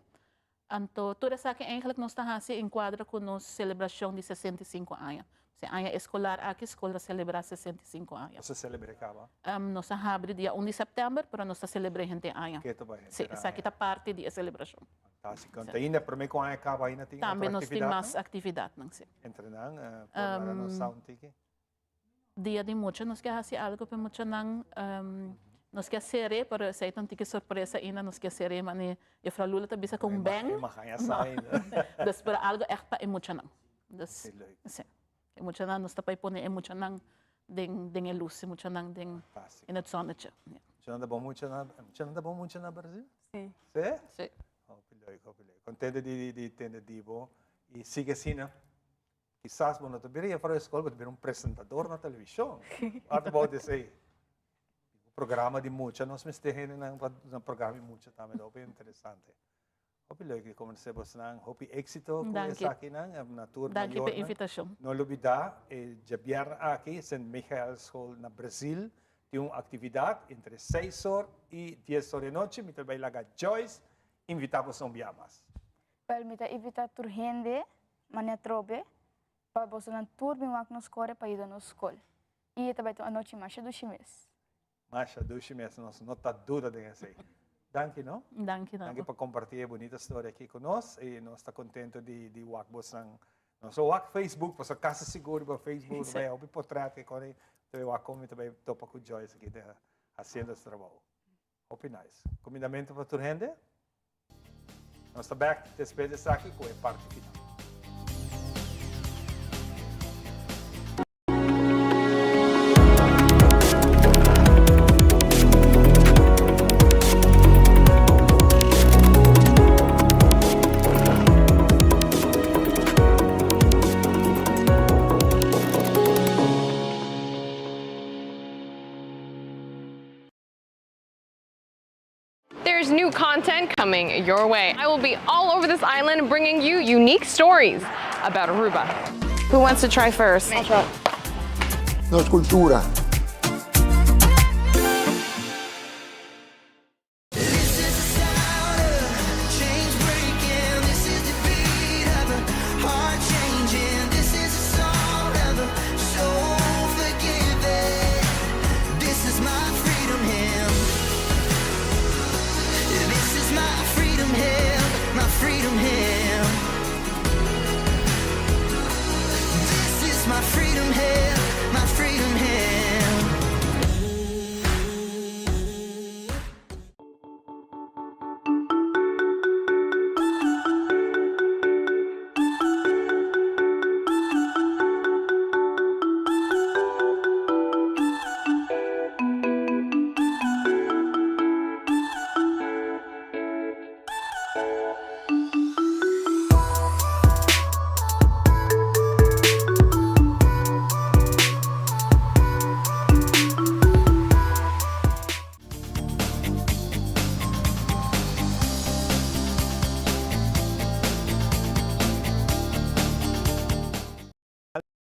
Anto tur esaki eigenlijk nos ta haci en cuadra cu nos celebracion di 65 aña. E aña escolar aki scol ta celebra 65 aña. Nos a celebre caba? Nos a habri dia un di september, pero nos ta celebre henter aña. Ke ta bai henter Si, esaki ta parti di e celebracion. Fantastico. Anto ainda prome cu aña caba ainda tin otro Tambe nos tin actividadnan? mas actividadnan, si. Entre nan, por laga nos sa un tiki? Dia di mucha nos ke hasi algo pa e muchanan. Nos ke ser'é, pero esei ta un tiki sorpresa ainda. Nos ke ser'é mane Juffrouw Lula ta bisa ku un bèn. Dus pero algo ègt pa e muchanan. Dus, si. E muchanan, nos ta bai pone e muchanan den den e lus, e muchanan den in het zonnetje. Muchanan ta bon mucha na, muchanan ta bon mucha na Brazil? Si. Si? Si. Hopi leuk, hopi leuk. Kontento di di tende di bo i sigui asina. Kisas bo no ta bira jefrouw di skol, bo ta bira un presentador na televishon. What about esei? Programa di mucha, nos mester hendenan pa na programa di mucha tambe, ta hopi interesante. Hopi leuk di kombersá bosnan, hopi éksito ku esakinan, na tur Danki pa e mayornan. invitashon. No lubidá, e djabièrnè aki, Sint Michaelschool na Brazil tin un aktividat entre seis or i dies or di anochi. Mi ta bai laga Joyce invitá bosnan un bia mas. Wel, mi ta invitá tur hende Mane atrobe pa bosonan tur bin wak nos kore pa yuda nos skol. I e ta bai ta un anochi masha dushi mes. Masha dushi mes, nos no ta duda den esei. Danki no. Danki Danki pa kompartí e bunita storia aki ku nos i nos ta kontento di di wak bosnan. Nos lo wak Facebook pasobra kasi sigur riba Facebook ta bai hopi potret ke kore ta bai wak kon mi ta bai topa ku Joyce aki ta hasiendo su trabou. Hopi nice. Kumindamentu pa tur hende. Nos ta bek despues di esaki ku e parti final. There's new content coming your way. I will be all over this island bringing you unique stories about Aruba. Who wants to try first? Nos cultura.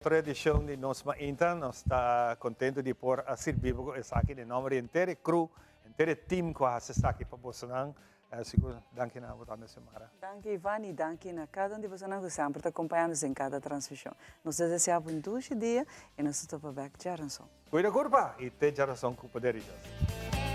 Otro edicion di Nos Mainta, nos ta contento di por a sirbi bo cu esaki den nomber di henter e crew, henter e team cu a haci esaki pa bosonan. Sigur danki na bo tambe Xiomara. Danki Ivan y danki na cada un di bosonan cu semper ta acompaña nos den cada transmision. Nos ta desea bo un dushi dia y nos ta topa bek djaranson. Cuida curpa y te djaranson cu poder di Dios.